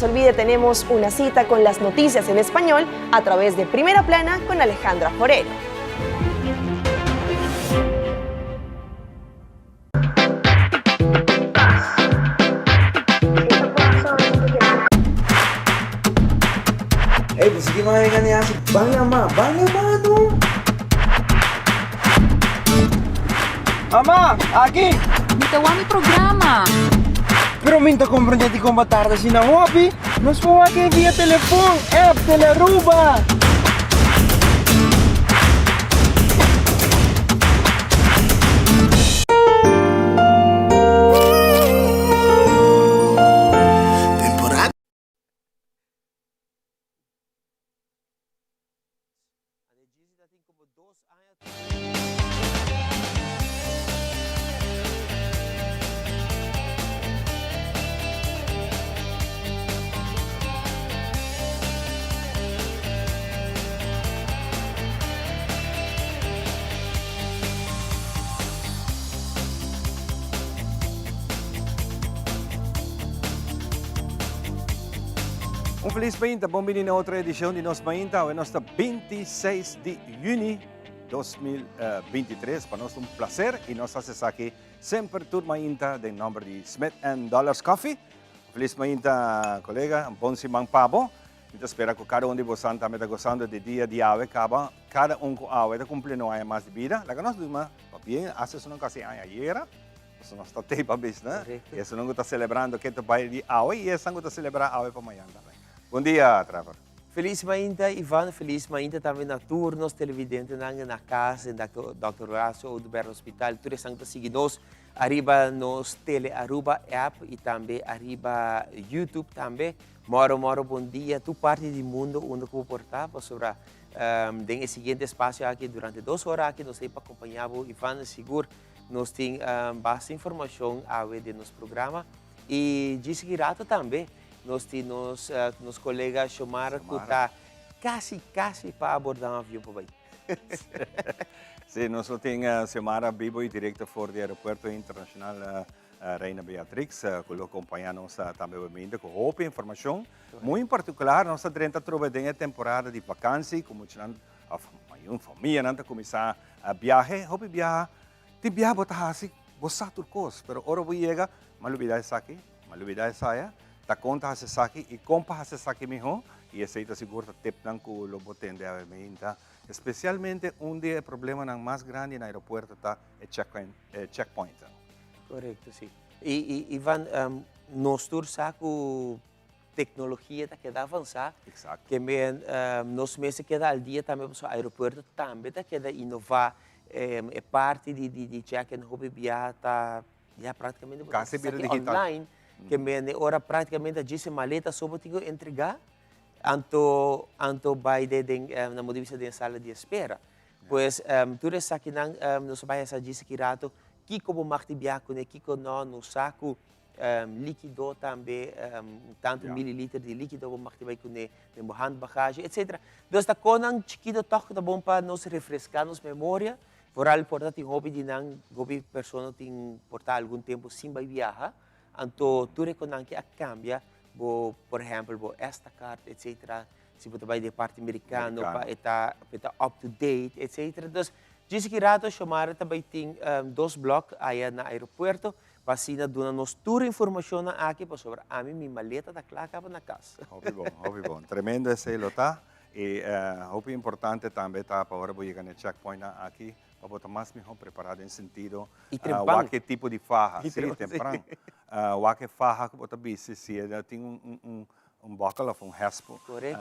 Olvide, tenemos una cita con las noticias en español a través de Primera Plana con Alejandra Forero. Ey, bo sigui no hega ni hasi. Ban yama, ban yama no. Mama, aki! Mi ta wak mi programa. Pero mi ta comprende dikon bo tarda asina hopi. Nos por wak e via telefon, app, Telearuba. Un felis mainta, bon bini na otro edicion di Nos Mainta. Awe nos ta 26 di juni 2023. Pa nos ta un placer y nos hace esaki semper tur mainta den nomber di Smith and Dollars Coffee. Un felis mainta, colega. Un bon siman pa bo. Mi ta spera cu cada un di bosan tambe ta gozando di dia di awe caba. Cada un cu awe ta cumpli no aña mas di bida. Laga nos duna pabien, hace esun casi aña ayera. Pasobra nos ta tei pa bis, ne? Correcto. Y esun cu ta celebrando ke ta bay di awe y esun cu ta celebra awe pa mañan tambe. Bon dia, Trevor. Feliz mainta, Ivan. Feliz mainta tambe na tur nos televidentenan na cas, den Dòkter Horacio Oduber Hospital. Tur esnan cu ta sigui nos ariba nos Tele Aruba app y tambe ariba YouTube tambe. Moro, moro bon dia tur parti di mundo unda cu bo por ta, pasobra den e siguiente espacio aki durante dos ora aki nos ta pa acompaña bo, Ivan. Sigur Nos tin basta informacion awe den nos programa y djis aki rato tambe nos tin nos nos colega Xiomara cu ta casi casi pa aborda un avion pa bay. Si, nos lo tin Xiomara bibo y directo for di Aeropuerto Internacional Reina Beatrix cu lo acompaña nos tambe obviamente cu hopi informacion. Muy en particular nos ta drenta atrobe den e temporada di vakantie cu muchanan of mayor famianan ta cuminsa biahe, hopi biaha, tin biaha bo ta haci, bo sa tur cos, pero ora bo yega, m'a lubida esaki, m'a lubida esaya, ta con ta haci esaki y con pa haci esaki miho, y esey ta sigur ta tipnan cu lo bo tende awe meinta. Especialmente un di e problemanan mas grandi na aeropuerto ta e checkpointnan. Correcto, si. Y, y Ivan, nos tur sa cu Tecnologia ta keda avansa. Exacto. Ke men nos mester keda al dia tambe pasobra aeropuerto tambe ta keda innova. E parti di di di check-in hopi biaha ta ya practicamente bo ta Casi bira saki digital. online. Ke men e ora practicamente a djis e maleta so bo tin ku entrega anto anto bai den den nan bo di bisa den sala di espera. Pues tur esakinan nos a bai hasa djis aki rato kiko bo mag di biaha kuné kiko no, nos sa ku Likido tambe, tantu mililiter di likido bo mag bai kuné den bo handbagage, etcetera. Dus ta konan chikito tòg ku ta bon pa nos refreská nos memoria. Vooral por ta tin hopi di nan, hopi persona tin por ta algun tempu sin bai biaha, anto tur e konan ke a kambia bo, por ehèmpel bo ESTA card, etcetera, si bo ta bai di e parti merikano pa e ta pa e ta up to date, etcetera. Dus djis aki rato Xiomara ta bai tin dos blòk aya na aeropuerto Pa asina duna nos tur informacionnan aki pasobra ami mi maleta ta cla caba na cas. Hopi bon, hopi bon. Tremendo esey lo ta. Y hopi importante tambe ta pa ora bo yega na e checkpointnan aki pa bo ta mas miho prepara den sentido Y trempan. wak e tipo di faha. Y Si, trempan, si. tempran. Wak e faha cu bo ta bisti si e tin un un buckle of un hesp Correcto.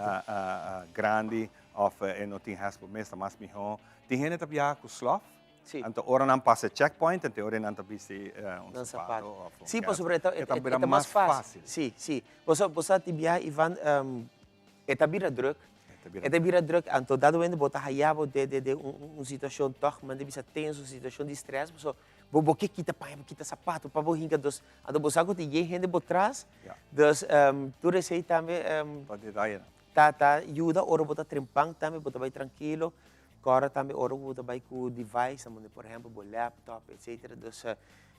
grandi of e no tin hesp mes ta mas miho. Tin hende ta biaha cu slof. Sí. Anto ora nan pasa e checkpoint, anto ora nan ta bisti un Nan sapato sapato. of un Sí, kèt. pasobra e ta, E e ta ta, bira e ta mas mas fácil. fácil. Sí, sí. Bo sa ti biaha, Ivan, e ta bira druk. E ta bira E ta bira druk, anto dado wende bo ta haya bo den, den, den un, un situacion tòg, manda bisa tenso, un situacion di stress, pasobra bo, bo ke kita paña, bo kita sapato pa bo hinka, dus, anto bo sa ku tin yen hende bo tras, Ya. dus tur esei tambe Pa detayenan. ta, ta yuda ora bo ta trempan tambe, bo ta bai trankilo. Kòrda tambe ora ku bo ta bai ku device, nan por ehèmpel bo laptop etcetera. Dus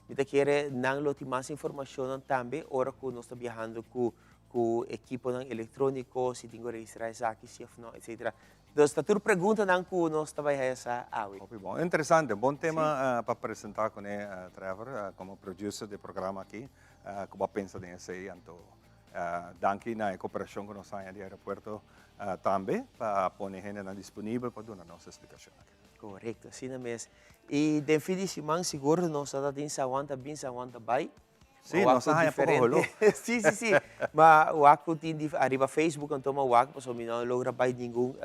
mi ta kere nan lo tin mas informashonnan tambe ora ku nos ta biahando ku ku ekiponan elektróniko, si tin ku registrá esaki si òf no, etsetera. Dus ta tur preguntanan ku nos ta bai haya sa awe. Hopi bon. Interesante. Bon tema pa presentá kuné, Trevor, komo producer di e programa aki. Ku bo a pensa den esei. Anto danki na e koperashon ku nos haña di aeropuerto tambe pa pone hendenan disponibel pa duna nos e splikashon aki. Korekto, asina mes. I den fin di siman sigur nos ta tin San Juan ta bin, San Juan ta bai. Sí, nos a haña poko holó. Sí, sí, sí. Ma wak ku tin di ariba Facebook anto ma wak pasobra mi no a logra bai ningun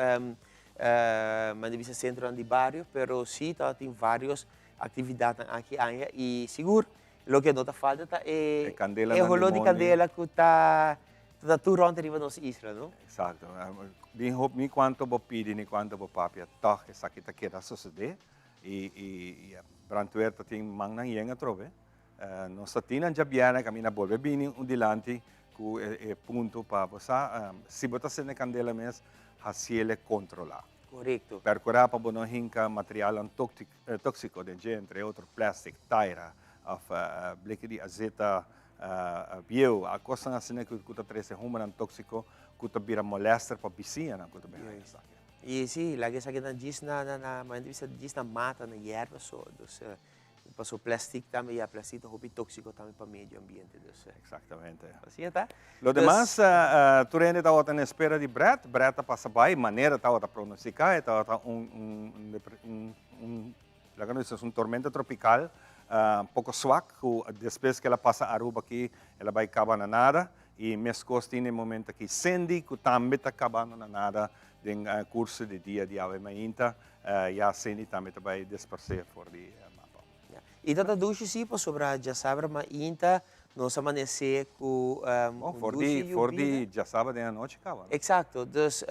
manda bisa sentronan di bario, pero sí tabatin varios aktividatnan aki aña i sigur loke no ta falta ta e E e holó di kandela ku ta ta tur rònt riba nos isla, no? Eksakto. Ni hopi ni kuantu bo pidi ni kuantu bo papia tòg esaki ta keda sosodé i i brandweer ta tin mannan yen atrobe. Nos ta tin nan djabièrnè kaminda bolbe bini un dilanti ku e punto pa bo sa si bo ta sende kandela mes hasiele kontrolá. Korekto. Perkurá pa bo no hinka materialnan tóksiko den dje, entre otro plèstik, taira òf bleki di azeta bieu, kosnan asina ku ta trese humonan tóksiko ku ta bira molèster pa bisiñanan ku ta bin haña esaki. I si, laga esakinan djis na, manera di bisa, djis na mata, na yerba so. Dus Paso plastic tambe ya plastic ta hopi toxico tambe pa medio ambiente dus. Exactamente. Asina ta. Lo demas tur hende tabata na espera di Brett, Brett a pasa bai manera tabata pronostica e tabata un un un un laga nos bisa un tormenta tropical poco swak cu despues cu el a pasa Aruba aki el a bai caba na nada y mescos tin e momento aki Cindy cu tambe ta cabando na nada den curso di dia di awe mainta. Ya Cindy tambe ta bai disparsé for di e mapa. Ya. I ta ta dushi sí pasobra djasabra mainta nos a manesé ku un dushi yubida. For di djasabra den anochi kaba, no? Eksakto. Dus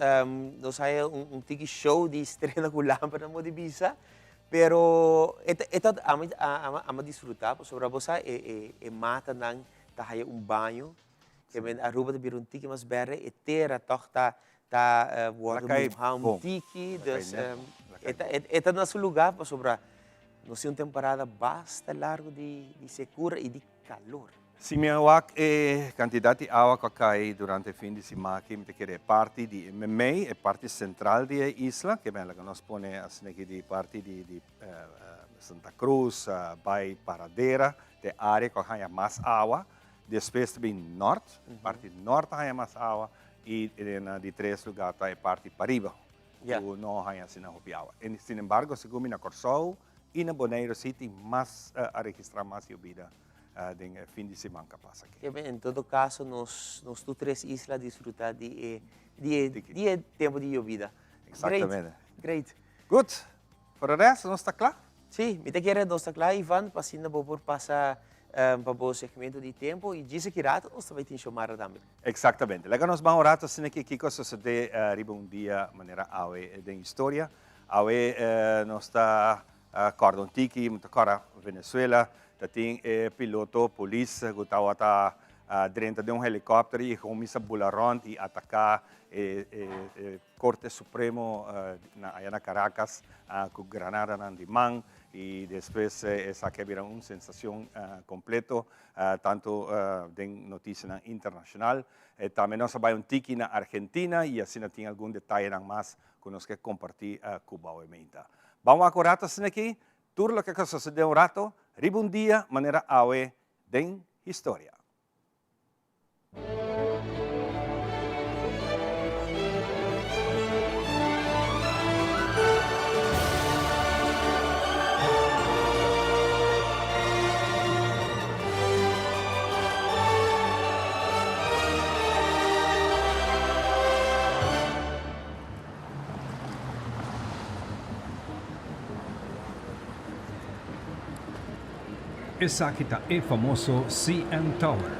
nos haya un tiki show di strena ku lamper nan por di bisa. Pero e ta e ta ami a disfrutá pasobra bo sa e e matanan ta haya un baño. Ke men Aruba ta bira un tiki mas berde, e tera tòg ta ta wòrdu muhá un tiki, dus e ta e ta na su lugá pasobra nos tin un temporada basta largu di di sekura i di kalor. Si mi a wak e kantidat di awa ku a kai durante e fin di siman aki, mi ta kere e parti di e memei, e parti sentral di e isla, ke men laga nos pone asina aki di parti di di Santa Cruz bai Paradera, ta e área ku a haña mas awa. Despues ta bin nort, parti nort ta haña mas awa i na di tres lugá ta e parti pariba ku no haña asina hopi awa. Sin embargo, segun mi na Kòrsou i na Boneiru si tin mas, a registrá mas yobida den e fin di siman ku a pasa aki. En todo kaso nos nos tur tres isla a disfrutá di e di e di e tempu di yobida. Exactamente. Great, great. Good. For de resto nos ta kla? Sí, mi ta kere nos ta kla Ivan, pa asina bo por pasa pa bo segmento di tempo y djis aki rato nos ta bai tin Xiomara tambe. Exactamente. Laga nos ban un rato asina ki kiko a sucede riba un dia manera awe den historia. Awe nos ta corda un tiki, mi ta corda Venezuela ta tin e piloto polis cu tawata drenta den un helicopter y cuminsa bula rond y ataca e Corte Supremo na aya na Caracas cu granadanan di man y despues esaki a bira un sensacion completo tanto den noticianan internacional. Tambe nos a bay un tiki na Argentina y asina tin algun detayenan mas cu nos ke comparti cu bo awe meinta. Ban wak un rato asina aki, tur loke a sosode un rato riba un dia manera awe den historia. Esaki ta e famoso CN Tower,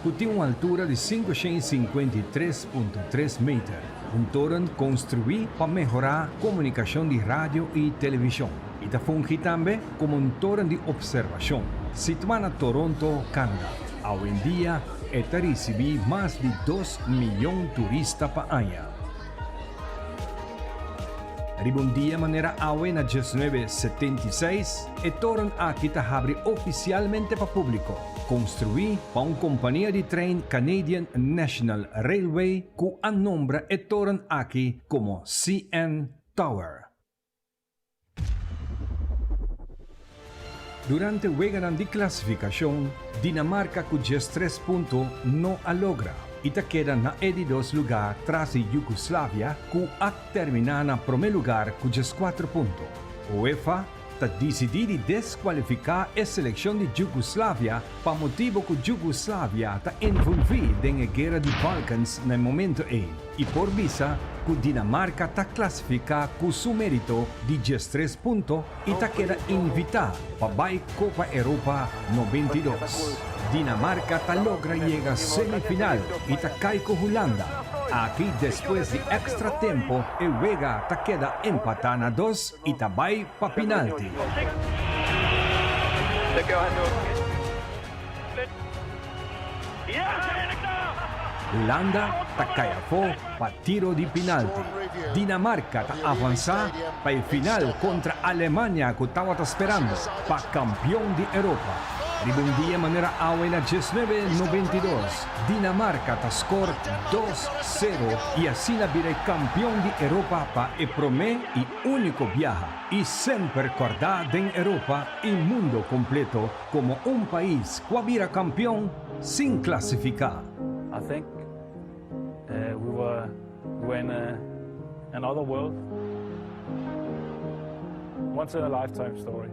ku tin un altura di 553.3 meter, un toren konstruí pa mehorá komunikashon di radio i televishon i ta fungi tambe komo un toren di opservashon. Situá na Toronto, Canada, awendia e ta risibí mas di dos miyon turista pa aña. Riba un dia manera awe na 1976, e toren aki ta habri ofisialmente pa públiko, konstruí pa un kompania di trein Canadian National Railway ku a nombra e toren aki komo CN Tower. Durante weganan di klasifikashon, Dinamarka ku 13 punto no a logra i ta keda na e di dos lugá tras di Yugoslavia ku a terminá na promé lugar ku 14 punto. UEFA ta disidí di deskualifiká e selekshon di Yugoslavia pa motibu ku Yugoslavia ta envolví den e Guera di Balkans na e momento ei i por bisa ku Dinamarka ta klasifiká ku su mérito di 13 punto i ta keda invitá pa bai Kopa Europa 92. Dinamarka ta logra yega semifinal i ta kai ku Hulanda. Aki despues di èkstra tempu e wega ta keda empatá na dos i ta bai pa pinalti. Hulanda ta kai afó pa tiro di pinalti. Dinamarka ta avansá pa e final kontra Alemania ku tabata sperando pa kampion di Europa. Riba un dia manera awe na 1992, Dinamarka ta skor dos sero i asina bira e kampion di Europa pa e promé i úniko biaha i semper kòrdá den Europa i mundo kompleto komo un pais ku a bira kampion sin klasifiká. I think we were we were in a another world. Once in a lifetime story.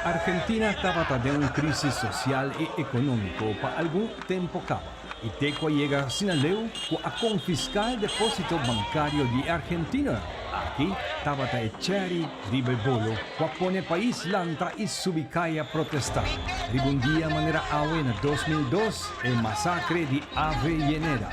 Argentina tabata den un crisis social y economico pa algun tempo caba y te cu a yega asina leu cu a confisca e deposito bancario di e argentinonan. Aki tabata e cherry riba e bolo cu a pone pais lanta y subi caya protesta. Riba un dia manera awe na 2002 e masacre di Avellaneda,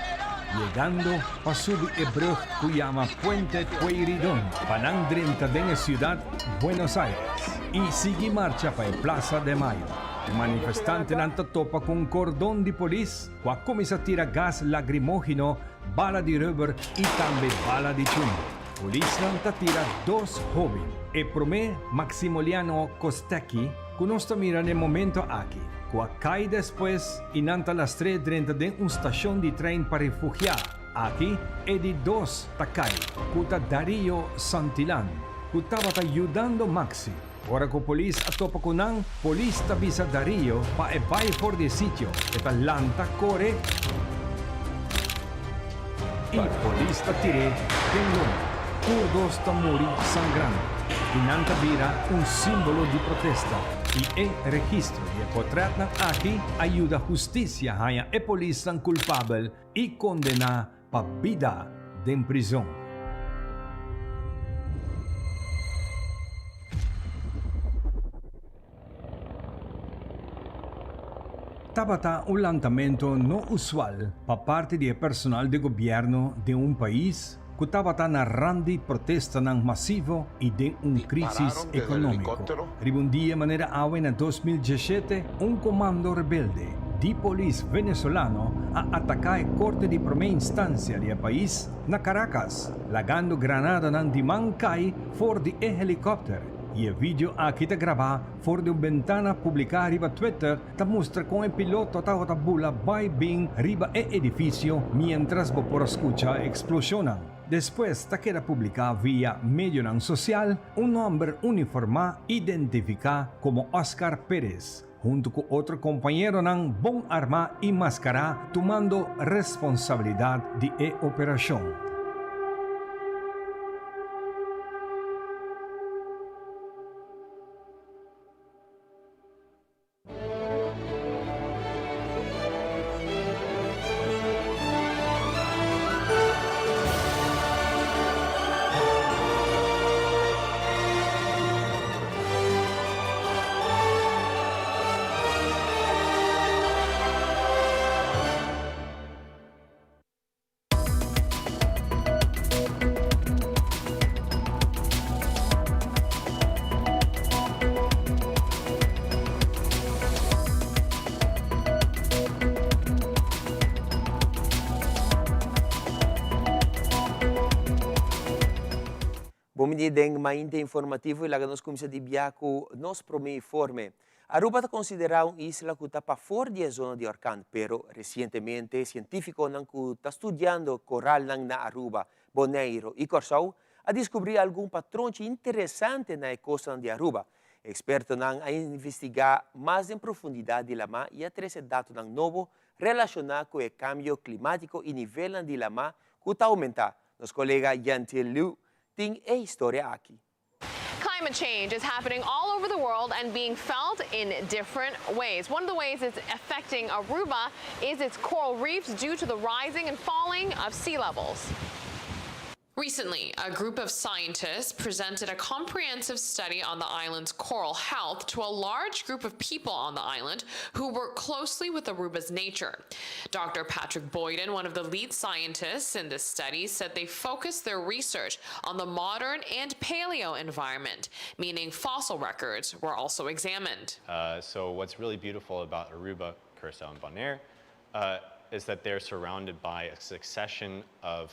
yegando pa subi e brug cu yama Puente Pueyrredón pa nan drenta den e ciudad Buenos Aires y sigui marcha pa e Plaza de Mayo. E manifestantenan ta topa cu un cordon di polis cu a cuminsa tira gas lagrimogeno, bala di rubber y tambe bala di chumbo. Polisnan ta tira dos hoben, e prome Maximiliano Kostecki, cu nos ta mira n'e momento aki, cu a cay despues y nan ta lastr'é drenta den un stacion di trein pa refugia. Aki e di dos ta cay, cu ta Darío Santillan, cu tabata yudando Maxi. Ora cu polis a topa cu nan, polis ta bisa Darío pa e bay for di e sitio. E ta lanta core y polis ta tir'é den lomba. Tur dos ta muri sangrando y nan ta bira un simbolo di protesta y e registro di e potretnan aki a yuda husticia haña e polisnan culpabel y condena pa bida den prizon. Tabata un lantamento no usual pa parti di e personal di gobierno den un pais cu tabata na rand di protestanan masivo y den un crisis economico. Riba un dia manera awe na 2017, un comando rebelde di polis venezolano a ataca e corte di prome instancia di e pais na Caracas, lagando granadanan di man cay for di e helicopter. Y e video aki ta graba for di un bentana publica riba Twitter ta mustra con e piloto tabata bula bay bin riba e edificio mientras bo por a scucha e explosionnan. Despues ta keda publica via medionan social un homber uniforma identifica como Oscar Perez hunto cu otro compañeronan bon arma y mascara tumando responsabilidad di e operacion. bini den Mainta Informativo y laga nos cuminsa di bia cu nos prome informe. Aruba ta considera un isla cu ta pafor di e zona di orkan, pero recientemente cientificonan cu ta studiando coralnan na Aruba, Boneiro y Corsou a descubri algun patronchi interesante na e costanan di Aruba. Expertonan a investiga mas den profundidad di lama y a trece datonan nobo relaciona cu e cambio climatico y nivelnan di lama cu ta aumenta. Nos colega Yantiel Liu tin e historia aki. Climate change is happening all over the world and being felt in different ways. One of the ways it's affecting Aruba is its coral reefs due to the rising and falling of sea levels. Recently, a group of scientists presented a comprehensive study on the island's coral health to a large group of people on the island who work closely with Aruba's nature. Dr. Patrick Boyden, one of the lead scientists in this study, said they focused their research on the modern and paleo environment, meaning fossil records were also examined. So what's really beautiful about Aruba, Curacao, and Bonaire is that they're surrounded by a succession of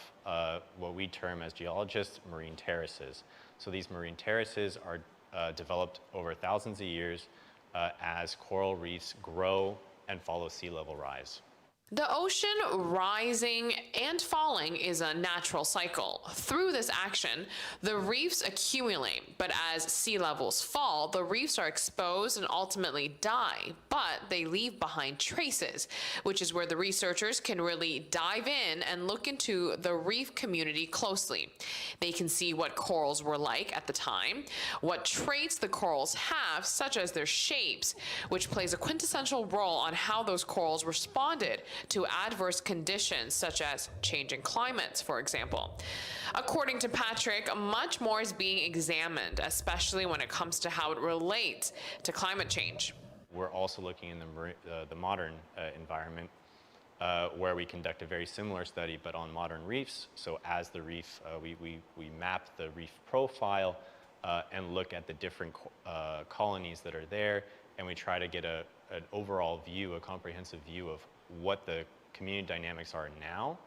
what we term as geologists marine terraces. So these marine terraces are developed over thousands of years as coral reefs grow and follow sea level rise. The ocean rising and falling is a natural cycle. Through this action, the reefs accumulate, but as sea levels fall, the reefs are exposed and ultimately die, but they leave behind traces, which is where the researchers can really dive in and look into the reef community closely. They can see what corals were like at the time, what traits the corals have, such as their shapes, which plays a quintessential role on how those corals responded to adverse conditions, such as changing climates, for example. According to Patrick, much more is being examined, especially when it comes to how it relates to climate change. We're also looking in the modern environment where we conduct a very similar study, but on modern reefs. So as the reef, we map the reef profile and look at the different colonies that are there, and we try to get an overall view, a comprehensive view of what the community dynamics are now,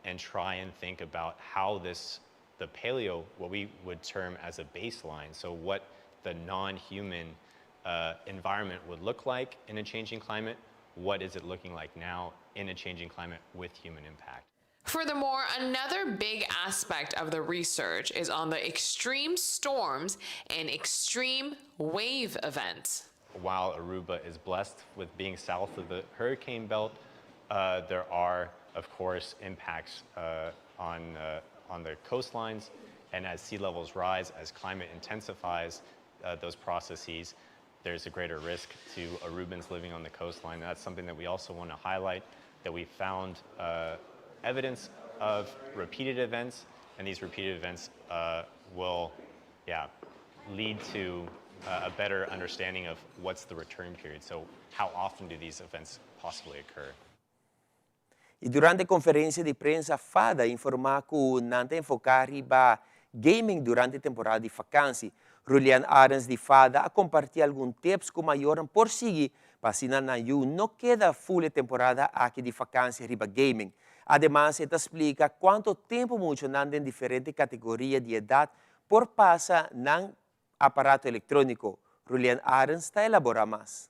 and try and think about how this, the paleo, what we would term as a baseline, so what the non-human environment would look like in a changing climate, what is it looking like now in a changing climate with human impact. Furthermore, another big aspect of the research is on the extreme storms and extreme wave events. While Aruba is blessed with being south of the hurricane belt, there are, of course, impacts on the coastlines. And as sea levels rise, as climate intensifies those processes, there's a greater risk to Arubans living on the coastline. That's something that we also want to highlight, that we found evidence of repeated events, and these repeated events will lead to a better understanding of what's the return period. So how often do these events possibly occur? Y durante e conferencia di prensa, FADA a informa cu nan ta enfoca riba gaming durante e temporada di vakantie. Julian Arens di FADA a comparti algun tips cu mayor por sigui pa asina nan yiu no keda full temporada aki di vakantie riba gaming. Ademas, e ta splica cuanto tempo muchanan den diferente categoria di edad por pasa na aparato electronico. Julian Arens ta elabora mas.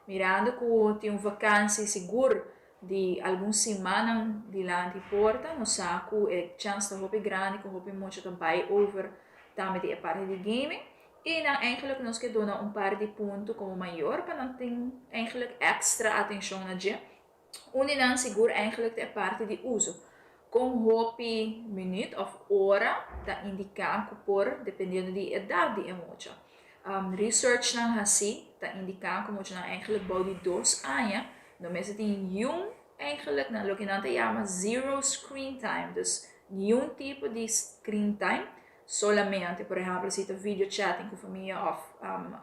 Mirando cu tin un vakantie sigur di algun siman dilanti porta, nos sa cu e chance ta hopi grandi cu hopi mucha ta bay over tambe di e parti di gaming. Y dan eigenlijk nos kier duna un par di punto como mayor pa nan tin eigenlijk extra atencion na dje. Un di nan sigur eigenlijk e parti di uso. Con hopi minuut of ora ta indica cu por dependiendo di edad di e mucha. Research nan haci ta indica cu mucha nan eigenlijk bou di 2 aña, no mester tin niun eigenlijk na loke nan ta yama zero screen time, dus niun tipo di screen time, solamente, por ehempel, si ta video chatting cu famia of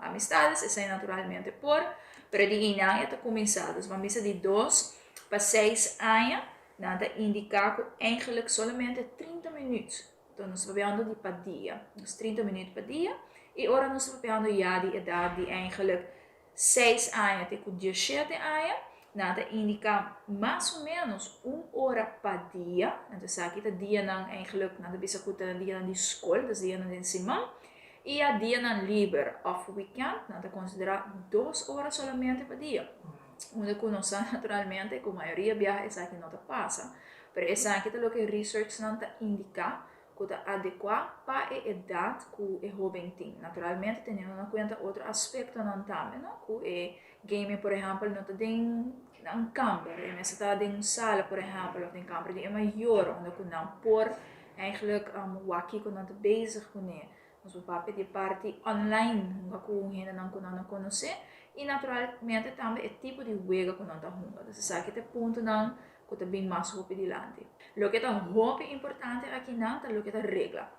amistades, esey naturalmente por, pero di einan ta cuminsa, dus ban bisa di 2 pa 6 aña, nan ta indica cu eigenlijk solamente 30 minuut. Anto, nos ta papiando di pa dia, nos 30 minuut pa dia, y ora nos ta papiando ya di edad di eigenlijk 6 aña te cu 17 aña, Nan ta indica mas o menos un ora pa dia, anto esaki ta dianan eigenlijk nan ta bisa cu ta dianan di scol, dus dianan den siman, y ya dianan liber of weekend nan ta considera dos ora solamente pa dia. Unda cu nos sa naturalmente cu mayoria biaha esaki no ta pasa, pero esaki ta loke researchnan ta indica cu ta adecua pa e edad cu e hoben tin. Naturalmente teniendo na cuenta otro aspectonan tambe, no? Cu e gaming por ehempel no ta den nan kamber, e mester ta den un sala por ehempel of den kamber di e mayor unda cu nan por eigenlijk wak kico nan ta bezig cune. Nos por papia di e parti online hunga cu hendenan cu nan no conoce y naturalmente tambe e tipo di wega cu nan ta hunga. Dus esaki ta e puntonan cu ta bin mas hopi dilanti. Loke ta hopi importante akinan ta loke ta regla.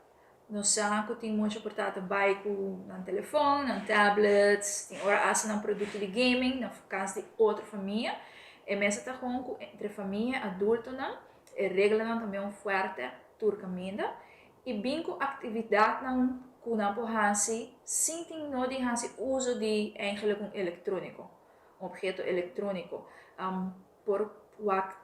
Nos sa cu tin mucha por ta ta bay cu nan telefon, nan tablets, tin ora hasta nan producto di gaming na cas di otro famia. E mester ta gewoon cu entre famia, adultonan, e reglanan ta meun fuerte tur caminda y bin cu actividadnan cu nan por haci sin tin no di haci uso di eigenlijk un electronico, un obheto electronico. Por wak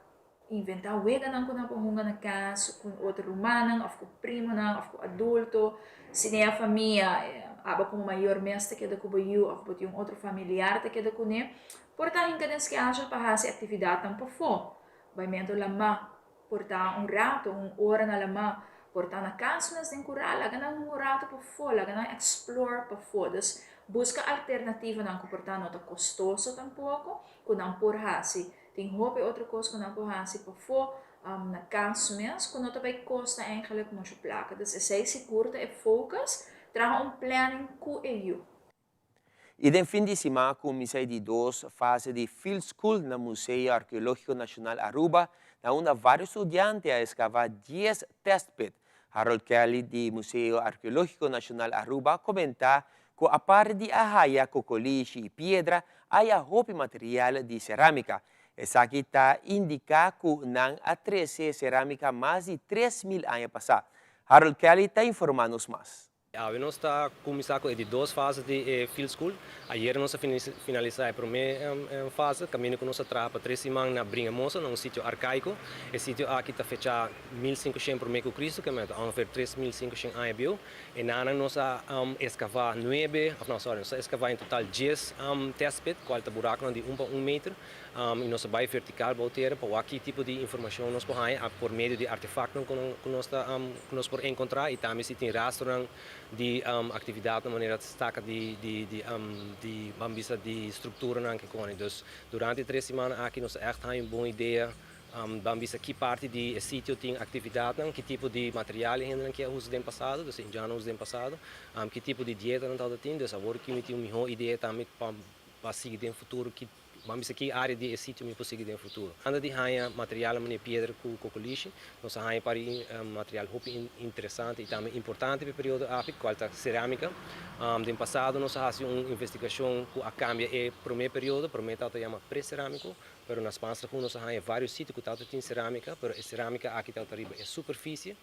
inventá weganan ku nan por hunga na kas ku otro rumannan òf ku primonan òf ku adulto. Si den e famia abo komo mayor mes ta keda ku bo yu òf bo tin un otro familiar ta keda kuné, por ta hinka den skeacha pa hasi aktividatnan pafó. Baimentu lamá por ta un rato, un ora na lamá, por ta na kas mes den kurá, laga nan hunga un rato pafó, laga nan explore pafó. Dus buska alternativanan ku por ta no ta kostoso tampoko. ku nan por hasi. Tin hopi otro kos ku nan por hasi pafó na kas mes ku no ta bai kosta eigenlijk muchu plaka. Dus esei sigur ta e focus, traha un planning ku e yu. I den fin di siman a kuminsá e di dos fase di Field School na Museo Arkeológiko Nashonal Aruba, na unda vários studiante a eskavá dies test pit. Harold Kelly di Museo Arkeológiko Nashonal Aruba a komentá ku aparte di a haya kokolishi i piedra, haya hopi material di serámika. Esaki ta indiká ku nan a trese serámika mas di 3000 aña pasá. Harold Kelly ta informá nos mas. Awe nos ta kuminsá ku e di dos fase di e Field School. Ayera nos a finalisá e promé fase, kaminda ku nos a traha pa tres siman na Bringamosa, na un sitio arkaiko. E sitio aki ta fechá 1500 promé ku Kristu, ke mester ongeveer 3500 aña bieu. E nanan nos a eskavá nuebe, òf no, sòri, nos a eskavá en total djes test pit, kual ta burakunan di un pa un meter, i nos a bai vertikal bou tera pa wak ki tipo di informashon nos por haña por medio di artefaktonan ku nos ta ku nos por enkontrá i tambe si tin rastronan di aktividatnan manera staka di di di di ban bisa di strukturanan ke koni. Dus durante e tres simannan aki nos a ègt haña un bon idea. Ban bisa ki parti di e sitio tin aktividatnan, ki tipo di material e hendenan ke a usa den pasado, dus e indianonan a usa den pasado, ki tipo di dieta nan tabata tin. Dus awor ki mi tin un mihó idea tambe pa pa sigui den futuro ki ban bisa ki área di e sitio mi por sigui den futuro. Anda di haña materialnan manera piedra ku kokolishi, nos a haña par di material hopi interesante i tambe importante pa e periodo aki, kual ta serámika. Den pasado nos a hasi un investigashon ku a kambia e promé periodo, promé tabata yama pre-serámiko, Pero na Spaans Lagoen nos a haña varios sitio ku tabata tin serámika, pero e serámika aki tabata riba e superfisie.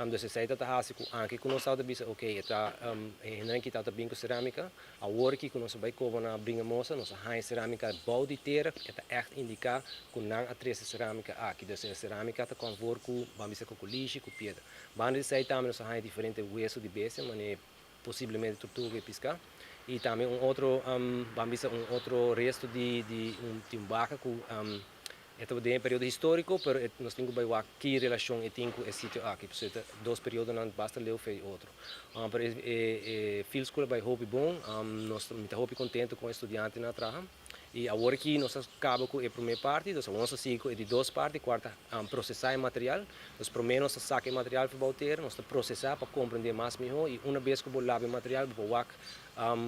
Dus esei tabata hasi ku anke ku nos tabata bisa ok e ta e hendenan aki tabata bin ku serámika, awor aki ku nos a bai koba na Bringamosa nos a haña serámika bou di tera, e ta ègt indiká ku nan a trese serámika aki. Dus e serámika ta konfor ku ban bisa ku kulishi, ku piedra. Banda di esei tambe nos a haña diferente weso di bestia manera posiblemente tortuga i piská i tambe un otro ban bisa un otro resto di di un di un baka ku e tabata den e periodo históriko pero e nos tin ku bai wak ki relashon e tin ku e sitio aki pasobra e ta dos periodonan basta leu fe di otro pero e e field school a bai hopi bon nos mi ta hopi kontento kon e studiantenan a traha. I awor aki nos a kaba ku e promé parti, dus awor nos ta sigui ku e di dos parti, kual ta prosesá e material. Dus promé nos ta saka e material for bou tera, nos ta prosesá pa komprendé mas mihó i una bes ku bo laba e material bo por wak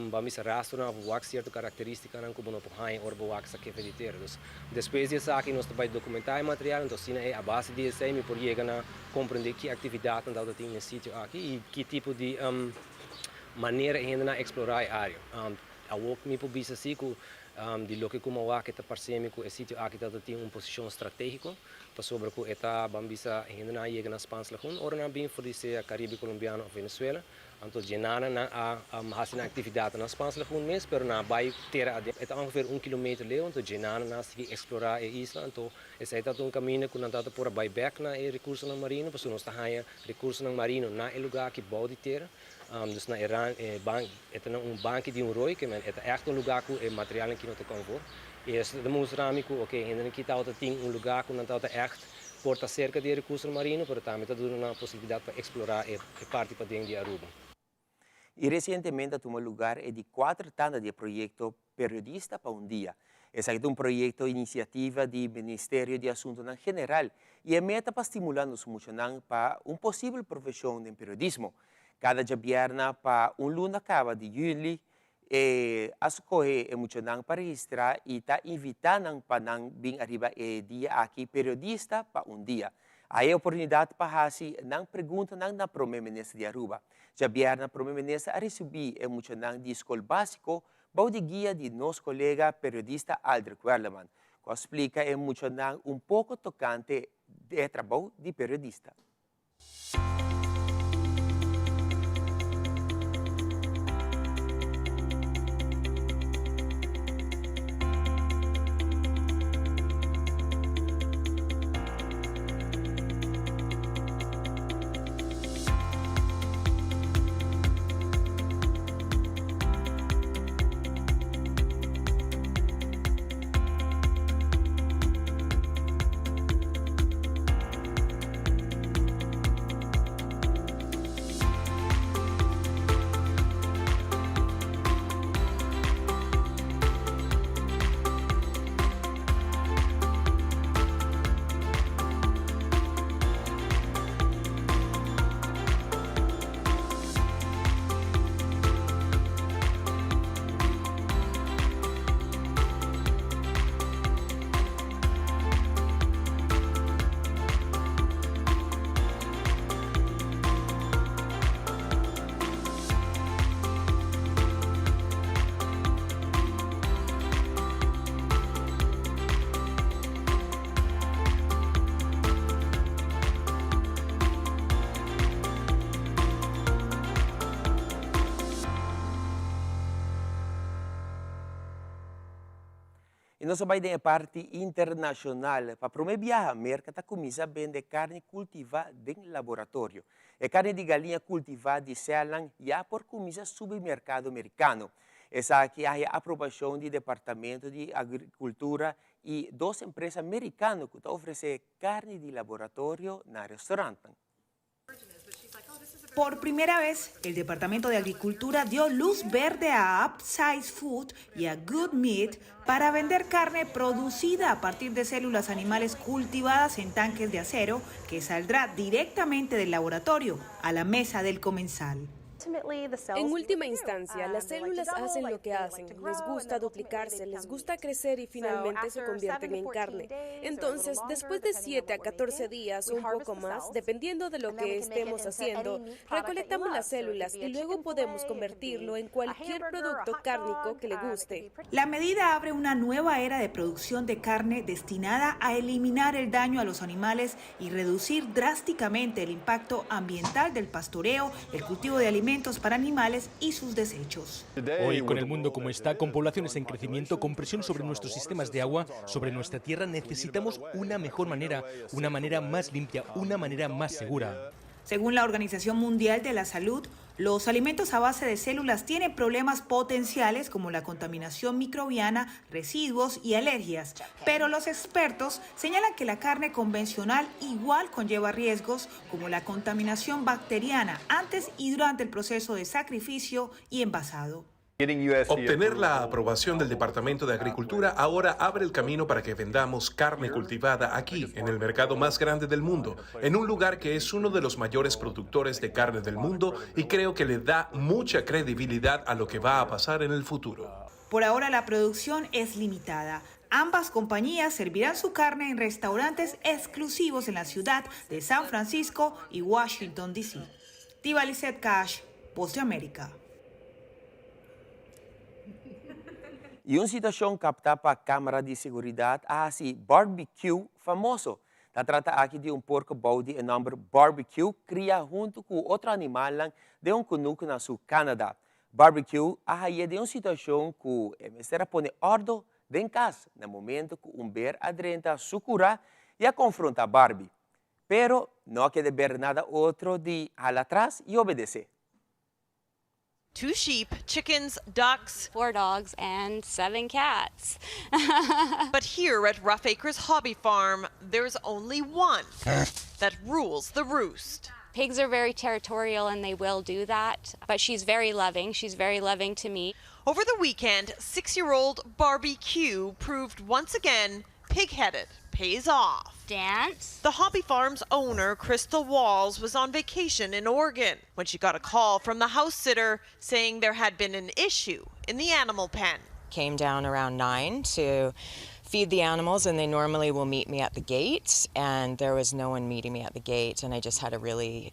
ban bisa rastronan òf bo wak sierto karakterístikanan ku bo no por haña ora bo wak sak'é for di tera. Dus despues di esaki nos ta bai dokumentá e material, anto asina e a base di esei mi por yega na komprendé ki aktividatnan tabata tin na e sitio aki i ki tipo di manera e hendenan a eksplorá e área. Awor mi por bisa si ku di loke ku mi a wak e ta parse mi ku e sitio aki ta tin un posishon stratégiko pasobra ku e ta ban bisa hendenan a yega na Spaans Lagoen ora nan a bin for di sea Karibe Kolombiano òf Venezuela. Anto djenana nan a hasi nan aktividatnan na Spaans Lagoen mes, pero nan a bai tera aden. E ta ongeveer un kilometer leu, anto djenana nan a sigui eksplorá e isla. Anto esei tabata un kaminda ku nan tabata por a bai bèk na e rekursonan marino, pasobra nos ta haña rekursonan marino na e lugá aki bou di tera. Dus na e ran e ban e ta na un banki di un roi, ke men e ta ègt un lugá ku e materialnan aki no ta kòm for. I eso ta mustra mi ku oke hendenan aki tabata tin un lugá ku nan tabata ègt por ta serka di e rekursonan marino, pero tambe ta duna nan posibilidat pa eksplorá e parti paden di Aruba. I resientemente a tuma lugar e di kuater tanda di e proyekto Periodista pa un Dia. Esaki ta un proyekto inisiativa di Ministerio di Asuntonan General i e meta pa stimulá nos muchanan pa un posibel profeshon den periodismo. Kada djabièrna pa un luna kaba di yüli e a skohe e muchanan pa registrá i ta invitá nan pa nan bin ariba e dia aki Periodista pa un Dia. A e oportunidat pa hasi nan preguntanan na Prome Minister di Aruba. Djabièrna Prome Minister a risibí e muchanan di skol básiko bou di guia di nos kolega periodista Aldrich Werleman, ku a splika e muchanan un poko tokante e trabou di periodista. I nos a bai den e parti internashonal. Pa promé biaha Merka ta kuminsá bende karni kultivá den laboratorio. E karni di galiña kultivá di sèlnan ya por kuminsá subi merkado merikano. Esaki a haya aprobashon di Departamento di Agrikultura i dos empresa merikano ku ta ofresé karni di laboratorio na restorantnan. Por primera vez, el Departamento de Agricultura dio luz verde a Upsize Food y a Good Meat para vender carne producida a partir de células animales cultivadas en tanques de acero que saldrá directamente del laboratorio a la mesa del comensal. En última instancia, las células hacen lo que hacen. Les gusta duplicarse, les gusta crecer y finalmente se convierten en carne. Entonces, después de 7 a 14 días o un poco más, dependiendo de lo que estemos haciendo, recolectamos las células y luego podemos convertirlo en cualquier producto cárnico que le guste. La medida abre una nueva era de producción de carne destinada a eliminar el daño a los animales y reducir drásticamente el impacto ambiental del pastoreo, el cultivo de alimentos para animales y sus desechos. Hoy, con el mundo como está, con poblaciones en crecimiento, con presión sobre nuestros sistemas de agua, sobre nuestra tierra, necesitamos una mejor manera, una manera más limpia, una manera más segura. Según la Organización Mundial de la Salud, los alimentos a base de células tienen problemas potenciales como la contaminación microbiana, residuos y alergias, pero los expertos señalan que la carne convencional igual conlleva riesgos como la contaminación bacteriana antes y durante el proceso de sacrificio y envasado. Obtener la aprobación del Departamento de Agricultura ahora abre el camino para que vendamos carne cultivada aquí, en el mercado más grande del mundo, en un lugar que es uno de los mayores productores de carne del mundo y creo que le da mucha credibilidad a lo que va a pasar en el futuro. Por ahora la producción es limitada. Ambas compañías servirán su carne en restaurantes exclusivos en la ciudad de San Francisco y Washington, D.C. Tiba Cash, Voz de América. I un situashon kaptá pa kámara di seguridat a hasi barbecue famoso. Ta trata aki di un porko bou di e nòmber Barbecue kria huntu ku otro animalnan den un kunuku na Sur Canada. Barbecue a haye den un situashon ku e mester a pone òrdo den kas na momento ku un ber a drenta su kura i a konfronta Barbie. Pero no a keda ber nada otro di hala atras i obedesé. Two sheep, chickens, ducks, four dogs, and seven cats. but here at Rough Acres Hobby Farm, there's only one that rules the roost. Pigs are very territorial and they will do that, but she's very loving. She's very loving to me. Over the weekend, six year old Barbie Q proved once again pig headed pays off. Dance. The hobby farm's owner, Crystal Walls, was on vacation in Oregon when she got a call from the house sitter saying there had been an issue in the animal pen. Came down around 9 to feed the animals, and they normally will meet me at the gate, and there was no one meeting me at the gate, and I just had a really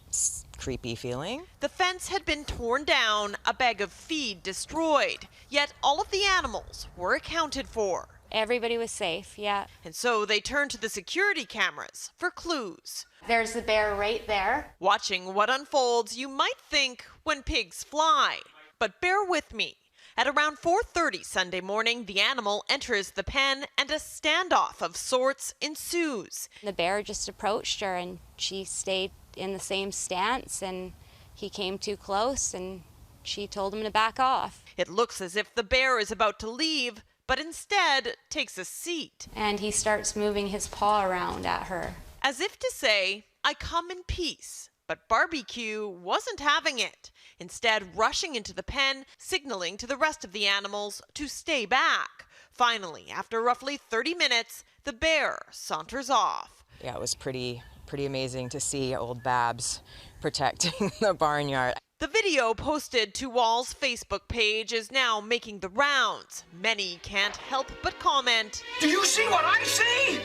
creepy feeling. The fence had been torn down, a bag of feed destroyed, yet all of the animals were accounted for. Everybody was safe, yeah. And so they turned to the security cameras for clues. There's the bear right there. Watching what unfolds, you might think when pigs fly. But bear with me. At around 4:30 Sunday morning, the animal enters the pen and a standoff of sorts ensues. The bear just approached her and she stayed in the same stance and he came too close and she told him to back off. It looks as if the bear is about to leave, but instead takes a seat. And he starts moving his paw around at her. As if to say, I come in peace. But Barbecue wasn't having it, instead, rushing into the pen, signaling to the rest of the animals to stay back. Finally, after roughly 30 minutes, the bear saunters off. Yeah, it was pretty pretty amazing to see old Babs protecting the barnyard. The video posted to Wall's Facebook page is now making the rounds. Many can't help but comment. Do you see what I see?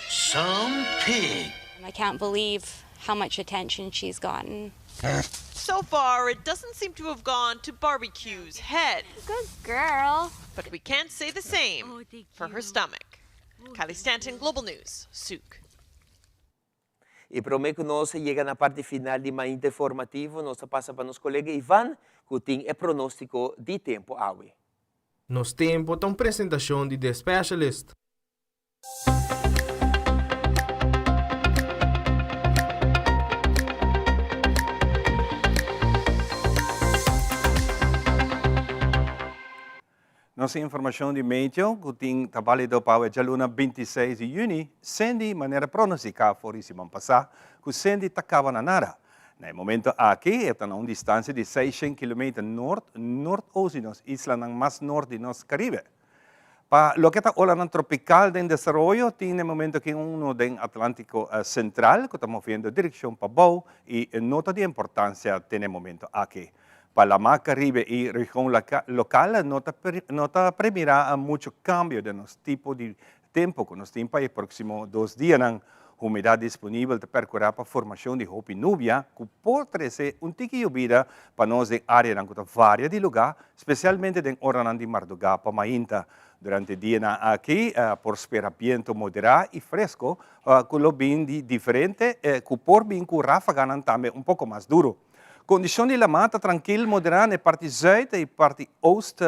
Some pig. I can't believe how much attention she's gotten. So far, it doesn't seem to have gone to Barbecue's head. Good girl. But we can't say the same for her stomach. Kylie Stanton, Global News, Souk. I promé ku nos yega na parti final di Mainta Informativo, nos ta pasa pa nos kolega Ivan ku tin e pronóstiko di tempu awe. Nos Tempo ta un presentashon di The Specialist. Nos informashon di meteo ku tin ta bálido pa awe djaluna 26 di yüni, Sandy manera pronostiká for di siman pasá ku Sandy ta kaba na nada. Na e momento aki e ta na un distansia di 600 kilometer nort nortoost di nos islanan mas nort di nos Karibe. Pa loke ta olanan tropikal den desaroyo tin na e momento aki uno den Atlántiko Sentral ku ta moviendo direkshon pabou i no ta di importansia te na e momento aki. Pa Lamá Caribe i region lokal no ta no ta premirá mucho kambio den nos tipo di tempu ku nos tin pa e próksimo dos dianan. Humedat disponibel ta perkurá pa formashon di hopi nubia ku por trese un tiki yobida pa nos den áreanan ku ta varia di lugá, spesialmente den oranan di mardugá pa mainta. Durante dianan aki por spera bientu moderá i fresko ku lo bin di diferente ku por bin ku ráfaganan tambe un poko mas duru. Kondishon di lamá ta trankil moderá na e parti zùit i parti oost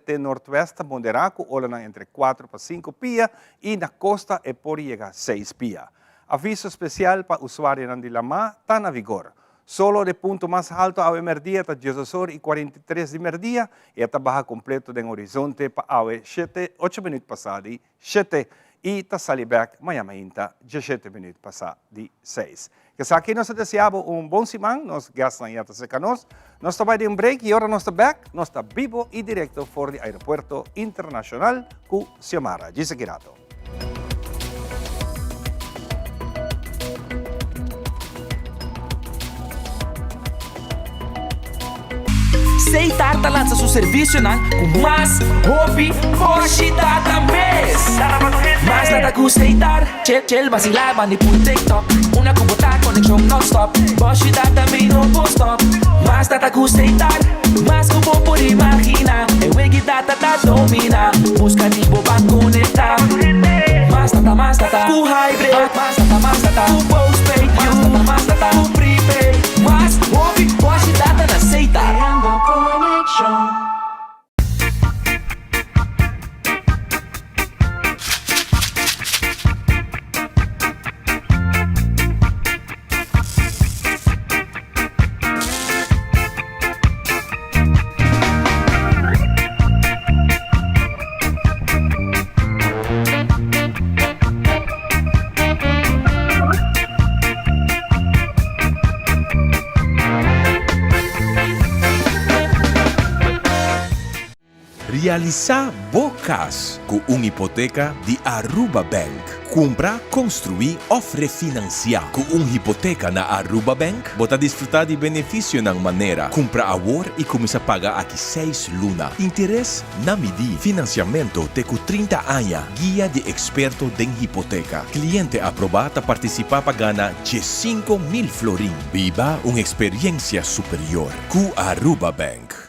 te nortwèst ta moderá ku olanan entre kuatro pa sinku pia i na kosta e por yega seis pia. Aviso spesial pa usuarionan di lamá ta na vigor. Solo di punto mas haltu awe mèrdia ta diesdos or i 43 di mèrdia i e ta baha kompleto den horizonte pa awe shete ocho minüt pasá di Shete i ta sali bek maña mainta djeshete minuut pasá di seis. Esaki nos ta desea bo un bon siman, nos guestnan ya ta serka nos. Nos ta bai den un break i ora nos ta bek, nos ta bibo i direkto for di Aeropuerto Internacional ku Xiomara. Djis aki rato. Seitar ta lansa su servisionan ku mas hopi boshi data mes. Mas data ku Seitar, chill chill basila bandi pul TikTok. Una ku bo ta konekshon non stop, boshi data mi no por stop. Mas data ku Seitar, mas ku bo por imagina. E wegi data ta domina, buska di bo ban konektá. Mas data, mas data ku Hybrid. Mas data, mas data. Realisa bo cas cu un hipoteca di Aruba Bank. Cumpra, construi of refinancia cu un hipoteca na Aruba Bank? Bo ta disfruta di beneficionan manera, cumpra awor y cuminsa paga aki seis luna, interes na midi, financiamento te cu 30 aña, guia di experto den hipoteca. Cliente aproba ta participa pa gana 15,000 florin. Biba un experiencia superior cu Aruba Bank.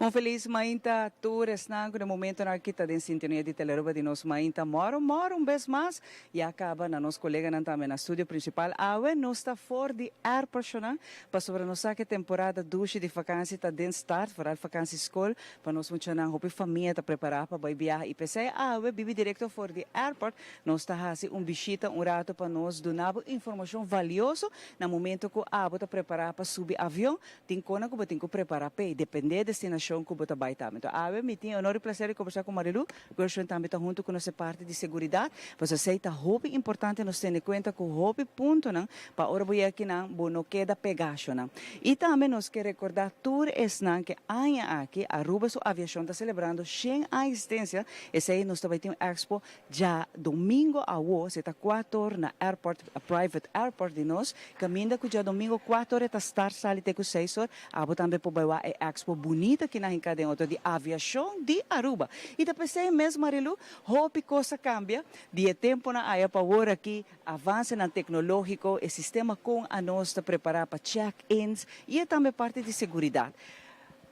Un felis mainta tur esnan ku na momentonan aki ta den sintonia di Telearuba di nos mainta moro moro un bes mas ya kaba na nos koleganan tambe na studio principal awe nos ta for di airportshonan pasobra nos sa ku e temporada dushi di vakansi ta den start vooral vakansi skol Pa nos muchanan hopi famia ta prepará pa bai biaha i p'esei awe bibi direkto for di airport nos ta hasi un bishita un rato pa nos duna bo informashon valioso na momento ku abo ta prepará pa subi avion tin kona ku bo tin ku prepará p'e dependé e destinashon ku bo ta bai tambe. Enton awe mi tin e honor i plaser di kombersá ku Marilu Gershwin tambe ta huntu ku nos e parti di seguridat pasobra esei ta hopi importante nos tene kuenta ku hopi puntonan pa ora bo yega kinan bo no keda pegá shonan. I tambe nos ke rekordá tur esnan ke aña aki Aruba su aviashon ta selebrando shen aña existensia, esei nos ta bai tin un expo djadomingo awo, se ta kuator na airport, private airport di nos, kaminda ku djadomingo kuator e ta start sali te ku seis or, abo tambe por bai wak e expo bunita ki nan hinká den otro di aviashon di Aruba. I ta p'esei mes Marilu, hopi kos a kambia di e temponan aya pa awor aki, Avansenan teknológiko, e sistema kon anos ta prepará pa check-ins i e tambe parti di seguridat.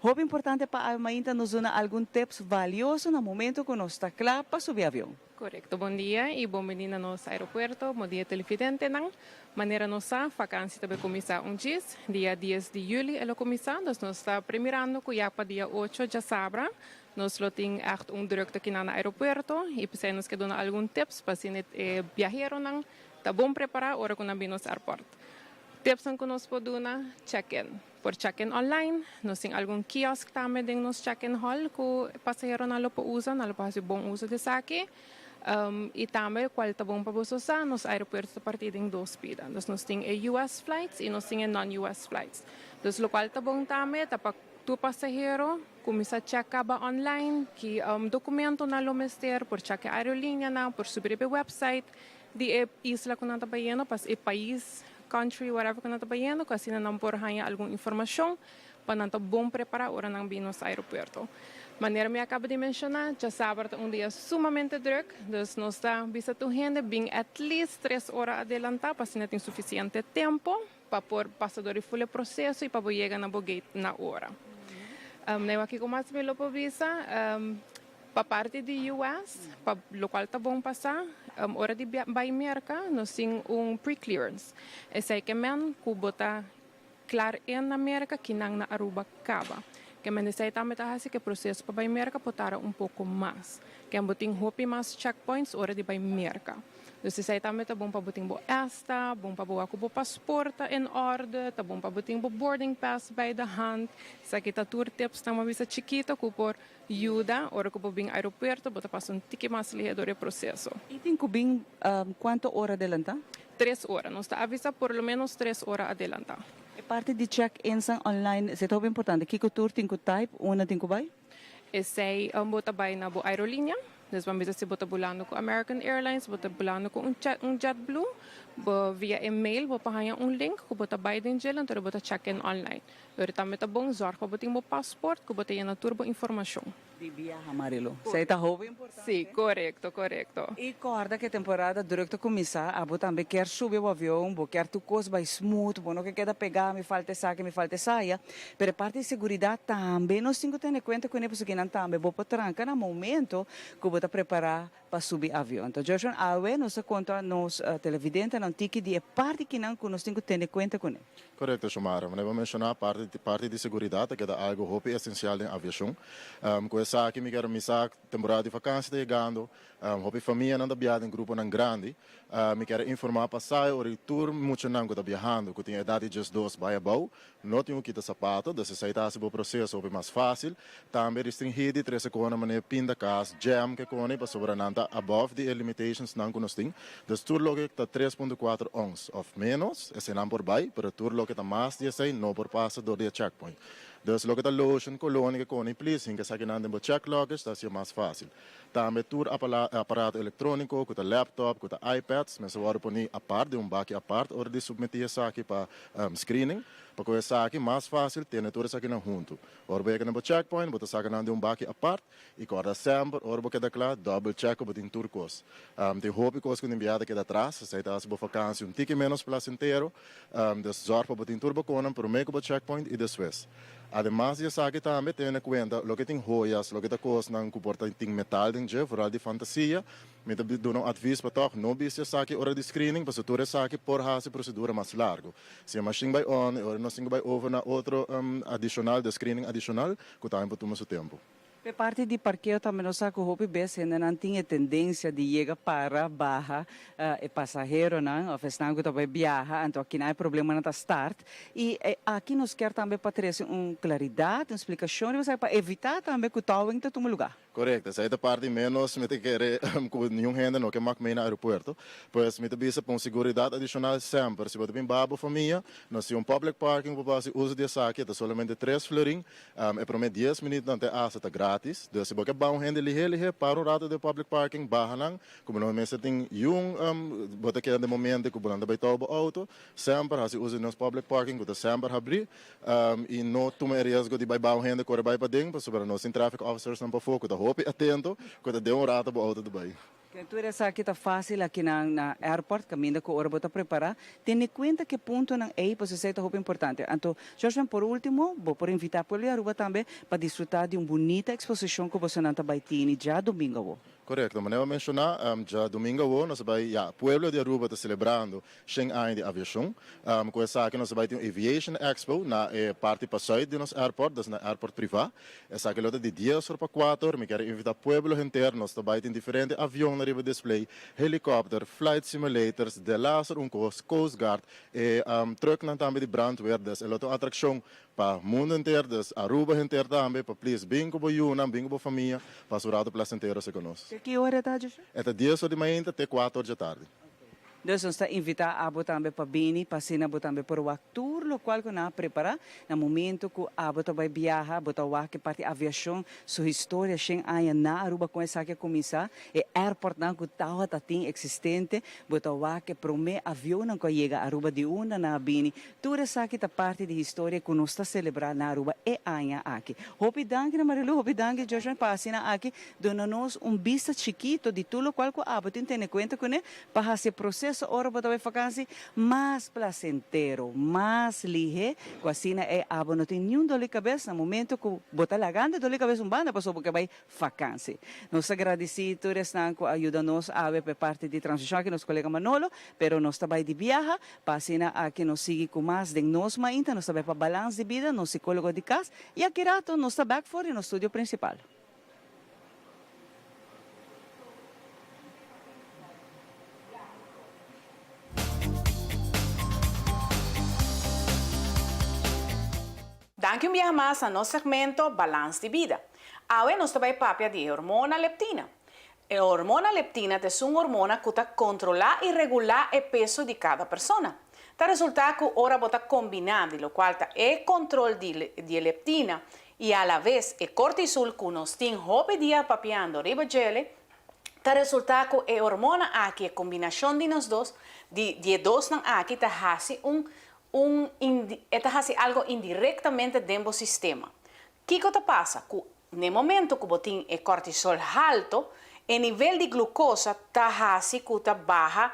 Hopi importante pa awe mainta nos duna algun tips valioso na momento ku nos ta kla pa subi avion. Korekto, bon dia i bon bini na nos aeropuerto, bon dia televidentenan. Manera nos sa, vakansi ta bai kuminsá un djis, dia dies di yüli e lo kuminsá, dus nos ta premirando ku ya pa dia ocho djasabra Nos lo tin ègt un drukte kinan na aeropuerto i p'esei nos ke duna algun tips pa asina e biaheronan ta bon prepará ora ku nan bin nos airport. Tipsnan ku nos por duna, check-in. Por check-in online, nos tin algun kiosk tambe den nos check-in hall ku pasaheronan lo por usa, nan lo por hasi bon uso di esaki. I tambe kual ta bon pa boso sa, nos aeropuerto ta partí den dos pida. Dus nos tin e US flights i nos tin e non-US flights. Dus lokual ta bon tambe ta pa tur pasahero Kuminsá chèk kaba online ki dokumentonan lo mester, por chèk e aerolíneanan, por subi riba e wèpsait di e isla ku nan ta bayendo, pas e pais, country, whatever ku nan ta bayendo, ku asina nan por haña algun informashon pa nan ta bon prepará ora nan bin nos aeropuerto. Manera mi a kaba di menshoná, djasabra ta un dia sumamente drùk, dus nos ta bisa tur hende bin at least tres ora adelantá pa asina tin sufisiente tempu. Pa por pasa dor di ful e proseso i pa bo yega na bo gate na ora. Na e kiko mas mi lo por bisa, pa parti di US, pa lokual ta bon pasa, ora di bai Merka nos tin un pre-clearance. Esei ke men ku bo ta klar in na Merka kinan na Aruba kaba. Ke men esei tambe ta hasi ku e proseso pa bai Merka por tarda un poko mas. Ken bo tin hopi mas checkpoints ora di bai Merka. Dus esei tambe ta bon pa bo tin bo ESTA, bon pa bo wak ku bo pasport ta in orde, ta bon pa bo tin bo boarding pass bij de hand. Esaki ta tur tipsnan bo a bisa chikito ku por yuda ora ku bo bin aeropuerto bo ta pasa un tiki mas lihe dor e proseso. I tin ku bin kuantu ora adelantá? Tres ora. Nos ta avisa por lo menos tres ora adelantá. E parti di check innan online esei ta hopi importante. Kiko tur tin ku type unda tin ku bai? Esei bo ta bai na bo aerolinea. Dus ban bisa si bo ta bulando ku American Airlines, bo ta bulando ku un un JetBlue, bo via e mail bo por haña un link ku bo ta bai den djel anto bo ta check in online. Pero tambe ta bon zòrg pa bo tin bo pasport ku bo ta yena tur bo informashon. Di biaha Marilu. Esei ta hopi importante. Si, korekto, korekto. I kòrda ku e temporada drùk ta kuminsá, abo tambe kier subi bo avion, bo kier tur kos bai smooth, bo no ke keda pegá, mi falta esaki, mi falta esaya. Pero e parti di seguridat tambe nos tin ku tene kuenta kuné pasobra kinan tambe bo por tranka na momento ku bo ta prepará pa subi avion. Anto Gershon awe nos ta konta nos televidentenan tiki di e parti kinan ku nos tin ku tene kuenta kuné. Korekto Shomara. Manera bo a menshoná parti parti di seguridat ta keda algu hopi esensial den aviashon. Ku esaki mi kier misa temporada di vakansi ta yegando, hopi famianan ta biaha den gruponan grandi. Mi kier a informá pasai ora di tur muchanan ku ta biahando ku tin edat di diesdos bai abou No tin ku kita sapato, dus esei ta hasi bo proseso hopi mas fásil. Tambe restringí di trese kosnan manera pinda kas, jam, ke. kone pasobra nan ta above di e limitations nan ku nos tin. Dus tur loke ta 3.4 ons òf ménos, eseinan por bai, pero tur loke ta mas di esei no por pasa dor di e checkpoint. Dus loke ta lotion, colonia ke kone please hinka esakinan den bo check luggage ta haci'e mas fácil. Tambe tur aparato electronico ku ta laptop, ku ta iPads mester wòrdu poni apart den un baki apart ora di submiti esaki pa screening. Pa ku esaki mas fácil tene tur esakinan huntu. Ora bo yega na bo checkpoint bo ta saka nan den un baki apart i kòrda semper ora bo keda kla double check ku bo tin tur kos. Tin hopi kos ku tin biaha ta keda atras, esei ta hasi bo vakansi un tiki ménos placentero. Dus zòrg pa bo tin tur bo konan promé ku bo checkpoint i despues. Ademas di esaki tambe tene kuenta loke tin hoyas, loke ta kosnan ku por ta tin metal den dje, vooral di fantasia. Mi ta duna un advis pa tòg no bisti esaki ora di screening pasobra tur esaki por hasi prosedura mas largu. Si e mashin bai on e ora nos tin ku bai over na otro adishonal, de screening adishonal, ku tambe por tuma su tempu. P'e parti di parkeo tambe nos sa ku hopi bes hendenan tin e tendensia di yega para baha e pasaheronan òf esnan ku ta bai biaha, anto akinan e problemanan ta start. I aki nos kier tambe pa trese un klaridat, un splikashon riba esaki pa evitá tambe ku towing ta tuma lugá. Korekto, esei ta parti ménos mi ta kere ku niun hende no ke mak mei na aeropuerto. Pues mi ta bisa pa un seguridat adishonal semper si bo ta bin baha bo famia, nos tin un public parking ku bo por hasi uso di esaki, e ta solamente tres florin. E promé dies minütnan te hasta ta gratis. Dus si bo ke baha un hende lihé lihé, para un rato den public parking, baha nan, ku bo no mester tin yun bo ta keda den momente ku bo nan ta bai tou bo outo. Semper hasi uso di nos public parking ku ta semper habrí i no tuma e riesgo di bai baha un hende kore bai paden pasobra nos tin traffic officersnan pafó ku ta hopi atento ku ta den un rato bo outo ta bai. Ken tur esaki ta fácil akinan na airport caminda cu ora bo ta prepara. Tene cuenta cu e puntonan ey pasobra esey ta hopi importante. Anto, Joshman, por ultimo, bo por invita pueblo di Aruba tambe pa disfruta di un bunita exposicion cu bosonan ta bay tini djadomingo awo. Correcto, manera bo a menciona, djadomingo awo nos ta bay, ya, pueblo di Aruba ta celebrando Shen aña di aviashon. Ku esaki nos ta bai tin un Aviation Expo na e parti pasùit di nos airport, dus na airport privá. Esaki lo ta di dies or pa kuater. Mi kier invitá pueblo henter. Nos ta bai tin diferente avionnan riba display, helikòpter, flight simulators, delaster un kos, Coast Guard, e trucknan tambe di brandweer. Dus e lo ta un atrakshon pa mundu henter, dus Aruba henter tambe, pa please bin ku bo yunan, bin ku bo famia, pasa un ratu plasentero esei ku nos. Te ki ora e ta, Joshua? E ta dies or di mainta te kuater or djatardi. Dus nos ta invitá abo tambe pa bini pa asina bo tambe por wak tur lokual ku nan a prepará. Na momento ku abo ta bai biaha, bo ta wak e parti aviashon, su historia shen aña na Aruba kon esaki a kuminsá, e airportnan ku tawata tin eksistente, bo ta wak e promé avionnan ku a yega Aruba di unda nan a bini. Tur esaki ta parti di historia ku nos ta selebrá na Aruba e aña aki. Hopi danki na Marilu, hopi danki Joshua pa asina aki duna nos un bista chikito di tur lokual ku abo tin tene kuenta kuné Pa hasi e proseso ora bo ta bai fakansi mas plasentero, mas lihé, ku asina ei abo no tin niun doli kabes na momento ku bo ta lagando e doli kabes un banda pasobra bo ke bai fakansi. Nos ta gradisí tur esnan ku a yuda nos awe pa e parti di transmishon aki, nos kolega Manolo, pero nos ta bai di biaha pa asina aki nos sigui ku mas den nos mainta, nos ta bai pa Balans di Bida, nos sikólogo di kas, i aki rato nos ta bèk for di nos studio prinsipal. Danki un biaha mas na nos segmento Balans di Bida. Awe nos ta bai papia di e hormona leptina. E hormona leptina ta esun hormona ku ta kontrolá i regulá e peso di kada persona. Ta resultá ku ora bo ta kombiná di lokual ta e kontrol di di e leptina i alaves e kortisol ku nos tin hopi dia papiando riba djele, ta resultá ku e hormona aki, e kombinashon di nos dos, di di e dosnan aki ta hasi un un e ta hasi algo indirektamente den bo sistema. Kiko ta pasa? Ku n'e momento ku bo tin e kortisol halto, e nivel di glukosa ta hasi ku ta baha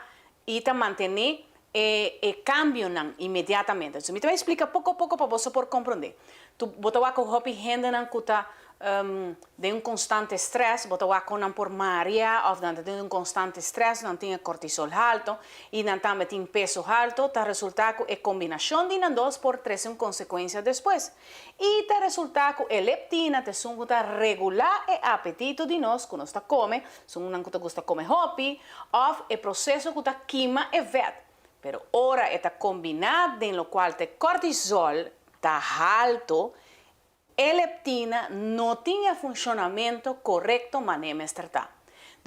i ta mantené e e kambionan inmediatamente. Entonces mi ta bai splika poko poko pa boso por komprondé. Tu bo ta wak ku hopi hendenan ku ta den un konstante strès, bo ta wak kon nan por maria òf nan ta den un konstante strès, nan tin e kortisol halto i nan tambe tin peso halto, ta resultá ku e kombinashon di nan dos por trese un konsekuensia despues. I ta resultá ku e leptina ta esun ku ta regulá e apetito di nos ku nos ta kome, esunnan ku ta gusta kome hopi, òf e proseso ku ta kima e vèt. Pero ora e ta kombiná den lokual ta e kòrtisòl ta haltu, e leptina no tin e funshonamentu korekto manera mester ta.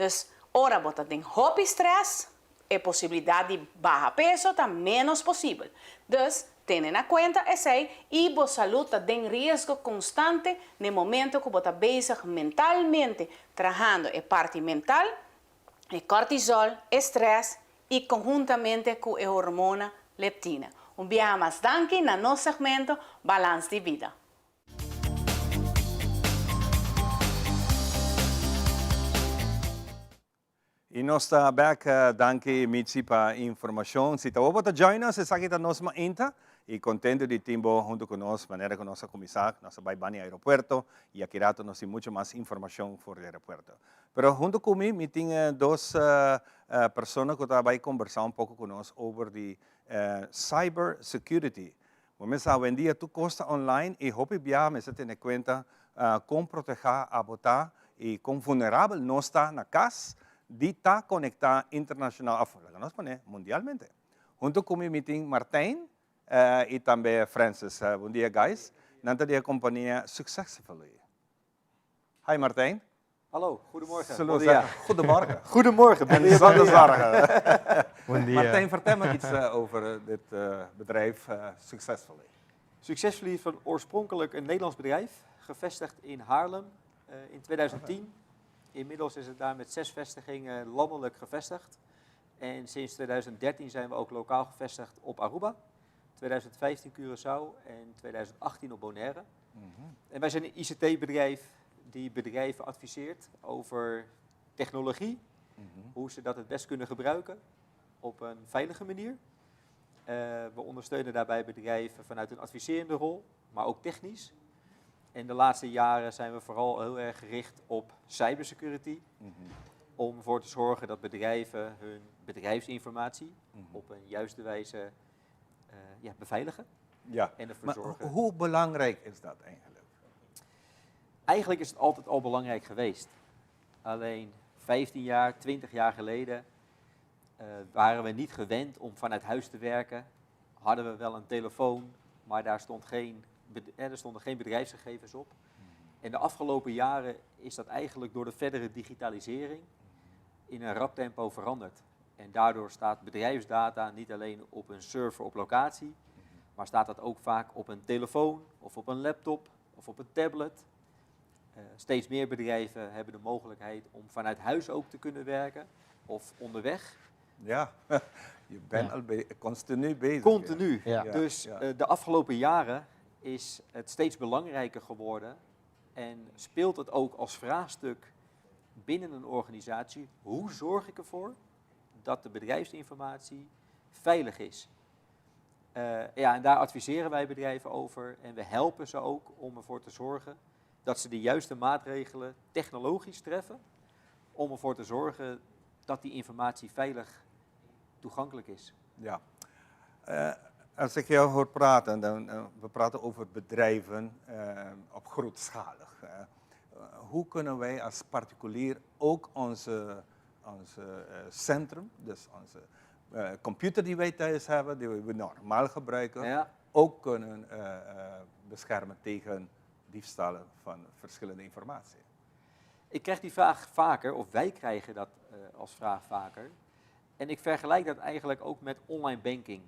Dus ora bo ta den hopi stress, e posibilidat di baha peso ta ménos posibel. Dus tene na kuenta esei i bo salud ta den riesgo konstante n'e momento ku bo ta bezig mentalmente trahando e parti mental, e cortisol, e stress i konhuntamente ku e hormona leptina. Un biaha mas danki na nos segmento Balans di Bida. Y nos ta bek, danki Mitzi pa informacion. Si ta bo ta join nos, esaki ta nos mainta y contento di tin bo hunto cu nos manera cu nos a cuminsa, nos a bay bani aeropuerto y aki rato nos tin mucho mas informacion for di aeropuerto. Pero hunto cu mi, mi tin dos persona cu ta bay combersa un poco cu nos over di cyber security. Bo mester awendia tur kos ta online i hopi biaha mester tene kuenta kon protehá abo ta i kon vulnerabel nos ta na kas di ta konektá internashonal òf laga nos pone mundialmente. Huntu ku mi mi tin Martijn i tambe Francis. Bon dia guys. Nan ta di e kompania Successfully. Hi Martijn. Hallo, goedemorgen. Zullen we zeggen, goedemorgen. Goedemorgen, bon dia. Maria. Bon dia. Martijn, vertel me iets over dit bedrijf Successfully. Successfully is van oorspronkelijk een Nederlands bedrijf, gevestigd in Haarlem in 2010. Inmiddels is het daar met 6 vestigingen landelijk gevestigd. En sinds 2013 zijn we ook lokaal gevestigd op Aruba, 2015 Curaçao en 2018 op Bonaire. En wij zijn een I C T-bedrijf die bedrijven adviseert over technologie, hoe ze dat het best kunnen gebruiken op een veilige manier. We ondersteunen daarbij bedrijven vanuit een adviserende rol, maar ook technisch. En de laatste jaren zijn we vooral heel erg gericht op cybersecurity, om ervoor te zorgen dat bedrijven hun bedrijfsinformatie op een juiste wijze beveiligen. En ervoor Maar zorgen. hoe belangrijk is dat eigenlijk? Eigenlijk is het altijd al belangrijk geweest. Alleen 15 jaar, 20 jaar geleden waren we niet gewend om vanuit huis te werken. Hadden we wel een telefoon, maar daar stond geen er stonden geen bedrijfsgegevens op. En de afgelopen jaren is dat eigenlijk door de verdere digitalisering in een rap tempo veranderd. En daardoor staat bedrijfsdata niet alleen op een server op locatie, maar staat dat ook vaak op een telefoon of op een laptop of op een tablet. Steeds meer bedrijven hebben de mogelijkheid om vanuit huis ook te kunnen werken of onderweg. Ja, je bent al continu bezig. Continu. Dus, de afgelopen jaren is het steeds belangrijker geworden en speelt het ook als vraagstuk binnen een organisatie. Hoe zorg ik ervoor dat de bedrijfsinformatie veilig is? En daar adviseren wij bedrijven over en we helpen ze ook om ervoor te zorgen dat ze de juiste maatregelen technologisch treffen om ervoor te zorgen dat die informatie veilig toegankelijk is. Ja. Als ik jou hoor praten, dan we praten over bedrijven op grootschalig. Hoe kunnen wij als particulier ook onze centrum, dus onze computer die wij thuis hebben, die we normaal gebruiken, ook kunnen beschermen tegen diefstallen van verschillende informatie? Ik krijg die vraag vaker, of wij krijgen dat als vraag vaker. En ik vergelijk dat eigenlijk ook met online banking.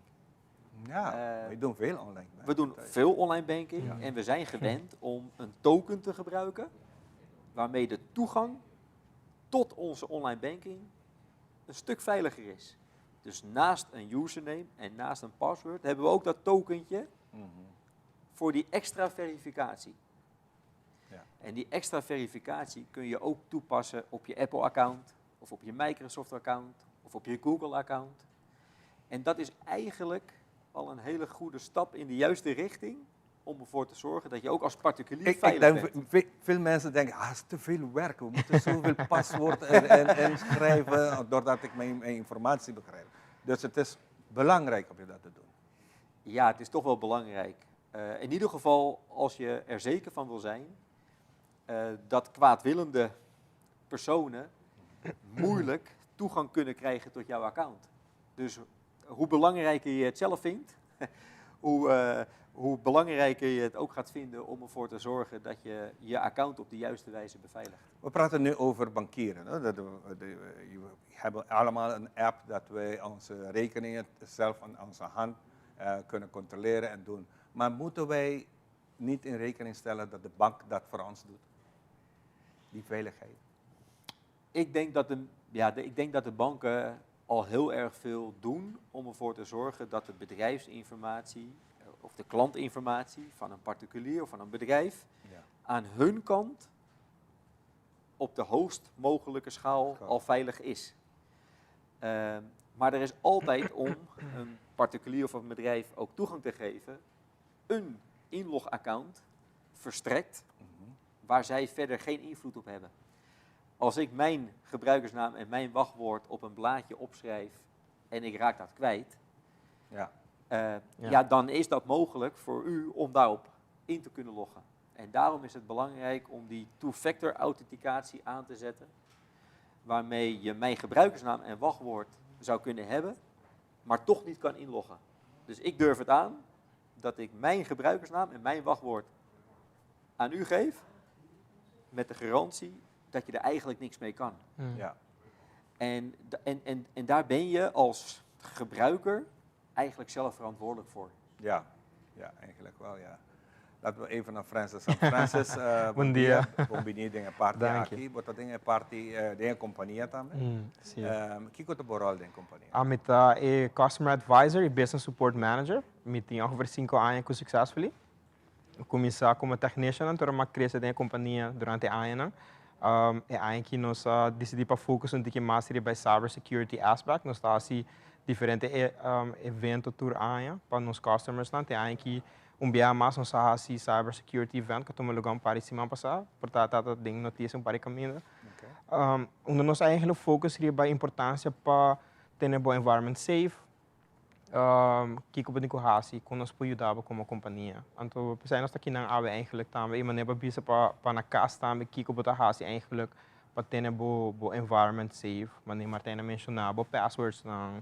Ja, wij doen veel online banking. We doen veel online banking en we zijn gewend om een token te gebruiken waarmee de toegang tot onze online banking een stuk veiliger is. Dus naast een username en naast een password hebben we ook dat tokentje voor die extra verificatie. En die extra verificatie kun je ook toepassen op je Apple-account of op je Microsoft-account of op je Google-account. En dat is eigenlijk al een hele goede stap in de juiste richting om ervoor te zorgen dat je ook als particulier Ik veilig denk, bent. veel mensen denken, het is te veel werk, we moeten zoveel paswoord en schrijven, doordat ik mijn informatie begrijp. Dus het is belangrijk om je dat te doen. Ja, het is toch wel belangrijk. In ieder geval, als je er zeker van wil zijn dat kwaadwillende personen moeilijk toegang kunnen krijgen tot jouw account. Dus hoe belangrijker je het zelf vindt, Hoe, hoe belangrijker je het ook gaat vinden om ervoor te zorgen dat je je account op de juiste wijze beveiligt. We praten nu over bankieren. Hè? Dat we hebben allemaal een app dat wij onze rekeningen zelf aan onze hand kunnen controleren en doen. Maar moeten wij niet in rekening stellen dat de bank dat voor ons doet? Die veiligheid. Ik denk dat de, ja, ik denk dat de banken al heel erg veel doen om ervoor te zorgen dat de bedrijfsinformatie of de klantinformatie van een particulier of van een bedrijf aan hun kant op de hoogst mogelijke schaal al veilig is. Maar er is altijd om een particulier of een bedrijf ook toegang te geven, een inlogaccount verstrekt waar zij verder geen invloed op hebben. Als ik mijn gebruikersnaam en mijn wachtwoord op een blaadje opschrijf en ik raak dat kwijt, ja, dan is dat mogelijk voor u om daarop in te kunnen loggen. En daarom is het belangrijk om die two-factor authenticatie aan te zetten, waarmee je mijn gebruikersnaam en wachtwoord zou kunnen hebben, maar toch niet kan inloggen. Dus ik durf het aan dat ik mijn gebruikersnaam en mijn wachtwoord aan u geef, met de garantie dat je er eigenlijk niks mee kan. En daar ben je als gebruiker eigenlijk zelf verantwoordelijk voor. Ja, ja, eigenlijk wel, ja. Laten we even naar Francis. Francis, Bon dia. Bon bini den e parti Dank je. aki, bo ta den e parti den e compania tambe. Si. Kiko ta bo rol den compania? Ami ta e Customer Advisor y Business Support Manager. Mi tin ongeveer 5 aña cu Successfully. Cuminsa como technician, anto m'a crece den e compania durante añanan. E aña aki nos a dicidi pa focus un tiki mas riba cyber security aspect. Nos ta haci diferente evento tur aña pa nos customers nan. E aña aki un biaha mas nos a haci cyber security event cu a tuma luga un par di siman pasa. Por ta ta den noticia un par di caminda. Unda nos eigenlijk focus riba importancia pa tene bo environment safe, kiko bo tin cu haci, con nos por yuda bo como compania. Anto, pesey nos ta akinan awe eigenlijk tambe, y manera pa bisa pa na cas tambe kiko bo ta haci eigenlijk pa tene bo environment safe. Manera Martijn a menciona, bo passwords nan,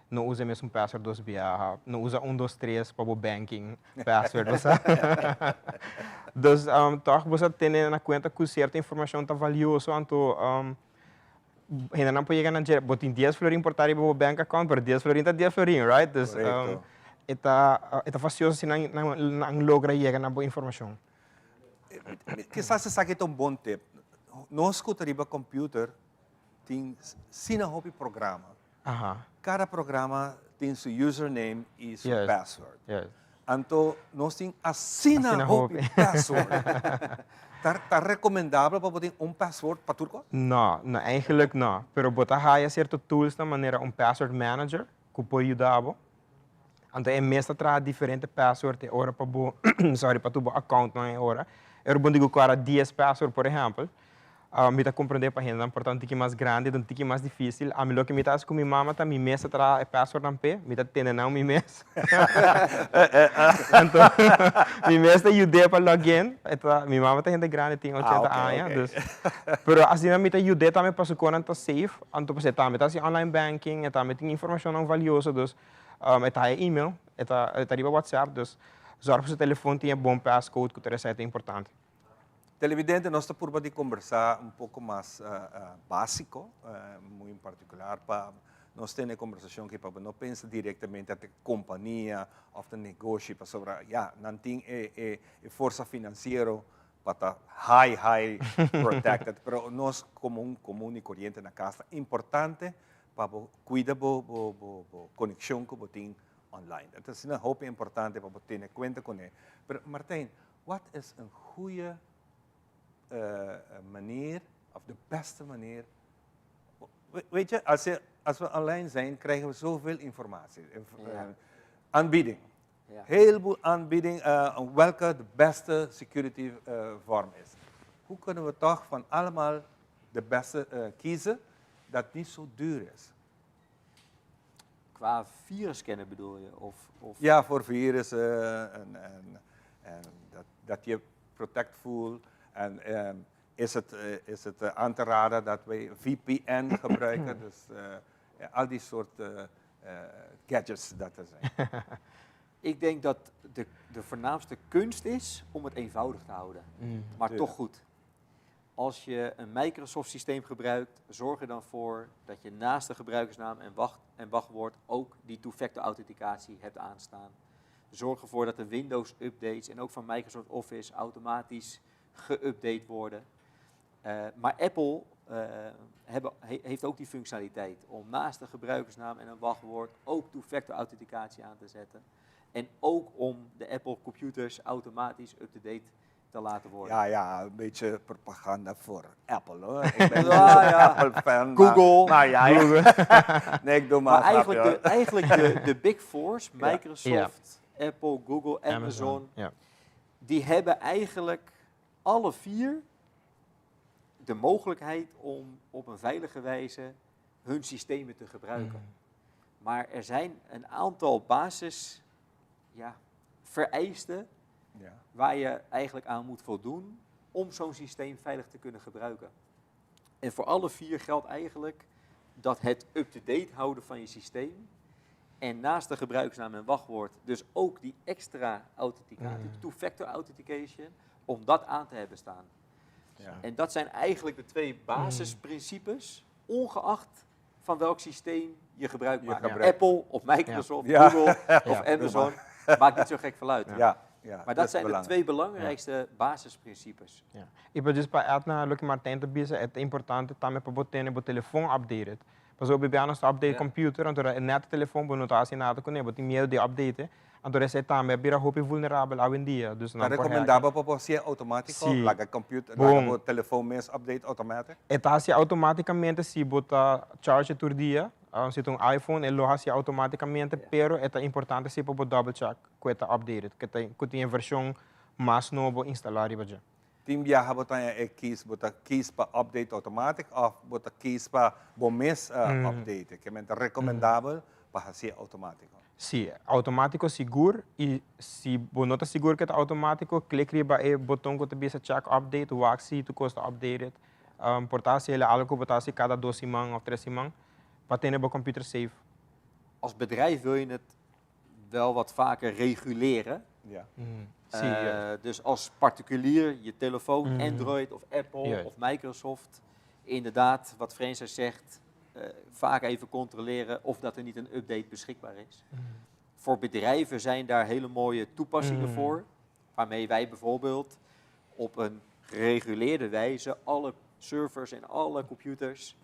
no usa mesun password dos biaha, no usa 1, 2, 3 pa bo banking password, bo sa. Dus toch bo sa tene na cuenta cu cierto informacion ta valioso, anto hendenan por yega na dje, bo tin 10 florin por ta riba bo bank account, pero 10 florin ta 10 florin, right? Dus e ta fastioso si nan logra yega na bo informacion. Kisas esaki ta un bon tip. Nos cu ta riba computer tin asina hopi programa. Cada programa tin su username y su password. Anto, nos tin asina Asina hopi hopi. password. Ta recomendabel pa tin un password pa tur cos? No, eigenlijk no. Pero bo ta haya cierto tools na manera un password manager cu por yuda bo. Anto e mes ta traha diferente password e ora pa bo, sorry, pa tur bo account nan e ora. Ora bo digo cu ora 10 password, por ehempel, mi ta comprende pa hende por ta un tiki mas grandi, un tiki mas dificil. Ami loke mi ta haci cu mi mama ta mi mes ta traha e password nan pe, mi ta tene nan mi mes. Anto, mi mes ta yude pa login. Eta, mi mama ta hende grandi, tin 80 aña, dus. Pero asina mi ta yude tambe pa su conan ta safe. Anto pues e tambe ta haci online banking, e tambe tin informacion nan valioso, dus e ta haya email, e ta riba WhatsApp, dus zorg pa su telefon tin e bon passcode cu ta esey ta importante. Televidente, nos ta purba di combersa un poco mas basico, muy en particular pa nos tene combersacion cu pa no pensa directamente e compania of e negoshi, pasobra, ja, nan tin e forsa financiero pa ta high, high protected, pero nos como un comun y coriente na cas, importante pa cuida bo conexion cu bo tin online. Anto, ta hopi importante pa tene cuenta cu ne. Pero Martijn, wat is een goede manier, of de beste manier? Weet je, als we online zijn, krijgen we zoveel informatie. Aanbieding. Heleboel aanbieding welke de beste security vorm is. Hoe kunnen we toch van allemaal de beste kiezen dat niet zo duur is? Qua virusscannen bedoel je? Of? Ja, voor virussen en dat je protect voelt. En is het aan te raden dat wij VPN gebruiken? Dus ja, al die soort gadgets dat er zijn. Ik denk dat de, de voornaamste kunst is om het eenvoudig te houden, maar toch goed. Als je een Microsoft systeem gebruikt, zorg er dan voor dat je naast de gebruikersnaam en, wacht, en wachtwoord ook die two-factor authenticatie hebt aanstaan. Zorg ervoor dat de Windows updates en ook van Microsoft Office automatisch geüpdate worden. Maar Apple heeft ook die functionaliteit om naast de gebruikersnaam en een wachtwoord ook two-factor authenticatie aan te zetten. En ook om de Apple computers automatisch up-to-date te laten worden. Ja, een beetje propaganda voor Apple hoor. Ik ben Ja. Apple-fan. Google. Maar ja, Google. nee, ik doe maar Maar een eigenlijk, grapje, de, hoor. eigenlijk de Big Fours, Microsoft, Apple, Google, Amazon, Amazon, ja. die hebben eigenlijk alle vier de mogelijkheid om op een veilige wijze hun systemen te gebruiken. Maar er zijn een aantal basis ja, vereisten waar je eigenlijk aan moet voldoen om zo'n systeem veilig te kunnen gebruiken. En voor alle vier geldt eigenlijk dat het up-to-date houden van je systeem en naast de gebruikersnaam en wachtwoord dus ook die extra authenticatie, two-factor authentication, om dat aan te hebben staan. En dat zijn eigenlijk de twee basisprincipes, ongeacht van welk systeem je gebruik Je maakt. gebruikt. Apple of Microsoft, Google of Amazon, maakt niet zo gek veel uit. Ja, Maar dat dat is zijn de belangrijk. twee belangrijkste basisprincipes. Ja. I pa dus pa add na loke Martijn ta bisa, e importante tambe pa bo tene bo telefon updated. Paso hopi nos ta update computer, anto net telefon bo no ta hasi nada kuné, bo tin miedo di update, anto esei tambe a bira hopi vulnerabel awendia. Dus Ta nan por recomendabel pa hasi automatico? Si. Laga computer, Bon. laga telefon mes update automatic? E ta hasi automaticamente si bo ta charge tur dia. Si ta un iPhone, e lo hasi automaticamente, pero e ta importante si pa bo double check ku e ta updated, ku tin e version mas nobo instala riba dje. Tin biaha bo ta e kies, bo ta kies pa update automatic of bo ta kies pa bo mes update. Ke men ta recomendabel pa hasi automatico. Si, automatico sigur y si bo no ta sigur ku ta automatico, click riba e boton ku ta bisa check update, wak si tur kos ta updated. Por ta hasi algo ku bo ta hasi kada 2 siman of 3 siman pa tene bo computer safe. Als bedrijf wil je het wel wat vaker reguleren. Si, juist. Dus als particulier je telefoon, Android of Apple of Microsoft, inderdaad, wat Francis zegt, vaak even controleren of dat er niet een update beschikbaar is. Voor bedrijven zijn daar hele mooie toepassingen voor, waarmee wij bijvoorbeeld op een gereguleerde wijze alle servers en alle computers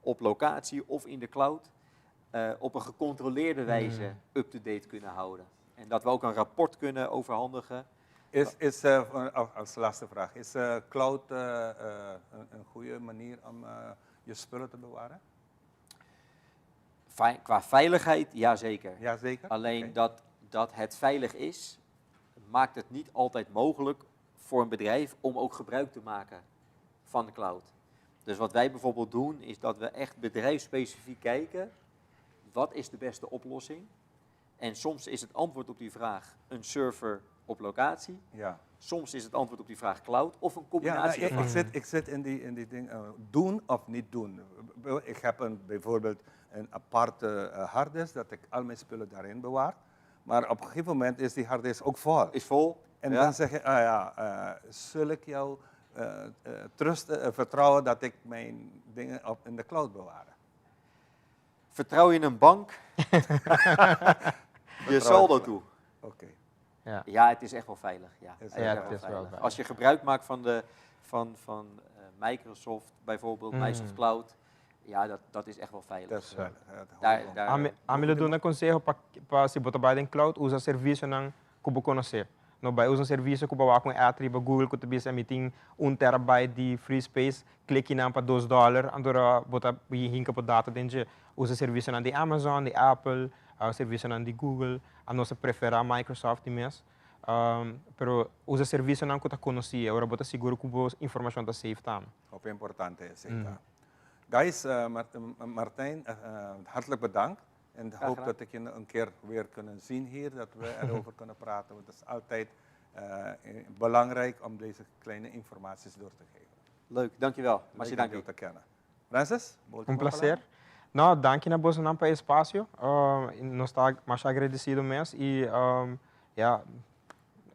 op locatie of in de cloud op een gecontroleerde wijze up-to-date kunnen houden. En dat we ook een rapport kunnen overhandigen. Is, als laatste vraag, is cloud een goede manier om je spullen te bewaren? Qua veiligheid, jazeker. Jazeker? Alleen dat het veilig is, maakt het niet altijd mogelijk voor een bedrijf om ook gebruik te maken van de cloud. Dus wat wij bijvoorbeeld doen, is dat we echt bedrijfsspecifiek kijken, wat is de beste oplossing? En soms is het antwoord op die vraag een server op locatie. Soms is het antwoord op die vraag cloud of een Ja, combinatie nou, ik, ervan. ik zit in die ding, doen of niet doen. Ik heb bijvoorbeeld een aparte harddisk dat ik al mijn spullen daarin bewaar. Maar op een gegeven moment is die harddisk ook vol. Is vol. En ja. dan zeg je, ah ja, zul ik jou trusten, vertrouwen dat ik mijn dingen in de cloud bewaar? Vertrouw je een bank je saldo toe? Oké. Ja, het is echt wel veilig. Ja, Is het is Ja, echt het wel is wel veilig. veilig. Als je gebruik maakt van Microsoft bijvoorbeeld, Microsoft Cloud, ja, dat is echt wel veilig. Dat is veilig. Ja, dat hoor ik wel. Ami, ami lo duna konseho pa si bo ta bai den cloud, usa servisionan ku bo konosé. No bai usa un servisio ku bo wak un ad riba Google ku ta bisa mi tin 1 terabyte di free space, click nan pa $2, anto bo ta hinka bo data den dje. Usa servisionan di Amazon, di Apple, servisionan di Google, nos ta preferá Microsoft di mes. Pero usa servisionan ku ta konosí, ora bo ta sigur ku bo informashon ta safe tambe. Hopi importante, zeker. Guys, Martijn, hartelijk bedankt. En Graag hoop gedaan. dat ik je een keer weer kunnen zien hier, dat we erover kunnen praten. Want het is altijd belangrijk om deze kleine informaties door te geven. Leuk, dankjewel. Leuk Masha om dank jou te kennen. Francis, Un plaser. No, danki na boso pa e espasio. Nos ta masha agradecido mes y ya.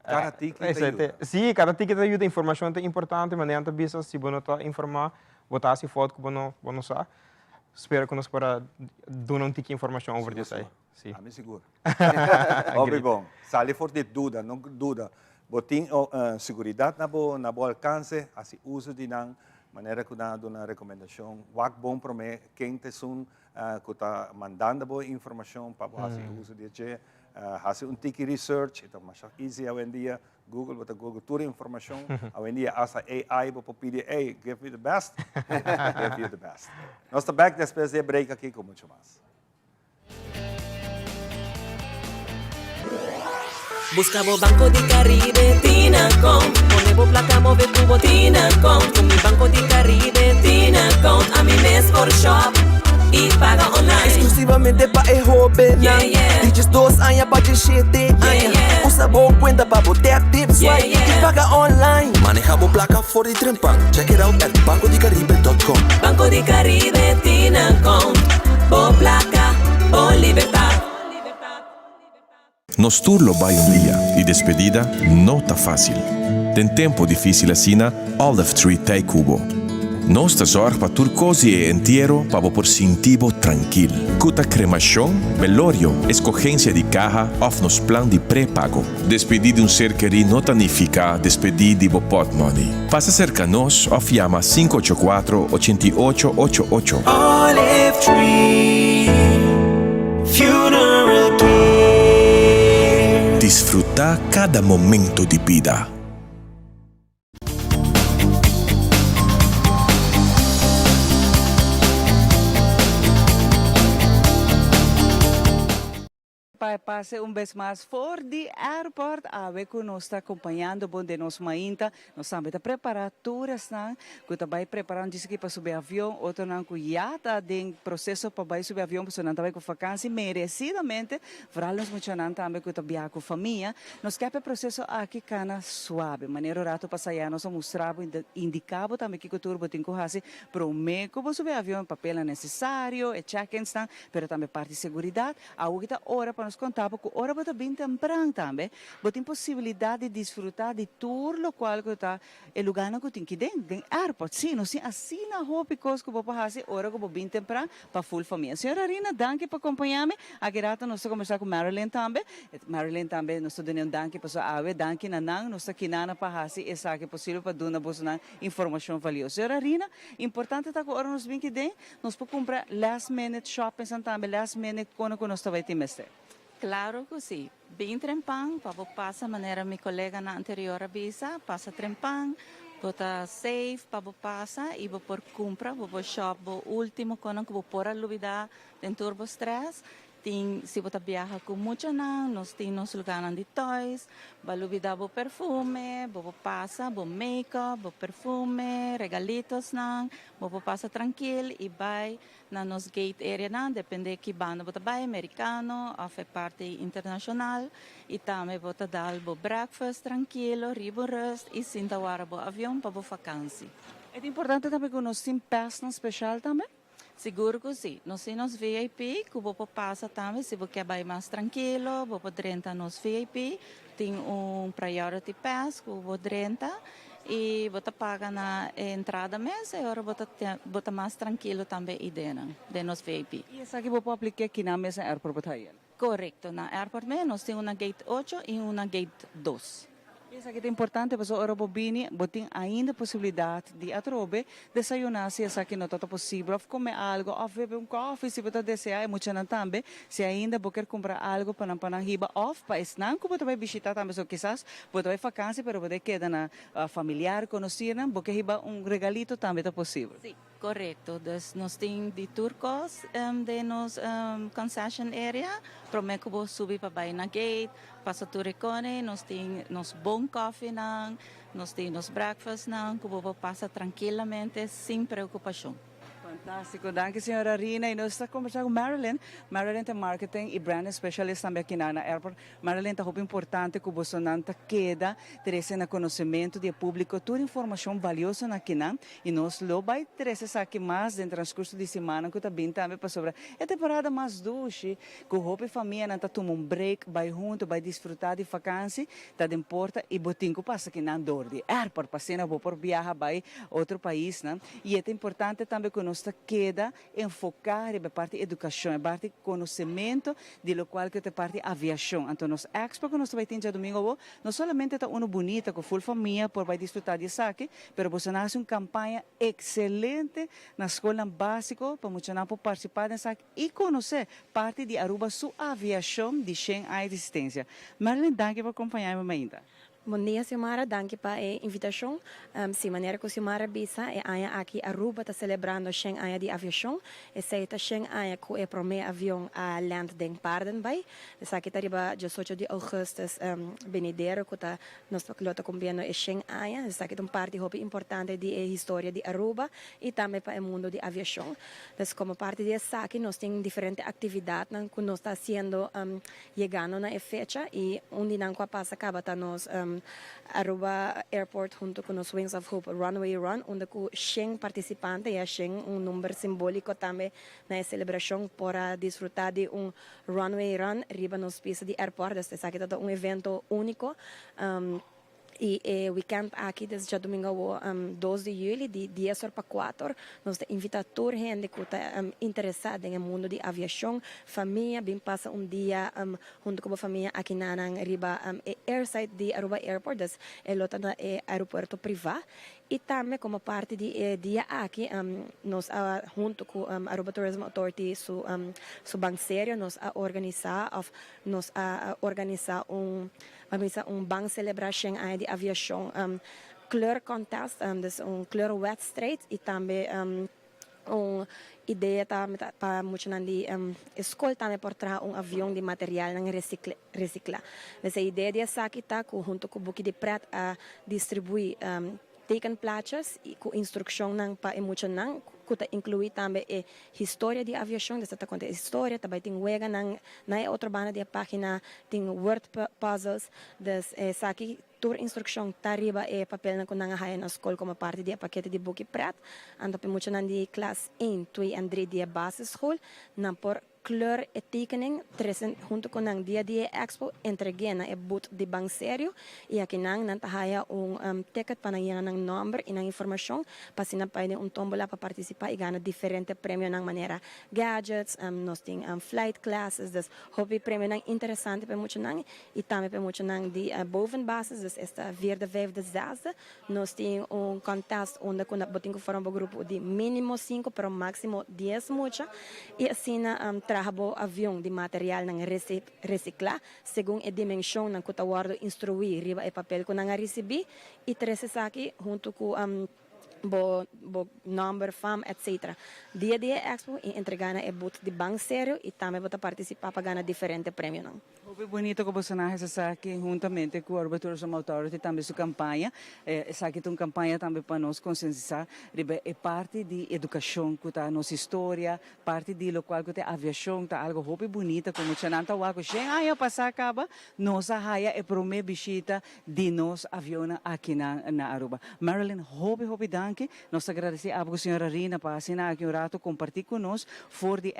Cada tiki ta yuda. Sí, cada tiki ta yuda. Informacion ta importante, manera nan ta bisa si bo no ta informa bo ta haci fout cu bo no bo no sa. Spero cu nos por a duna un tiki informacion over di esey. Sí. Ami sigur. Hopi bon. Sali for di duda, no duda. Bo tin seguridad na bo na bo alcance, haci uso di nan manera cu nan a duna recomendacion. Wak bon prome ken ta esun cu ta mandando bo informacion pa bo haci uso di dje. Haci un tiki research, e ta masha easy awendia. Google, bo ta google tur informacion. Awendia hasta AI bo por pidi, hey, give me the best. Give you the best. Nos ta back despues di e break aki cu mucho mas. Busca bo Banco di Caribe Tinacom Pone bo placa move cu bo Tinacom Cu mi Banco di Caribe Tinacom Ami mes por shop y paga online. Exclusivamente pa e hobennan Yeah, yeah. Di 12 aña pa 17 aña Yeah, yeah. Usa bo cuenta pa bo tap, tip, swipe Yeah, yeah. y paga online. Maneha bo placa for di trempan. Check it out at bancodicaribe.com. Banco di Caribe Tinacom Bo placa, bo libertad. Nos tur lo bai un dia y despedida no ta fácil. Den tempo difícil asina, Olive Tree t'ei cu bo. Nos ta zorg pa tur cos di e entiero pa bo por sinti bo trankil. Cu ta cremacion, velorio, escogencia di caha of nos plan di prepago. Despedí di un ser kerí no ta nifica despedí di bo potmoney. Pasa cerca nos of yama 584 88 88. Olive Tree Funeral Care. Disfruta cada momento di bida. Pa e pase un bes mas for di airport awe cu nos ta acompañando bo den nos mainta. Nos tambe ta prepara tur esnan cu ta bay prepara un djis aki pa subi avion, otronan cu ya ta den proceso pa bay subi avion pasobra nan ta bay cu vakantie merecidamente, vooral nos muchanan tambe cu ta biaha cu famia. Nos kier pa e proceso aki cana suabe. Manera un rato pasa ya nos a mustra bo y indica bo tambe kico tur bo tin cu haci prome cu bo subi avion, papelnan necesario, e check-insnan, pero tambe parti seguridad. Awo ki ta ora pa nos konta bo ku ora bo ta bin tempran tambe, bo tin posibilidat di disfrutá di tur lokual ku ta e lugánan ku tin ki den, den airport. Sí, nos tin asina hopi kos ku bo por hasi ora ku bo bin tempran pa ful famia. Señora Rina, danki pa kompañá mi. Aki rato nos ta kombersá ku Marilyn tambe. Marilyn tambe nos ta dun'é un danki pasobra awe danki na nan nos ta kinana pa hasi esaki posibel pa duna bosonan informashon valioso. Señora Rina, importante ta ku ora nos bin ki den, Nos por cumpra last minute shoppingsan tambe last minute kono cu nos ta bay tin mester? Claro cu si. Bin trempan pa bo pasa manera mi coleganan anterior a bisa, pasa trempan, bo ta safe pa bo pasa y bo por cumpra, bo por shop bo ultimo konan cu bo por a lubida den tur bo stress. Tin, si bo ta biaha ku muchanan, nos tin nos lugánan di toys, bo a lubidá bo perfume, bo por pasa bo make-up, bo perfume, regalitosnan, bo por pasa trankil i bai na nos gate areanan, dependé ki banda bo ta bai, merikano òf e parti internashonal, i tambe bo ta dal bo breakfast trankilo, riba un rust i sinta wara bo avion pa bo fakansi. E ta importante tambe ku nos tin pèsnan speshal tambe? Sigur ku si. Nos tin nos VIP ku bo por pasa tambe si bo ke bai mas trankilo, bo por drenta nos VIP. Tin un priority pass ku bo drenta i bo ta paga na e entrada mes e ora bo ta bo ta mas trankilo tambe i den den nos VIP. I esaki bo por apliké kinan mes na airport bo ta haña? Korekto, na airport mes nos tin un na gate ocho i un na gate dos. Esaki ta importante pasobra ora bo bini bo tin ainda posibilidad di atrobe desayuna si esaki no ta ta posibel of come algo of bebe un koffie si bo ta desea e muchanan tambe si ainda bo kier cumpra algo pa nan pa nan hiba of pa esnan cu bo ta bay bishita tambe so kisas bo ta bay vakantie pero bo ta keda na familiar conocirnan bo kier hiba un regalito tambe ta posibel. Si. Korekto, dus nos tin di tur kos den nos concession area, prome ku bo subi pa bai na gate, pasa tur e kone, nos tin nos bon kòfinan, nos tin nos breakfastnan ku bo por pasa trankilamente sin preokupashon. Fantástiko, danki señora Rina y nos ta kombersá ku Marilyn. Marilyn ta marketing y branding specialist tambe aki na na airport. Marilyn ta hopi importante ku bosonan ta keda trese na konosementu di e públiko tur informashon balioso na kinan y nos lo bai trese esaki mas den transkurso di simannan ku ta bin tambe pasobra e temporada mas dushi ku hopi famianan ta tuma un break bai huntu bai disfrutá di fakansi ta den porta y bo tin ku pasa kinan dor di airport pa asina bo por biaha bai otro paisnan y e ta importante tambe ku nos ta keda enfoká riba e parti edukashon, e parti konosementu di lokual ku ta e parti aviashon. Anto nos expo ku nos ta bai tin djadumingu awor no solamente ta unu bunita ku ful famia por bai disfrutá di esaki, pero boso nan hasi un kampaña ekselente na skolnan básiko pa muchanan por partisipá den esaki i konosé parti di Aruba su aviashon di shen aña di existensia. Marilyn, danki pa kompañá mi mainta. Bon dia Xiomara, danki pa e invitacion. Si, manera cu Xiomara bisa, e aña aki Aruba ta celebrando shen aña di aviacion. Esey ta shen aña cu e prome avion a land den Paardenbaai. Esaki ta riba diesocho di augustus benidero cu ta nos lo ta cumpliendo e shen aña. Esaki ta un parti hopi importante di e historia di Aruba y tambe pa e mundo di aviacion. Pues como parti di esaki nos tin diferente actividadnan cu nos ta haciendo Yegando na e fecha y un di nan cu a pasa caba ta nos Aruba Airport hunto cu nos Wings of Hope Runway Run unda cu shen participante ya shen un number simbolico tambe na e celebracion por a disfruta di un runway run riba nos pista di airport. Esaki ta un evento unico. Y e weekend aki des djadumingo awo dos di juli di dies or pa cuater nos ta invita tur hende cu ta interesa den e mundo di aviacion, famia bin pasa un dia hunto cu bo famia aki nanan riba e airside di Aruba Airport, des e lo ta na e aeropuerto priva. Y tambe como parti di e dia aki nos a hunto cu Aruba Tourism Authority su su ban serio nos a organisa of nos a organisa un A bisa un ban celebra shen aña di aviacion kleur contest, dus un kleurwedstrijd y tambe un idea ta pa muchanan di e scol tambe por traha un avion di materialnan recicla. Dus e idea di esaki ta cu hunto cu Buki di Pret a distribui tekenplaatjes y cu instruccionnan pa e muchanan cu ta inclui tambe e historia di aviacion, dus ta conta e historia, ta bay tin weganan na e otro banda di e pagina tin word puzzles, dus esaki tur instruccion ta riba e papelnan cu nan a haya na scol como parti di e pakete di buki pret, anto pa e muchanan di klas een, twee en drie di e basisschool nan por Kleur e tekening, trese hunto ku nan dia di e expo, entreg'é na e booth di Ban Serio i akinan nan ta haya un ticket pa nan yena nan nòmber i nan informashon pa asina bai den un tómbola pa partisipá i gana diferente premionan manera gadgets, nos tin flight classes, dus hopi premionan interesante pa e muchanan i tambe pa e muchanan di bovenbasis, dus esta vierde, vijfde, zesde. Nos tin un contest unda cu bo tin cu forma bo grupo di minimo cinco pero maximo dies mucha y asina traha bo avion di materialnan recicla segun e dimensionnan cu ta wordo instrui riba e papel cu nan a ricibi y trece esaki hunto cu bo bo nomber, fam etc. Dia di e expo y entrega na e booth di Ban Serio y tambe bo ta participa pa gana diferente premionan. Hopi bunito ku boso nan hasi esaki huntamente ku Aruba Tourism Authority tambe su kampaña. Esaki ta un kampaña tambe pa nos konsientisá riba e parti di edukashon ku ta nos historia, parti di lokual ku ta e aviashon ta algu hopi bunita ku muchanan ta wak ku shen aña pasá kaba nos a haya e promé bishita di nos avionnan akinan na Aruba. Marilyn hopi hopi danki. Nos ta gradesí abo ku señora Rina pa asina aki un rato kompartí ku nos for di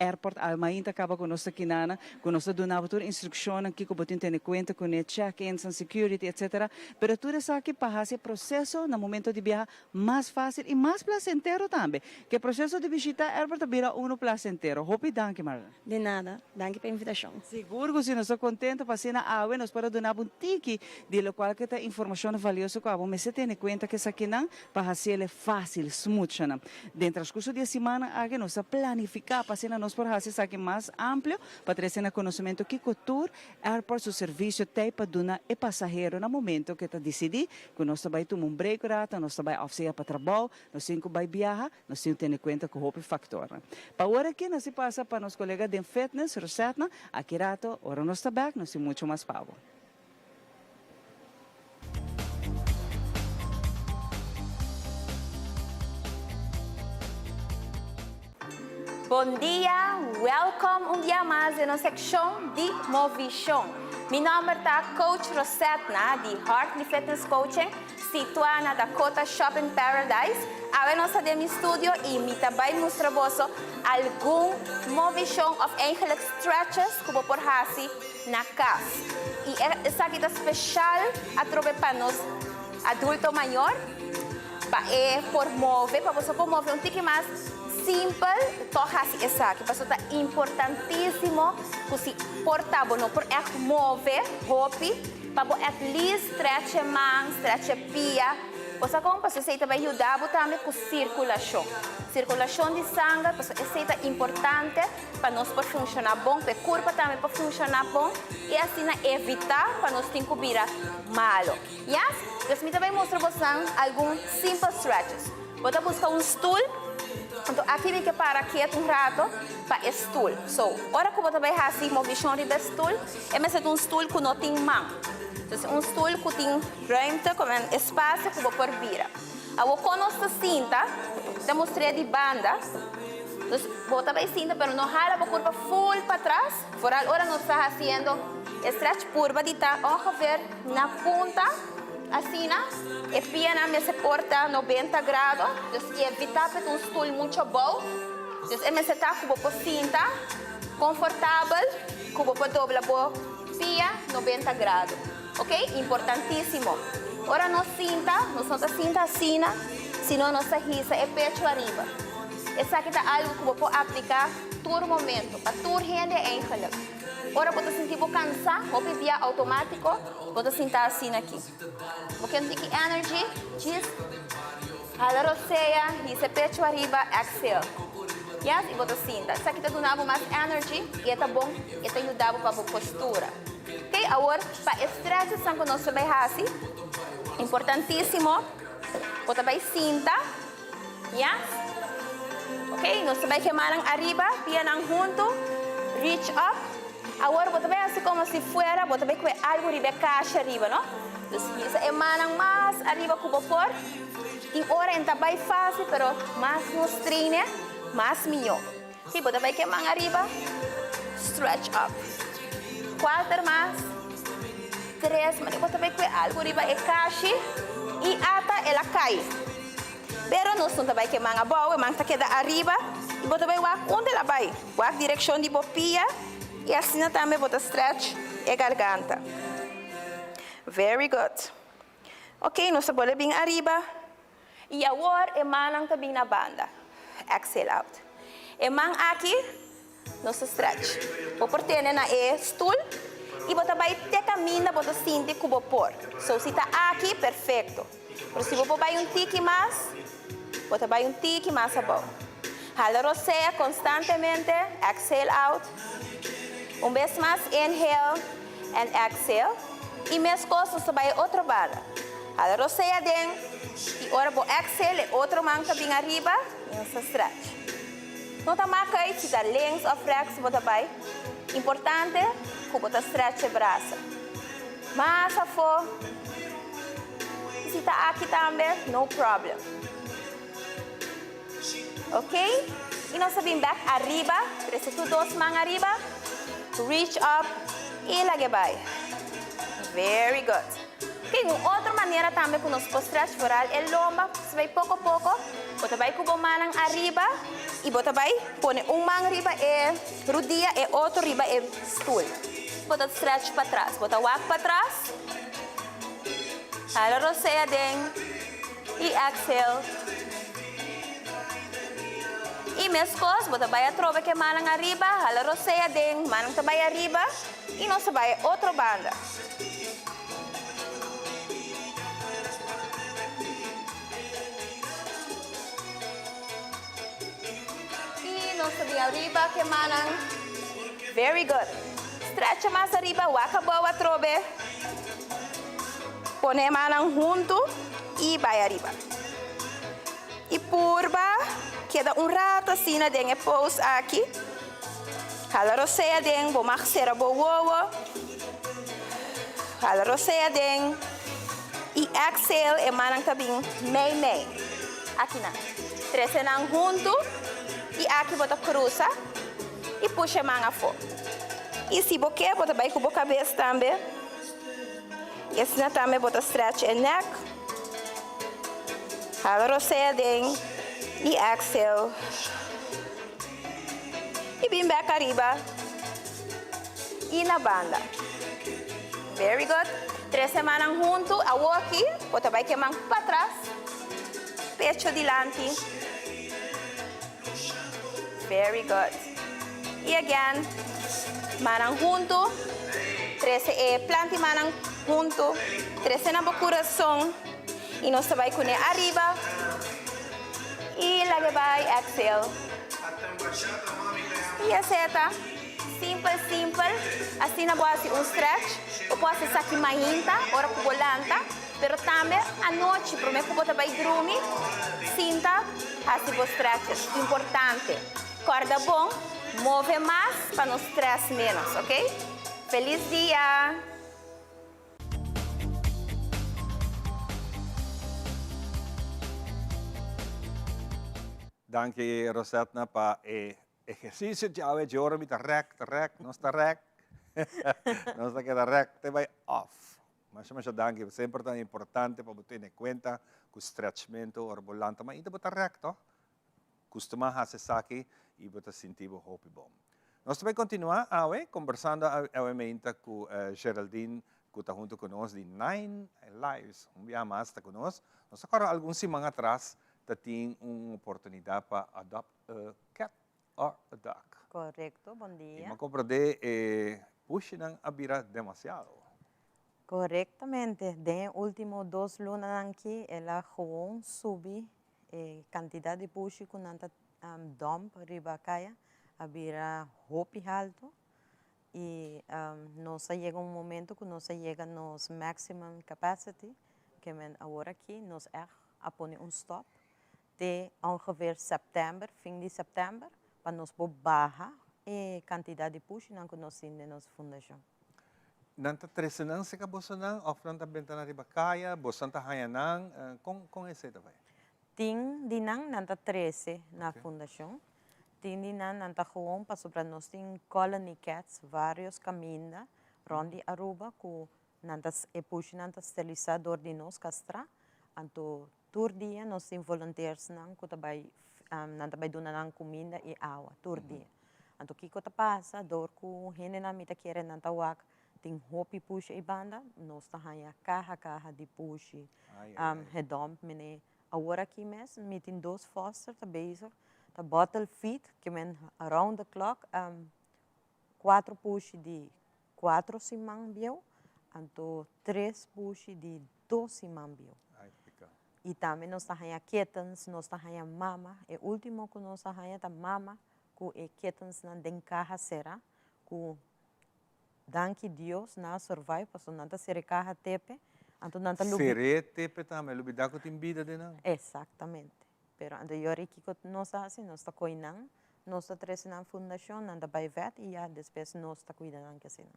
airport Almain ta kaba ku nos ta kinana Ku nos ta duna bo tur instrukshonnan kiko bo tin tene kuenta kuné, check-ins en security etc. Pero tur esaki pa hasi e proseso na momento di biaha mas fásil i mas plasentero tambe. Ku e proseso di bishitá airport ta bira unu plasentero. Hopi danki Marlene. Di nada. Danki pa e invitashon. Sigur ku si. Nos ta kontento pa asina awe nos por a duna bo un tiki di lokual ku ta informashon valioso ku abo mester tene kuenta ku esakinan pa hasiel e fásil, smooth, shana. Den transcurso di e simannan aki nos ta planifica pa asina nos por haci esaki mas amplio pa trece na conocimento kico tur airport su servicio t'ey pa duna e pasahero na momento cu e ta dicidi cu nos ta bay tuma un break rato, nos ta bay of sea pa trabao, nos tin cu bay biaha, nos tin cu tene cuenta cu hopi factornan. Pa ora aki nos tin pasa pa nos colega den fitness, Rosetna, aki rato ora nos ta bek nos tin mucho mas pa bo. Bon dia, welcome un dia mas den nos seccion di Movishon. Mi nomber ta Coach Rosetna di Hartley Fitness Coaching, situa na Dakota Shopping Paradise. Awe nos ta den mi studio y mi ta bay mustra boso algun movishon of eigenlijk stretches cu bo por haci na cas. Y esaki ta special atrobe pa nos adulto mayor. Pa e por move, pa boso por move un tiki mas simpel, tòg hasi esaki. Pasobra ta importantísimo ku si por ta bo no por ègt move hopi, pa bo at least stretch e man, stretch e pia. Bo sa kon? Pasobra esei ta bai yuda bo tambe ku sirkulashon. Sirkulashon di sanger, pasobra esei ta importante pa nos por funshoná bon, pa e kurpa tambe por funshoná bon i asina evitá pa nos tin ku bira malo. Yes? Dus mi ta bay mustra bosnan algun simple stretches. Bo ta busca un stoel, anto aki mi ke para kiet un rato pa e stoel. So, ora cu bo ta bay haci movishon riba e stoel, e mester ta un stoel cu no tin man. Dus un stoel cu tin ruimte, como un espacio cu bo por bira. Awor con nos ta sinta, mi ta mustr'e di banda. Dus bo ta bay sinta pero no hala bo curpa full patras, vooral ora nos ta haciendo e stretch purba di ta ongeveer Na punta, asina, e pianan mester por ta 90 grado, dus evita p'e ta un stul mucho abou. Dus e mester ta ku bo por sinta konfortabel, ku bo por dobla bo pia 90 grado. Ok? Importantísimo. Ora nos sinta, nos no ta sinta asina, sino nos ta hisa e pecho ariba. Esaki ta algu ku bo por apliká tur momento, pa tur hende eigenlijk. Ora bo ta sinti bo cansá, hopi bia automatico bo ta sinta asina aki. Bo ken tiki energy, djis hala rosea, hisa e pecho ariba, exhale. Yes, y bo ta sinta. Esaki ta duna bo mas energy y e ta bon, e ta yuda bo pa bo postura. Ok, awor pa e stretchesnan cu nos ta bay haci, importantisimo, bo ta bay sinta. Yes. Ok, nos ta bai ke mannan ariba, pianan huntu, reach up. Awor bo ta bai hasi komo si fuera bo ta bai kue algu riba e kasha riba, no? Dus hisa e mannan mas ariba ku bo por. Tin ora e ta bai fásil, pero mas nos traine, mas mihó. Ok, bo ta bai ke man ariba, stretch up. Kuater mas, tres mas, bo ta bai kue algu riba e kashi i ata el a kai. Pero nos no ta bai ke man abou, e man ta keda ariba i bo ta bai wak unda el a bai. Wak direkshon di bo pia i asina tambe bo ta stretch e garganta. Very good. Ok, nos ta bolbe bin ariba i awor e mannan ta bin na banda. Exhale out. E man aki Nos ta stretch. Bo por tene na e stoel y bo ta bay te caminda bo ta sinti cu bo por. So si ta aki, perfecto. Pero si bo por bay un tiki mas, bo ta bay un tiki mas abou. Hala rosea constantemente, exhale out. Un bes mas, inhale and exhale. Y mescos nos ta bay e otro banda. Hala rosea den y ora bo exhale e otro man ta bin ariba y nos ta stretch. No ta mak uit si ta links of rechts bo ta bai, importante ku bo ta stretch e brasa. Mas afó, i si ta aki tambe, no problem. Ok, i nos ta bin bek ariba, trese tur dos man ariba, reach up i lag'e bai. Very good. Ok, un otro manera tambe ku nos por stretch vooral e lomba, si bai poko poko, bo ta bai ku bo mannan ariba i bo ta bai pone un man riba e rudia e otro riba e stul. Bo ta stretch patras, bo ta wak patras, hala rosea den i exhale. I meskos bo ta bai atrobe ku e mannan ariba, hala rosea den, mannan ta bai ariba i nos ta bai e otro banda. Y nos ta bin ariba ke mannan. Very good. Stretcha mas ariba, wak abou atrobe. Pone e mannan huntu y bai ariba. Y purba keda un rato asina den e pose aki. Hala rosea den, bo mag sera bo wowo. Hala rosea den y exhale e mannan ta bin mei mei. Akinan. Trece nan huntu. I aki bo ta krusa i pusha e man afó. I si bo ke, bo ta bai ku bo kabes tambe. I asina tambe bo ta stretch e nek. Hala rosea aden i exhale. I bin bek ariba i na banda. Very good. Trese mannan huntu. Awoki bo ta bai ke man patras, pecho dilanti. Very good. I again, mannan huntu. Trese e planti mannan huntu. Trese na bo kurason. I nos ta bai kuné ariba. I laga bai, exhale. I esei ta. Simpel, simpel. Asina bo hasi un stretch. Bo por hasi esaki mainta, ora ku bo lanta. Pero tambe anochi, promé ku bo ta bai drumi, sinta hasi bo stretches. Importante. Kòrda bon, move mas pa no stress ménos, ok? Felis dia! Danki Rosetna pa e ehersisio djawe dje ora mi ta rèk ta rèk nos ta rèk nos ta keda rèk te bai òf. Masha masha danki semper ta importante pa bo tene kuenta ku stretchmento ora bo lanta mainta bo ta rèk tòg Custuma haci esaki y bo ta sinti bo hopi bon. Nos ta bay continua awe conversando awe meinta cu Geraldine cu ta hunto cu nos di Nine Lives. Un biaha mas ta cu nos. Nos ta acorda algun siman atras ta tin un oportunidad pa adopt a cat or a dog. Correcto, bon dia. Y mi a comprende e pushinan a bira demasiado. Correctamente, den e ultimo dos lunanan aki el a gewoon subi E kantidat di pushi ku nan ta dump riba kaya a bira hopi haltu i nos a yega un momento ku nos a yega nos maximum capacity, ke men awor aki nos ègt a pone un stop te ongeveer sèptèmber, fin di sèptèmber, pa nos por baha e kantidat di pushinan ku nos tin den nos fundashon. Nan ta trese nan serka bosonan òf nan ta benta nan riba kaya? Bosonan ta haña nan? Kon kon esei ta bai? Tin di nan, nan ta trese na fundashon. Tin di nan, nan ta gewoon pasobra nos tin colony cats varios kaminda rònt di Aruba ku nan ta e pushinan ta sterilisá dor di nos kastrá. Anto tur dia nos tin volunteersnan ku ta bai nan ta bai duna nan kuminda i awa tur dia. Anto kiko ta pasa dor ku hendenan mi ta kere nan ta wak tin hopi pushi ei banda nos ta haña kaha kaha di pushi gedump mene awor aki mes mi tin dos foster ta bezig ta bottle feed ke men around the clock kuatro pushi di kuatro siman bieu anto tres pushi di dos siman bieu. I tambe nos ta haña kittens, nos ta haña mama. E ultimo ku nos a haña ta mama ku e kittensnan den kaha será ku danki Dios nan a survive pasobra nan ta sera e kaha tepe anto nan ta lubi. Ser'é tepe tambe, lubidá ku tin bida den nan. Exactamente. Pero anto yori kiko nos a hasi? Nos ta koi nan, nos ta trese nan fundashon, nan ta bai vet i ya despues nos ta kuida nan ke asina.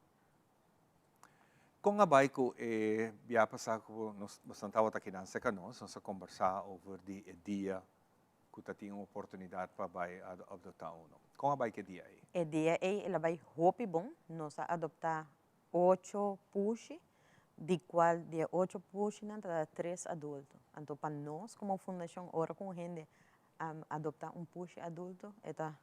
Kon a bai ku e bia pasá ku nos bosan tabata akinan serka nos, nos a kombersá over di e dia ku ta tin un oportunidat pa bai adoptá uno. Kon a bai ku e dia ei? E dia ei el a bai hopi bon. Nos a adoptá ocho pushi, di kual di e ocho pushinan ta tres adulto. Anto pa nos komo fundashon ora ku un hende adoptá un pushi adulto e ta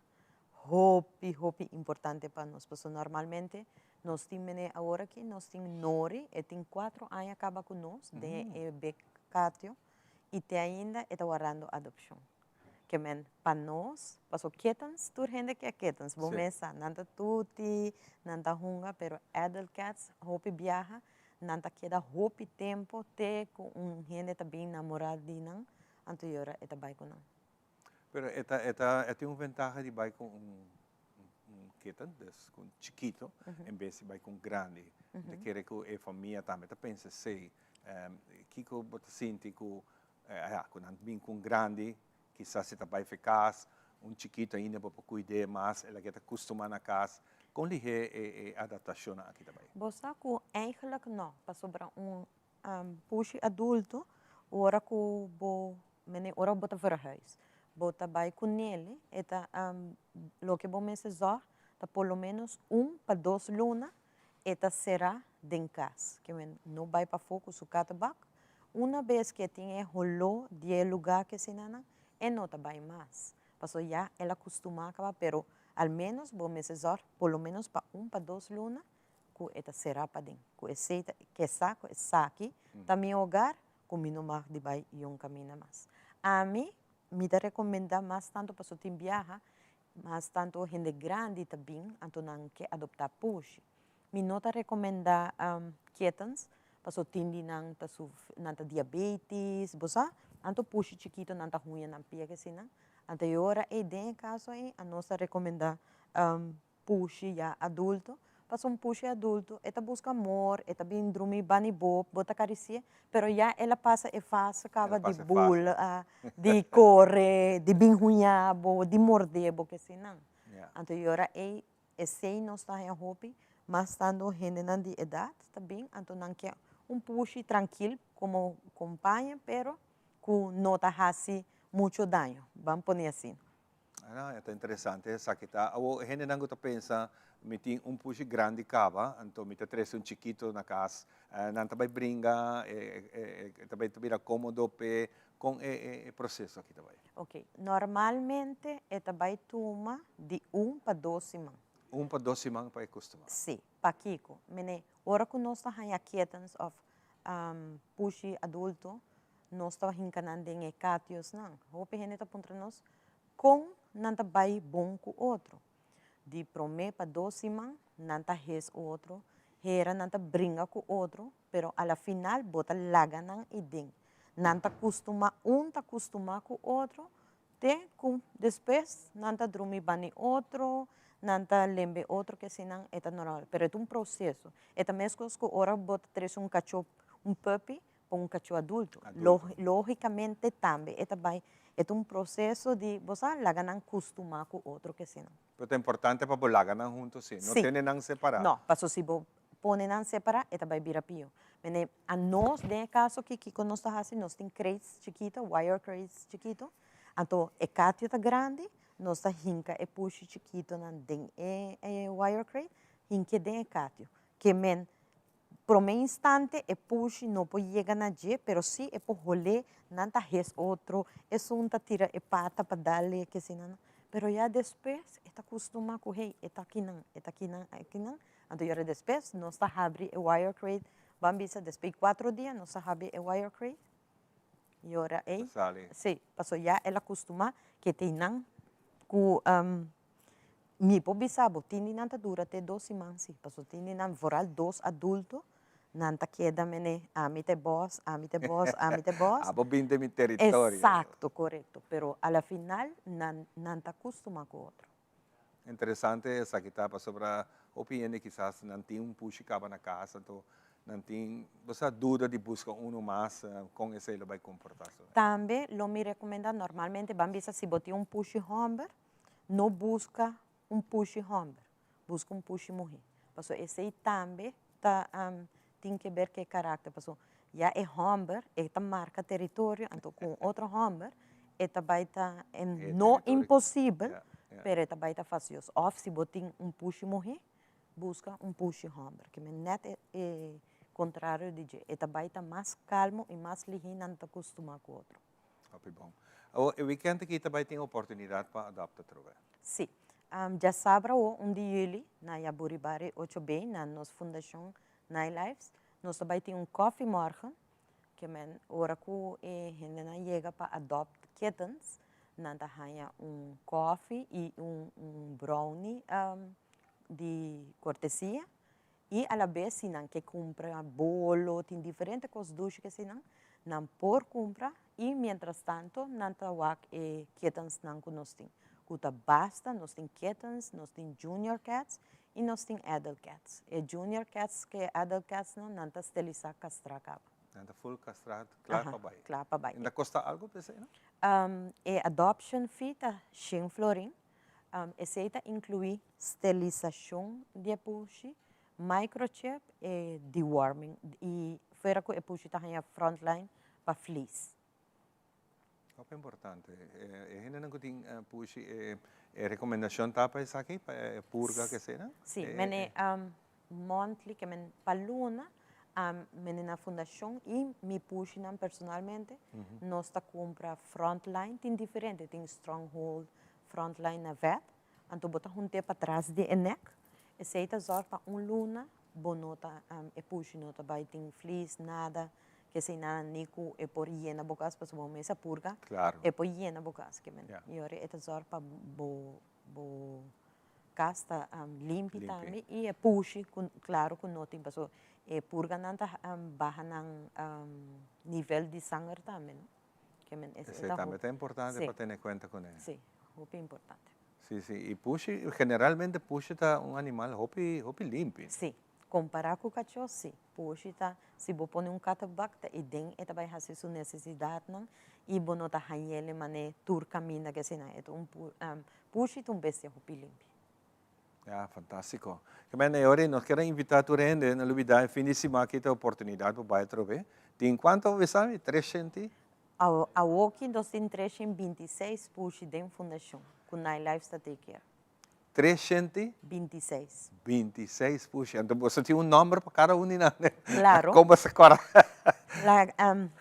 hopi hopi importante pa nos pasobra normalmente nos tin mene awor aki nos tin Nori e tin cuatro aña caba cu nos den e big catio y te ainda e ta warando adopcion ke men pa nos pasobra kittens tur hende ke kittens bo mes sa nan ta tuti nan ta hunga pero adult cats hopi biaha nan ta keda hopi tempo te cu un hende ta bin namora di nan anto yora e ta bay cu nan. Pero e ta e ta e tin un ventaha di bai ku un un kitten, dus ku un chikito, en bes di bai ku un grandi. Mi ta kere ku e famia tambe ta pensa esei. Kiko bo ta sinti ku ya ku nan bin ku un grandi, kisas si ta bai fe kas, un chikito ainda bo por kuid'é mas, el a keda kustumá na kas. Kon lihé e e adaptashonnan aki ta bai? Bo sa ku eigenlijk no, pasobra un pushi adulto ora ku bo Mene ora bo ta verhuis. Bo ta bai ku nele, e ta loke bo mester zòrg ta por lo ménos un pa dos luna e ta será den kas. Ke men no bai pafó ku su katebak. Una bes ku e tin e holó di e lugá ke asina nan, e no ta bai mas. Pasobra ya el a kustumá kaba, pero al ménos bo mester zòrg por lo ménos pa un pa dos luna ku e ta será paden. Ku esei ta ke sa ku esaki ta mi hogar ku mi no mag di bai yon kaminda mas. Ami mi ta rekomendá mas tantu pasobra tin biaha mas tantu hende grandi ta bin anto nan ke adoptá pushi. Mi no ta rekomendá kittens pasobra tin di nan ta nan ta diabetes bo sa anto pushi chikito nan ta huña nan pia asina. Anto e ora ei den e kaso ei anos ta rekomendá Pushi ya adulto, pasobra un pushi adulto e ta buska amor, e ta bin drumi bani bo, bo ta karisi'e, pero ya el a pasa e fase kaba di bula, di kore, di bin huña bo, di morde bo, kesinan. Anto e ora ei esei nos ta haña hopi, mas tantu hendenan di edat ta bin, anto nan ke un pushi trankil komo kompaña, pero ku no ta hasi mucho daño, ban pone asina. Ah, ta interesante esaki ta. Awo hendenan ku ta pensa mi tin un pushi grandi kaba, anto mi ta trese un chikito na kas. Nan ta bai bringa, e ta bai ta bira komodo p'e. Kon e proseso aki ta bai? Ok, normalmente e ta bai tuma di un pa dos siman. Un pa dos siman pa e kustuma? Si. Pakiko? Mene, ora ku nos ta haña kittens òf pushi adulto, Nos ta hinka nan den e katiosnan. Hopi hende ta puntra nos kon nan ta bai bon ku otro. Di promé pa dos siman nan ta hes otro, hera nan ta bringa ku otro, pero a la final bo ta laga nan ei den. Nan ta kustumá, un ta kustumá ku otro te ku despues nan ta drumi bani otro, nan ta lembe otro ke asinan e ta normal. Pero e ta un proseso. E ta meskos ku ora bo ta trese un kachó, un puppy, pa un kachó adulto. Lógicamente tambe e ta bai, e ta un proceso di, bo sa, laga nan custumá cu otro kesinan. Pero ta importante pa bo laga nan hunto sí, no tene nan separá. No, paso si bo pone nan separá e ta bai bira pió. Mene, anos den e caso aki kiko nos ta hasi, nos tin crates chikito, wire crates chikito, anto e catio ta grandi, nos ta hinka e pushi chikitonan den e wire crate, hink'e den e catio. Ke men Prome instante e pushi no por yega na dje, pero si e por holé, nan ta hes otro, esun ta tira e pata pa dal-e, kesina. Pero ya despues e ta kustumá ku hey, e ta akinan, e ta akinan, akinan. Anto yora despues nos ta habri e wire crate, ban bisa despues di kuatro dia nos ta habri e wire crate, yora ey, si, pasobra ya el a kustumá ke ta einan ku. Mi por bisa bo, tin di nan ta dura te dos siman si, pasobra tin di nan, vooral dos adulto, nan ta keda mene, ami ta e bòs, ami ta e bòs, ami ta e bòs. Abo bin den mi teritorio. Exacto, corecto. Pero a la final nan, nan ta custuma cu otro. Interesante esaki ta, pasobra hopi hende kisas nan tin un pushi caba na cas, anto nan tin, bo sa, duda di busca uno mas, con esey lo bay comporta su. Tambe lo mi recomenda, normalmente ban bisa si bo tin un pushi homber, No buska un pushi hòmber, buska un pushi muhé. Pasobra esei tambe ta tin ke ber ku e karakter. Pasobra ya e hòmber e ta marka teritorio, anto ku un otro hòmber e ta bai ta, no imposibel, pero e ta bai ta fasioso. Òf si bo tin un pushi muhé, buska un pushi hòmber. Ke men nèt e kontrario di dje. E ta bai ta mas kalmo i mas lihí nan ta kustumá ku otro. Hopi bon. Awor, e weekend aki ta bai tin oportunidad pa adopta atrobe? Sí. Djasabra awor, un di juli, na Yaburibari ocho B, na nos Fundacion Nine Lives, nos ta bai tin un koffiemorgen, ke men ora ku e hendenan yega pa adopt kittens, nan ta haña un koffie i un un brownie di kortesia. I alabes si nan ke kumpra bolo, tin diferente kos dushi ke si nan, nan por kumpra i mientras tanto nan ta wak e kittensnan ku nos tin, ku ta basta, nos tin kittens, nos tin junior cats i nos tin adult cats. E junior cats ke e adult catsnan nan ta stelisá kastrá kaba. Nan ta full kastrá, kla pa bai. Kla pa bai. I ta kosta algu pa esei no? E adoption fee ta shen florin. Esei ta inkluí stelisashon di e pushi, microchip e deworming i fuera ku e pushi ta haña frontline pa fleas. Hopi importante. E hendenan ku tin pushi e rekomendashon ta pa esaki, pa e purga ke esei nan? Si, mene monthly ke men pa luna mene na fundashon i mi pushinan personalmente nos ta kumpra Frontline, tin diferente, tin Stronghold, Frontline na vet, anto bo ta hunt'é patras di e nek, esei ta zòrg pa un luna bo no ta e pushi no ta bai tin flis nada kesei nada ni ku e por yena bo kas pasobra bo mes a purga e por yena bo kas ke men i ora e ta zòrg pa bo bo kas ta limpi tambe i e pushi ku klaro ku no tin pasobra e purganan ta baha nan nivel di sanger tambe no ke men esei tambe ta importante pa tene kuenta kuné. Si hopi importante. Sí, sí. I pushi, generalmente pushi ta un animal hopi, hopi limpi. Sí. Kompará ku kachó, sí. Pushi ta, si bo pone un kattenbak ta ei den e ta bai hasi su nesesidatnan i bo no ta hañ'el manera tur kaminda ke asina. E ta un pushi ta un bestia hopi limpi. Ya, fantástiko. Ke men e ora nos kier a invitá tur hende, no lubidá e fin di siman aki ta oportunidat pa bai atrobe. Tin kuantu bo bisa mi? Tresshenti? Awoki nos tin 326 pushi den fundashon ku Nightlife ta take care. Treshenti? 26. 26 pushi. Anto boso tin un nòmber pa kada un di nan? Klaro. Kon boso kòrda?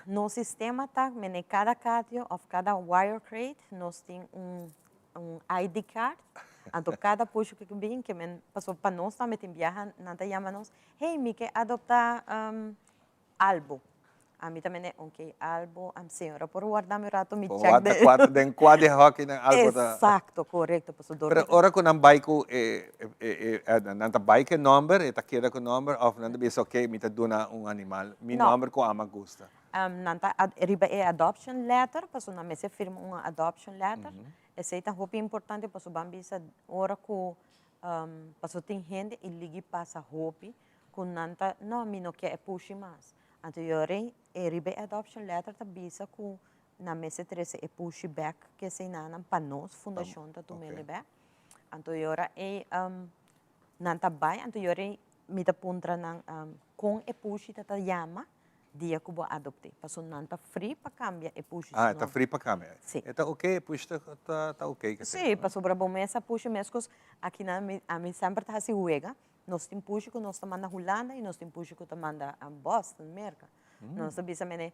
Nos sistema ta mene kada katio òf kada wire crate nos tin un un ID card. Anto kada pushi ku bin ke men pasobra pa nos tambe tin biaha nan ta yama nos, hey mi ke adoptá Albo. Ami ta mende, ok, Albo, am señora por warda mi un rato mi check de. Cuatro, den cua di hockey nan Albo ta. Exacto, correcto. Paso dor. Pero ora cu nan bay cu e, e, e, nan ta bay cu e nomber, e ta keda cu e nomber, of nan ta bisa, ok, mi ta duna un animal, mi nomber cu ama gusta. Nan ta riba e adoption letter, paso nan mester firma un adoption letter. Esey ta hopi importante paso ban bisa ora cu, paso tin hende y ligi pasa hopi, ku nan ta, no, mi no ke e pushi mas. Anto yori e riba e adoption letter ta bisa ku nan mester trese e pushi bek ke esei-nan pa nos, fundashon ta tum'el bek. Anto yora e nan ta bai, anto yori mi ta puntra nan kon e pushi ta ta yama dia ku bo adopt'é. Pasobra nan ta free pa kambia e pushi su Ah, e ta free pa kambia. Si. E ta oke, e pushi ta ta oke ke Si, pasobra bo mes a pushi meskos akinan ami semper ta hasi wega. Nos tin pushi ku nos ta manda Hulanda i nos tin pushi ku ta manda Boston, Merka. Nos ta bisa mene,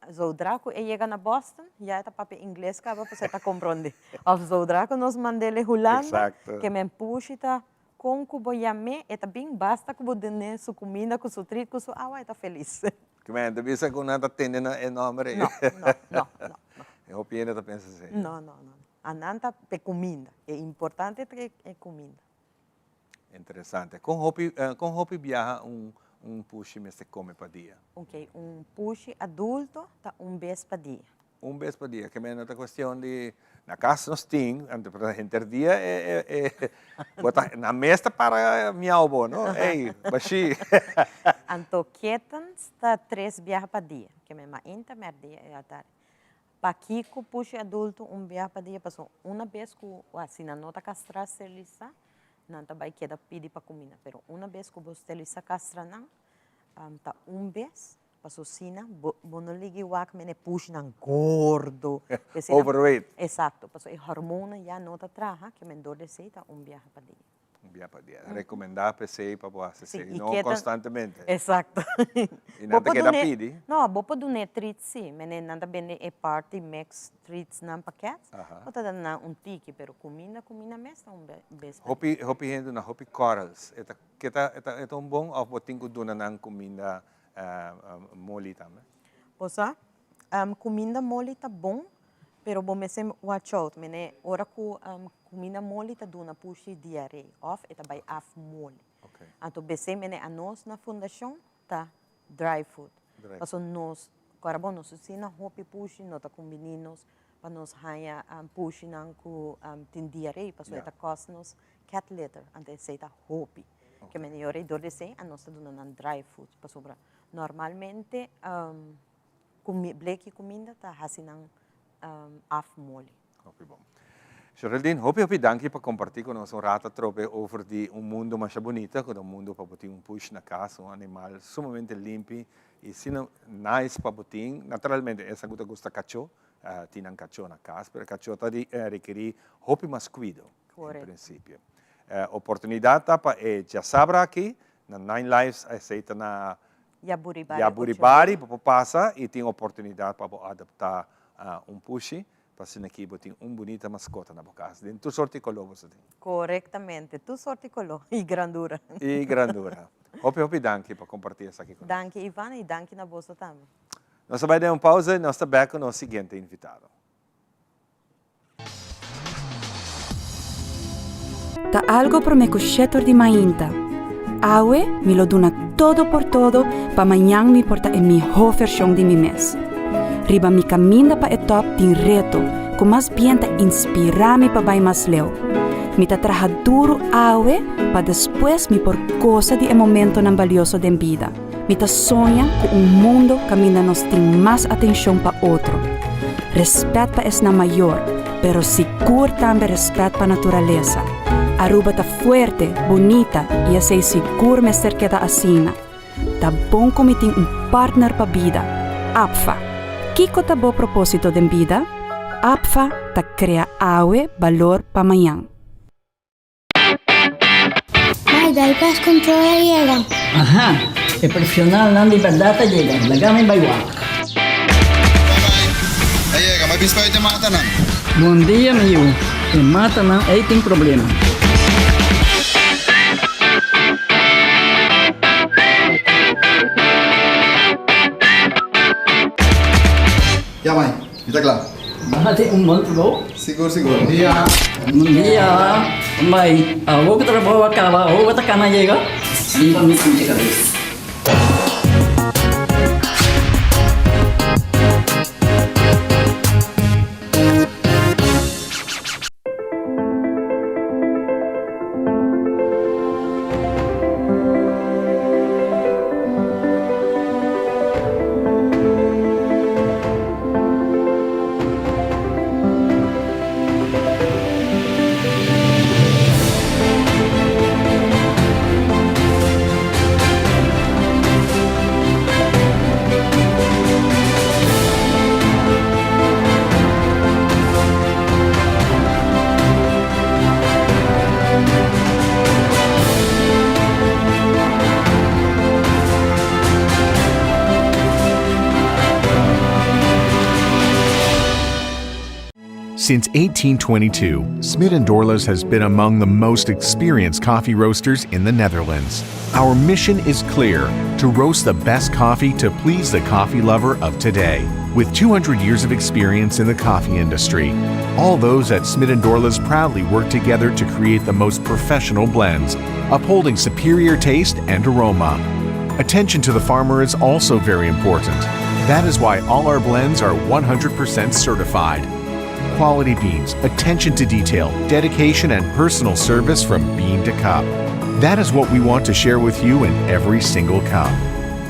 zodra ku e yega na Boston, ya e ta papia ingles kaba pasobra e ta komprondé. Òf zodra ku nos mand'el e Hulanda, ke men pushi ta kon ku bo yam'é, e ta bin, basta ku bo dun'é su kuminda ku su trit ku su awa, e ta felis. Ke men ta bisa ku nan ta tende na e nòmber ei. No, no, no, no. E hopi hende ta pensa asei. No, no, no. Anan ta p'e kuminda. E importante ta e kuminda. Interesante. Kon hopi, kon hopi biaha un, un pushi mester kome pa dia? Ok, un pushi adulto ta un bes pa dia. Un bes pa dia. Ke men no ta kuestion di, na kas nos tin, anto pero henter dia e, e, e, bo ta, nan mes ta para miau bo, no? Ey, bashí. Anto kittens ta tres biaha pa dia. Ke men mainta, mèrdia i atardi. Pakiko pushi adulto un biaha pa dia? Pasobra una bes ku si nan no ta kastrá sterlisá, nan ta bai keda pidi pa kuminda. Pero una bes ku bo sterlisá kastra nan, ta un bes, pasobra si nan bo bo no ligi wak mene pushinan gordo. Overweight. Esakto, pasobra e hormonnan ya no ta traha, ke men dor di esei ta un biaha pa dia. Un bia pa dia. Recomendá p'esei pa bo hasi esei, no constantemente. Exacto. I nan ta keda pidi. No, bo por dun'é treats sí. Mene nan ta bende e party mix treats nan pa cats. Bo ta duna nan un tiki, pero cuminda, cuminda mes ta un bes pa dia. Hopi, hopi hende duna hopi corals. E ta ke ta, e ta un bon of bo tin cu duna nan cuminda moli tambe? Bo sa, Cuminda moli ta bon, pero bo mester watch out, mene ora cu cuminda moli ta duna pushi diaree of e ta bay af moli. Anto bese mene anos na fundacion ta dry food. Paso nos, ora bo nos asina hopi pushi no ta cumbini nos pa nos haya pushinan cu tin diaree paso e ta cost nos cat litter, anto esey ta hopi. Ke mene ora y dor di esey anos ta duna nan dry food pasobra normalmente Bleki kuminda ta hasi nan af moli. Hopi bon. Geraldine, hopi hopi danki pa kompartí ku nos un rato atrobe over di un mundo masha bunita, ku ta un mundo pa bo tin un push na kas, un animal sumamente limpi i asina nice pa bo tin. Naturalmente esnan ku ta gusta kachó. tin nan kachó na kas, pero e kachó ta di rekerí hopi mas kuido en prinsipio. Oportunidat ta pa e djasabra aki na Nine Lives, esei ta na Yaburibari Yaburibari, bo por pasa i tin oportunidat pa bo adoptá un pushi, pa asina aki bo tin un bunita maskota na bo kas. Den tur sorti koló bo sa tin. Korektamente, tur sorti koló i grandura. I grandura. Hopi hopi danki pa kompartí esaki ku nos. Danki Ivan i danki na boso tambe. Nos ta bai den un pausa i nos ta bèk ku nos siguiente invitado. Ta algo promé ku shetor di mainta. Awe mi lo duna todo por todo pa mañan mi por ta e mihó vershon di mi mes. Riba mi kaminda pa e tòp tin reto ku mas bien ta inspirá mi pa bai mas leu. Mi ta traha duru awe pa despues mi por gosa di e momentonan balioso den bida. Mi ta soña ku un mundo kaminda nos tin mas atenshon pa otro, rèspèt pa esnan mayor, pero sigur tambe rèspèt pa naturalesa. Aruba ta fuerte, bunita i esei sigur mester keda asina. Ta bon ku mi tin un partner pa bida, APFA. Kiko ta bo propósito den bida? APFA ta krea awe balor pa mañan. Mai, dal pest control a yega. Aha, e profesionalnan di berdad a yega. Laga mi bai wak. A yega, mai bin spuit e matanan. Bon dia, mi yu. E matanan ei tin problema. Ya mai, mi ta kla. Nan tin un bon trabou? Sigur, sigur. Bon dia. Bon dia. Mai, awor ku trabou a kaba, awor bo ta kana yega? Bin pa mi pincha kabes. Since 1822, Smit & Dorlas has been among the most experienced coffee roasters in the Netherlands. Our mission is clear to roast the best coffee to please the coffee lover of today. With 200 years of experience in the coffee industry, all those at Smit & Dorlas proudly work together to create the most professional blends, upholding superior taste and aroma. Attention to the farmer is also very important. That is why all our blends are 100% certified. Quality beans, attention to detail, dedication, and personal service from bean to cup. That is what we want to share with you in every single cup.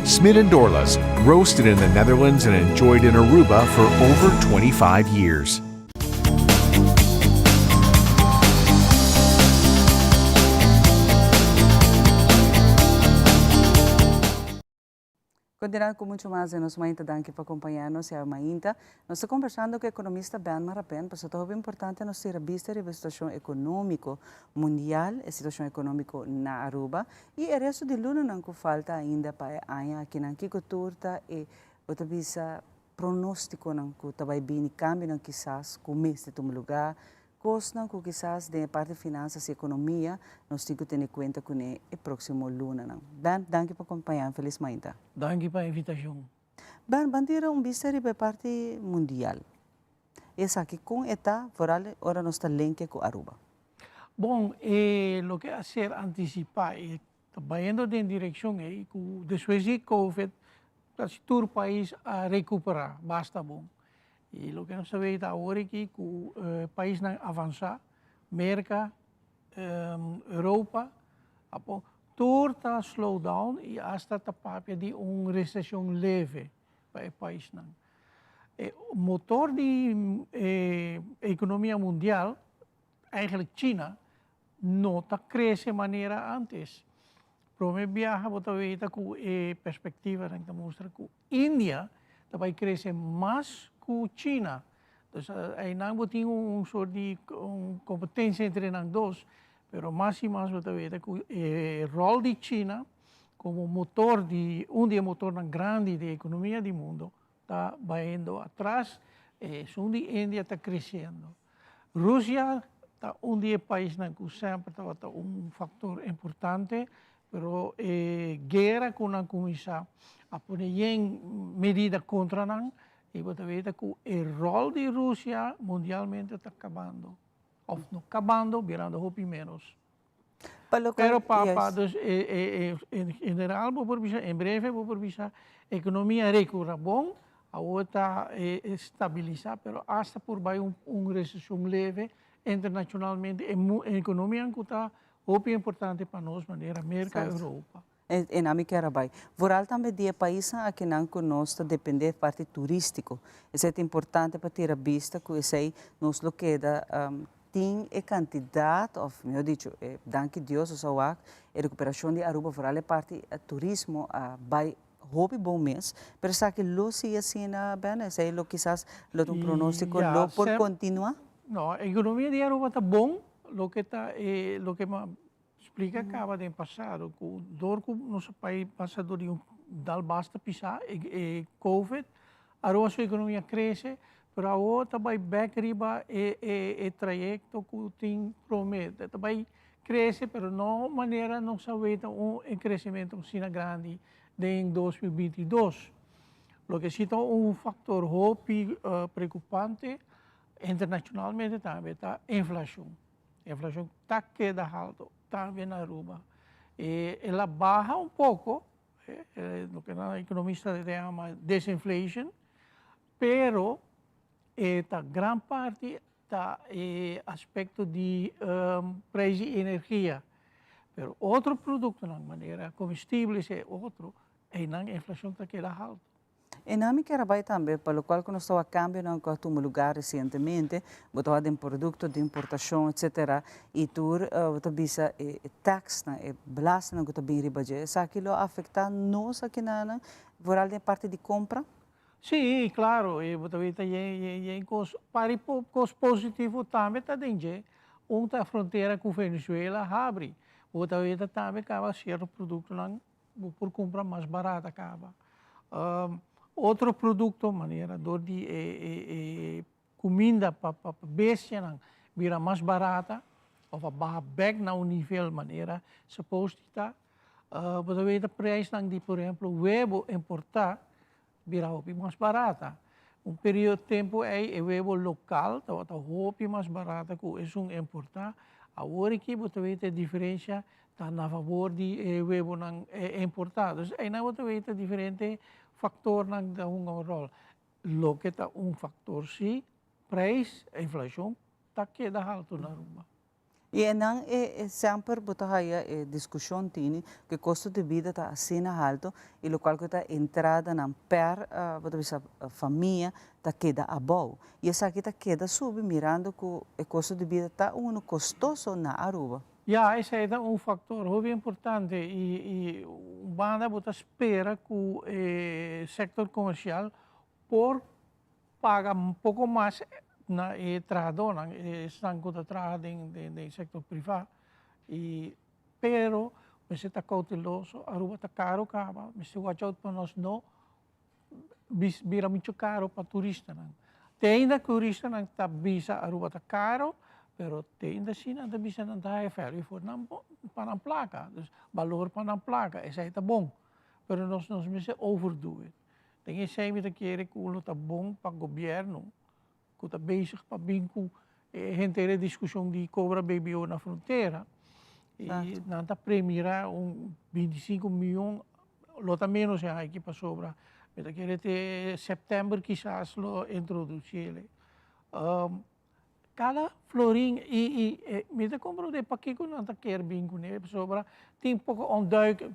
Smit and Dorlas, roasted in the Netherlands and enjoyed in Aruba for over 25 years. Continuando cu mucho mas den nos mainta danki pa acompaña nos ya mainta. Nos ta conversando cu economista Ben Marapen pasobra ta hopi importante nos tira bista riba e situacion economico mundial, e situacion economico na Aruba y e resto di lunanan cu falta ainda pa e aña akinan. Kico tur ta e bo ta bisa pronóstikonan ku ta bai bini, kambionan kisas ku mester tuma lugá, kosnan ku kisas den e parti finansas i ekonomia nos tin ku tene kuenta kuné e próksimo lunanan. Ben, danki pa kompañá. Felis mainta. Danki pa e invitashon. Ben, ban tira un bista riba e parti mundial. Esaki kon e ta, foral ora nos ta lenke ku Aruba? Bon, e loke a ser antisipá i Ta bayendo den direccion ey cu despues di covid casi tur pais a recupera basta bon. Y loke nos ta weta awor aki cu paisnan avansa, Merca, Europa, Japon, tur ta slow down y hasta ta papia di un recesion leve pa e paisnan. E motor di e economia mundial, eigenlijk China, no ta crece manera antes. Prome biaha bo ta weta cu e perspectivanan ta mustra cu India ta bay crece mas cu China. Dus einan bo tin un soort di un competencia entre nan dos, pero mas y mas bo ta weta cu e rol di China como motor di, un di e motornan grandi di economia di mundo ta bayendo atras, esun di India ta creciendo. Rusia ta un di e paisnan cu semper tabata un factor importante, pero e guera cu nan cuminsa a pone yen medida contra nan y bo ta weta cu e rol di Rusia mundialmente ta cabando, of no cabando, birando hopi menos. Pero pa pa dus en general bo por bisa, en breve bo por bisa, economia recura bon, awor ta stabilisa, pero hasta por bay un recesion leve internacionalmente, e economianan cu ta hopi importante pa nos manera Merca, Europa. E nan mi kier a bay. Vooral tambe di e paisnan akinan cu nos ta depende parti turistico. Esey ta importante pa tira bista cu esey nos lo keda tin e cantidad of mihor dicho e danki Dios nos a wak e recuperacion di Aruba vooral e parti turismo a bay hopi bon mes. Pero esaki lo sigui asina Ben? Esey lo kisas lo ta un pronostico lo por continua? No, economia di Aruba ta bon, loke ta loke Splika kaba den pasado ku dor ku nos pais pasa dor di un dal basta pisá, e covid, Aruba su ekonomia krese, pero awor ta bai bèk riba e e trayekto ku tin promé. Ta bai krese pero no manera nos a weta un kresementu asina grandi den 2022. Loke si ta un faktor hopi preokupante internashonalmente tambe ta inflashon. Inflacion ta keda halto, tambe na Aruba. E el a baha un poco, loke nan economista ta yama disinflation, pero e ta gran parti ta e aspecto di prijs di energia. Pero otro productonan manera comestibles e otro, eynan inflacion ta keda halto. E nan mi kier a bai tambe, pa locual cu nos ta wak cambionan cu a tuma lugar recientemente, bo ta wak den producto di importacion etcetera, y tur bo ta bisa e taxnan, e belastingnan cu ta bin riba dje, esaki lo afecta nos akinanan, vooral den e parti di compra? Sí, claro, y bo ta weta yen cos, pari cos positivo tambe ta den dje, un ta frontera cu Venezuela habri, bo ta weta tambe caba cierto productonan Bo por kumpra mas barata kaba. Otro produkto manera dor di e kuminda pa bestianan bira mas barata òf a baha bèk na un nivel manera suppose di ta. Bo ta weta preisnan di por ehemplo webo importá bira hopi mas barata. Un periodo tempu ei e webo lokal tabata hopi mas barata ku esun importá. Awor aki bo ta weta e diferensha ta na fabor di e webonan importá. Dus einan bo ta weta diferente faktornan ta hunga un ròl. Loke ta un faktor si, preis, inflashon ta keda haltu na Aruba. I e nan e semper bo ta haya e diskushon tini ku e kosto di bida ta asina haltu i lokual ku ta entradanan per bo ta bisa famia ta keda abou. I esaki ta keda subi mirando ku e kosto di bida ta unu kostoso na Aruba. Ya, esei ta un faktor hopi importante i un banda bo ta spera ku e sektor komersial por paga un poko mas na e trahadónan, esnan ku ta traha den den sektor privá i pero mester ta kouteloso, Aruba ta karo kaba, mester watch out pa nos no bira muchu karo pa turistanan. Te ainda turistanan ta bisa Aruba ta karo, pero te ainda si nan ta bisa nan ta haya value for nan pa nan plaka, dus balor pa nan plaka, esei ta bon, pero nos no mester overdo it. Den esei mi ta kere ku lo ta bon pa gobièrnu ku ta bezig pa bin ku e henter e diskushon di kobra BBO na frontera i nan ta premirá un 25 mion, lo ta ménos e aña aki pasobra mi ta kere te sèptèmber kisas lo introdusiel. Kada florin i i mi ta komprondé pakiko nan ta kier bin kuné pasobra tin poko ontduiking,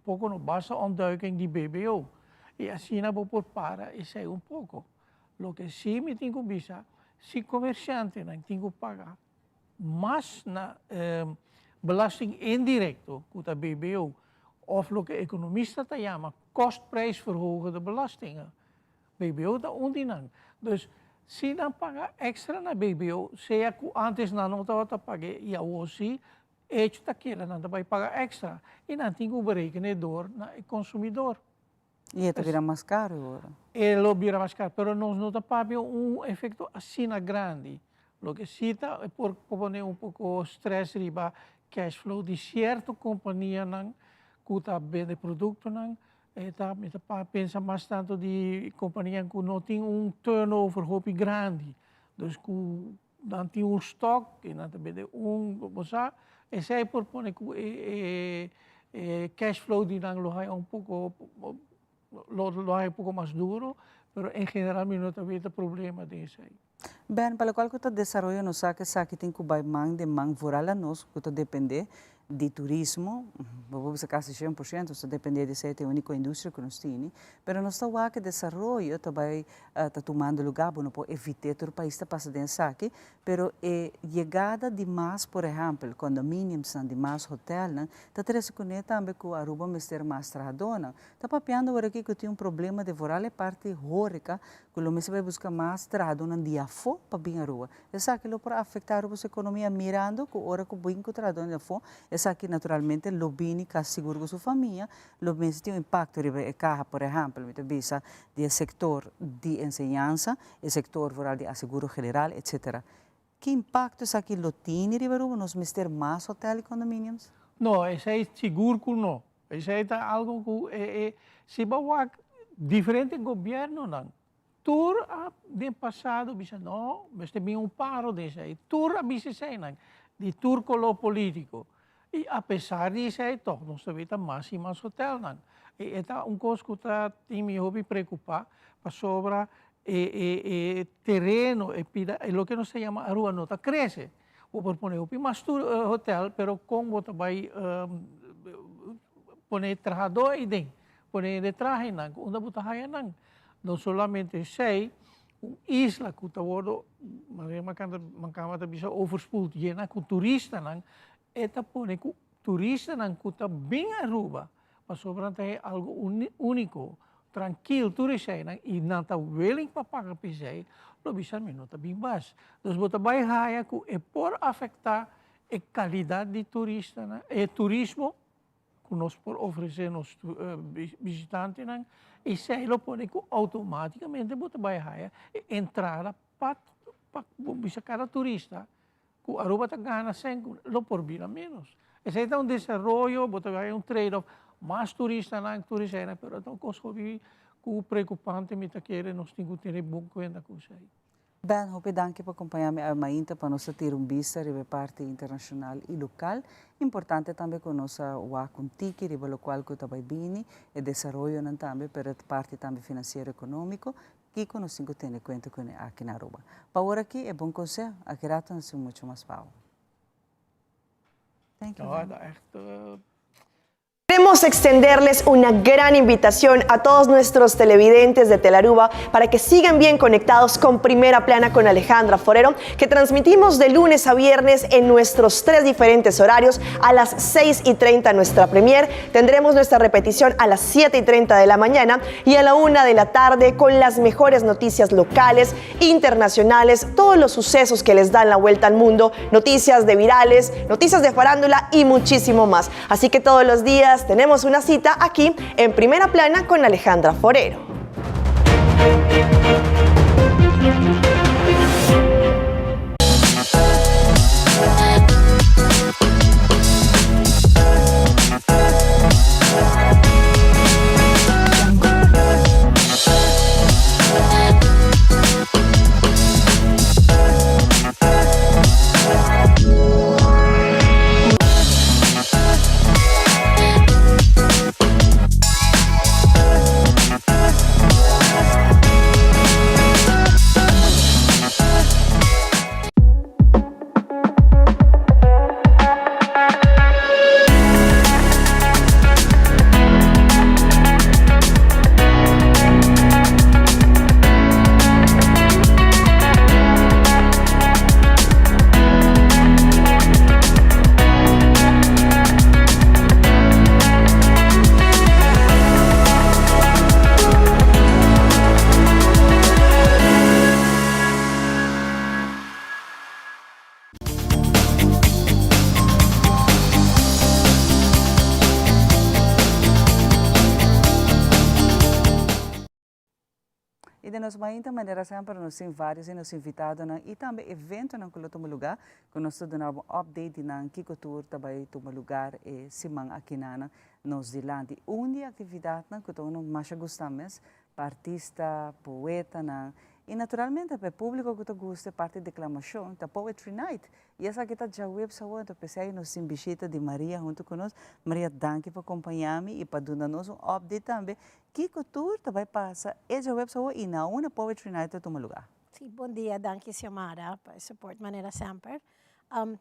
poko no basta ontduiking di BBO i asina bo por para esei un poko. Loke si mi tin ku bisa, si komershantenan tin ku paga mas na belasting indirekto ku ta BBO òf loke ekonomista ta yama kostprijsverhogende belastingen, BBO ta un di nan. Dus. Si nan paga extra na BBO, sea ku antes nan no tabata pag'é i awor si, hecho ta keda nan ta bai paga extra i nan tin ku berekené dor na e konsumidor. I e ta bira mas karu awor. E lo bira mas karu, pero nos no ta papia un efekto asina grandi. Loke si ta e por pone un poko stress riba cash flow di sierto kompanianan ku ta bende produktonan. E ta mi ta pensa mas tanto di kompanianan ku no tin un turnover hopi grandi, dus ku nan tin un stock y nan ta bende un, bo sa, esey por pone cu e cash flow di nan lo haya un poco, lo haya un poco mas duro, pero en general mi no ta weta problema den esey. Ben, pa locual cu ta desaroyo nos sa cu esaki tin cu bay man den man vooral a nos cu ta depende di turismo, bo por bisa casi 100%, nos ta depende di esey, ta e unico industria cu nos tini, pero nos ta wak e desaroyo ta bay ta tumando lugar, bo no por evit'é, tur pais ta pasa den esaki, pero e yegada di mas, por ehempel, condominiumsnan, di mas hotelnan, ta trece cune tambe cu Aruba mester mas trahadornan. Ta papiando awor aki cu tin un problema de vooral e parti horeca, cu lo mester bay busca mas trahadornan di afo pa bin Aruba. Esaki lo por afecta Aruba su economia mirando cu ora cu bin cu trahadornan di afo, esaki naturalmente lo bini casi sigur cu su famia, lo mester tin un impacto riba e caha, por ehempel mi ta bisa di e sector di enseñansa, e sector vooral di aseguro general etc. Ki impacto esaki lo tini riba Aruba? Nos mester mas hotel y condominiums? No, esey sigur cu no. Esey ta algo cu e e si bo wak diferente gobiernonan Tur a den pasado bisa no, mester bin un paro den esei. Tur a bisa eseinan, di tur koló polítiko. I apesar di esei tòg nos ta weta mas i mas hotelnan. I e ta un kos ku ta tin mi hopi preokupá pasobra e e e tereno, e pida, e loke nos ta yama Aruba no ta krese. Bo por pone hopi mas tur hotel, pero kon bo ta bai pone trahadó eiden? Pone hende traha einan, ku unda bo ta haya nan? No solamente esei, un isla ku ta wordo, manera Mankama ta bisa, overspoeld, yena ku turistanan, e ta pone ku turistanan ku ta bin Aruba, pasobra nan ta haya algo uniko, trankil, tur eseinan, i nan ta willing pa paga pa esei, lo bisa mi no ta bin mas. Dus bo ta bai haya ku e por afektá e kalidat di turistanan, e turismo, ku nos por ofresé nos bishitantenan, esei lo pone ku outomátikamente bo ta bai haya e entrada pa pa bo bisa kada turista ku Aruba ta gana sèn ku lo por bira ménos. Esei ta un desaroyo, bo ta bai haya un trade off, mas turistanan, turistanan, pero ta un kos hopi ku preokupante mi ta kere nos tin ku tene bon kuenta ku esei. Ben, hopi danki pa kompañá mi awe mainta pa nos a tira un bista riba e parti internashonal i lokal. Importante tambe ku nos a wak un tiki riba lokual ku ta bai bini, e desaroyonan tambe, pero e parti tambe finansiero ekonómiko, kiko nos tin ku tene kuenta kuné aki na Aruba. Pa awor aki e bon konseho, aki rato nos tin muchu mas pa awe. Thank you, Ben. Queremos extenderles una gran invitación a todos nuestros televidentes de Telaruba para que sigan bien conectados con Primera Plana con Alejandra Forero, que transmitimos de lunes a viernes en nuestros tres diferentes horarios a las 6 y 30 nuestra premier. Tendremos nuestra repetición a las 7 y 30 de la mañana y a la 1 de la tarde con las mejores noticias locales, internacionales, todos los sucesos que les dan la vuelta al mundo, noticias de virales, noticias de farándula y muchísimo más. Así que todos los días tenemos una cita aquí en Primera Plana con Alejandra Forero. den nos mainta manera semper nos tin varios di nos invitadonan y tambe eventonan cu lo tuma lugar cu nos ta duna bo un update di nan kico tur ta bay tuma lugar e siman akinanan nos dilanti. Un di e actividadnan cu ta uno masha gusta mes pa artista, poetanan y naturalmente pa e publico cu ta gusta e parti declamacion ta Poetry Night Y esaki ta djaweps awor, enton p'esei nos tin bishita di Maria huntu ku nos. Maria, danki pa kompañá mi i pa duna nos un update tambe kiko tur ta bai pasa e djaweps awor i na unda Poetry Night ta tuma lugá. Sí, bon dia, danki Xiomara pa e support manera semper.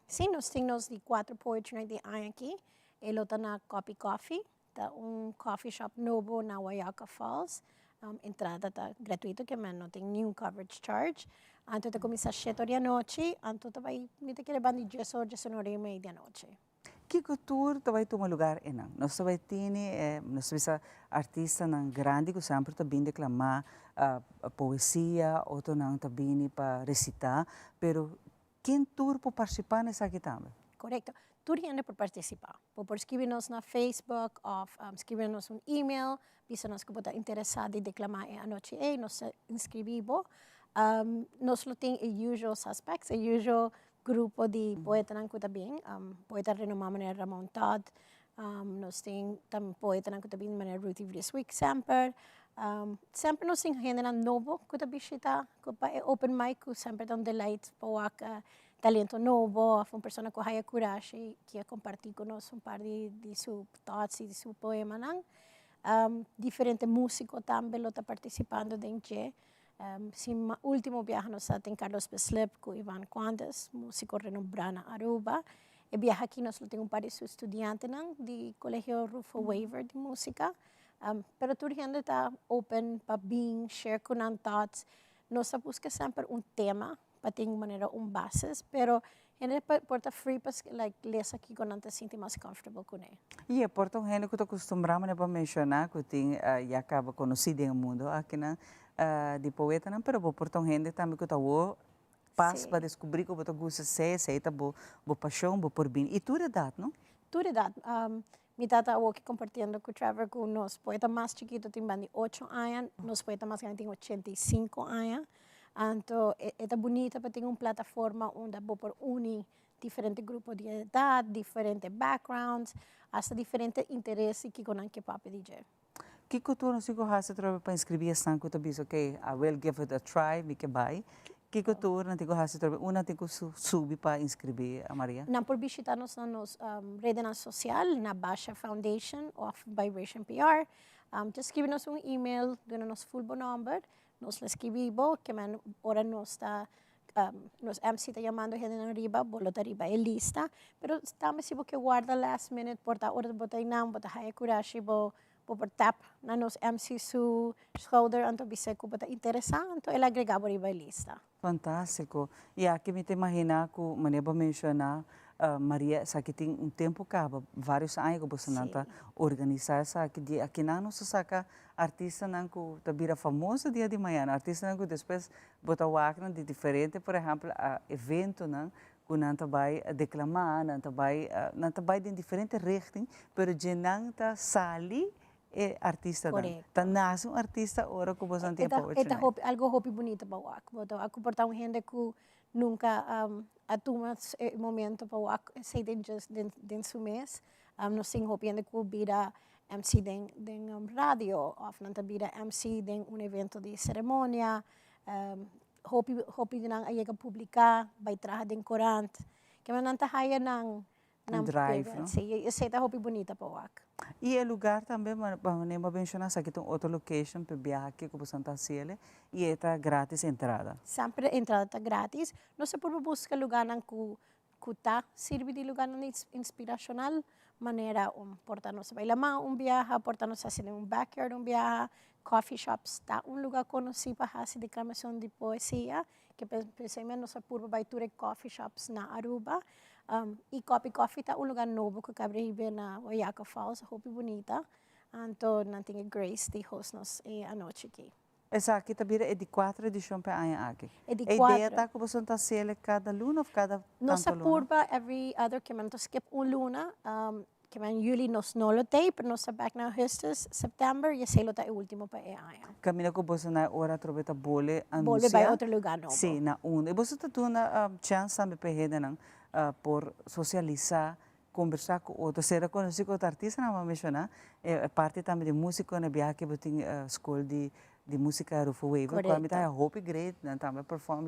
Sí, nos tin nos di cuatro Poetry Night di aña aki. E lo ta na Koppie Koffie, Ta un coffee shop nobo na Wayaca Falls. Entrada ta gratuito ke men no tin niun coverage charge. Anto ta kuminsá shete or di anochi, anto ta bai mi ta kere banda di dies or, diesun or i mei di anochi. Kiko tur ta bai tuma lugar einan? Nos ta bai tene e, nos ta bisa artistanan grandi ku semper ta bin deklamá poesia, otronan ta bini pa resitá, pero Ken tur por partisipá na esaki tambe? Korekto. Tur hende por partisipá. Bo por skibi nos na Facebook òf skibi nos un email, bisa nos ku bo ta interesá di deklamá e anochi ei, nos ta inskribí bo. Nos lo tin e usual suspects, e usual grupo di poetanan ku ta bin, poeta renomá manera Ramon Todd, nos tin tambe poetanan ku ta bin manera Ruthie Vrieswijk semper. Semper nos tin hendenan nobo ku ta bishita ku pa e open mic ku semper ta un delight pa wak talento nobo of un persona ku haya kurashi kier komparti ku nos un par di di su thoughts y di su poemanan. Diferente musiko tambe lo ta partisipando den dje. Si ultimo biaha nos a tin Carlos Bislip ku Ivan Quandes, musiko renombrá na Aruba. E biaha aki nos lo tin un par di su studiantenan di Colegio Rufo Wever di musika. Pero tur hende ta open pa bin share ku nan thoughts. Nos ta buska semper un tema pa tin manera un basis, pero hende por ta free pa like lesa kiko nan ta sinti mas comfortable kuné. I e por ta un hende ku ta kustumbrá manera bo a menshoná ku tin ya kaba konosí den e mundo akinan di poetanan, pero bo por ta un hende tambe ku ta wou pas pa deskubrí ku bo ta gusta esei, esei ta bo pashon, bo por bini. I tur edat, no? Tur edat. Mi tata awoki compartiendo cu Trevor cu nos poeta mas chikito tin banda di ocho aña, nos poeta mas grandi tin 85 aña. Anto e ta bunita pa tin un plataforma unda bo por uni diferente grupo di edad, diferente backgrounds, hasta diferente interes di kico nan ke papia di dje. Kiko tur nos tin ku hasi atrobe pa inskribí esnan ku ta bisa ok, I will give it a try, mi ke bai? Kiko tur nan tin ku hasi atrobe? Unda nan tin ku subi pa inskribí, Maria? Nan por bishita nos na nos redenan sosial na Basha Foundation òf Vibration PR. Just skibi nos un email, duna nos full bo nòmber, nos lo skibi bo, kemen ora nos ta nos MC ta yamando hendenan riba, bo lo ta riba e lista. Pero tambe si bo ke warda last minute, por ta ora bo ta einan, bo ta haya kurashi, bo bo por tap na nos MC su schouder anto bis'é ku bo ta interesá, anto el agregá bo riba e lista. Fantástiko. I aki mi ta imaginá ku manera bo a menshoná, Maria, esaki tin un tempu kaba, vários aña ku bosonan ta organisá esaki. Di akinan nos ta saka artistanan ku ta bira famoso dia di mañana, artistanan ku despues Bo ta wak nan di diferente, por ehempel, eventonan ku nan ta bai deklamá, nan ta bai, nan ta bai den diferente richting, pero dje nan ta sali e artistanan. Korekto. Ta nase un artista ora ku boso nan tin e poetry E ta night. hopi, algo hopi bunita pa wak. Bo ta wak ku por ta un hende ku nunka a tuma e momento pa wak esei den dje, den su mes. Nos tin hopi hende ku bira MC den den radio òf nan ta bira MC den un evento di seremonia. Hopi hopi di nan a yega publiká, bai traha den korant. Kema nan ta haya nan Un drive, no? Sí, esei ta hopi bunita pa wak. I e lugar tambe, manera bo a menshoná, esaki ta un otro location pa e biaha aki ku boso ta hasi el i e ta gratis entrada. Semper e entrada ta gratis. Nos a purba buska lugarnan ku ku ta sirbi di lugarnan inspirashonal, manera un por ta nos bai laman un biaha, por ta nos hasi den un backyard un biaha, coffee shops ta un lugar konosí pa hasi deklamashon di poesia, ke p'esei mes nos a purba bai tur e coffee shops na Aruba. I Koppie Koffie ta un lugar nobo ku kaba di hib'é na Wayaca Falls, hopi bunita, anto nan tin e grace di host nos e anochi aki. Esaki ta bira e di cuatro edicion pa e aña aki. E di E idea cuatro. ta cu boso ta haciele cada luna of cada Nos tanto a luna? purba every other kemen, nos ta skip un luna. Ke men juli nos no lo t'ei, pero nos ta bek na augustus, september y esei lo ta e ultimo pa e aña. Caminda cu boso na e ora atrobe ta bole anuncia. Bolbe bai otro lugar nobo. Si, na unda. Y boso ta duna chance tambe pa e hendenan por socialisa, combersa cu otro, sera conoci cu otro artistanan bo a menciona, e parti tambe di musico na biaha cu bo tin school di di musica Rufo Wever, cual mi ta haya hopi great, nan tambe a perform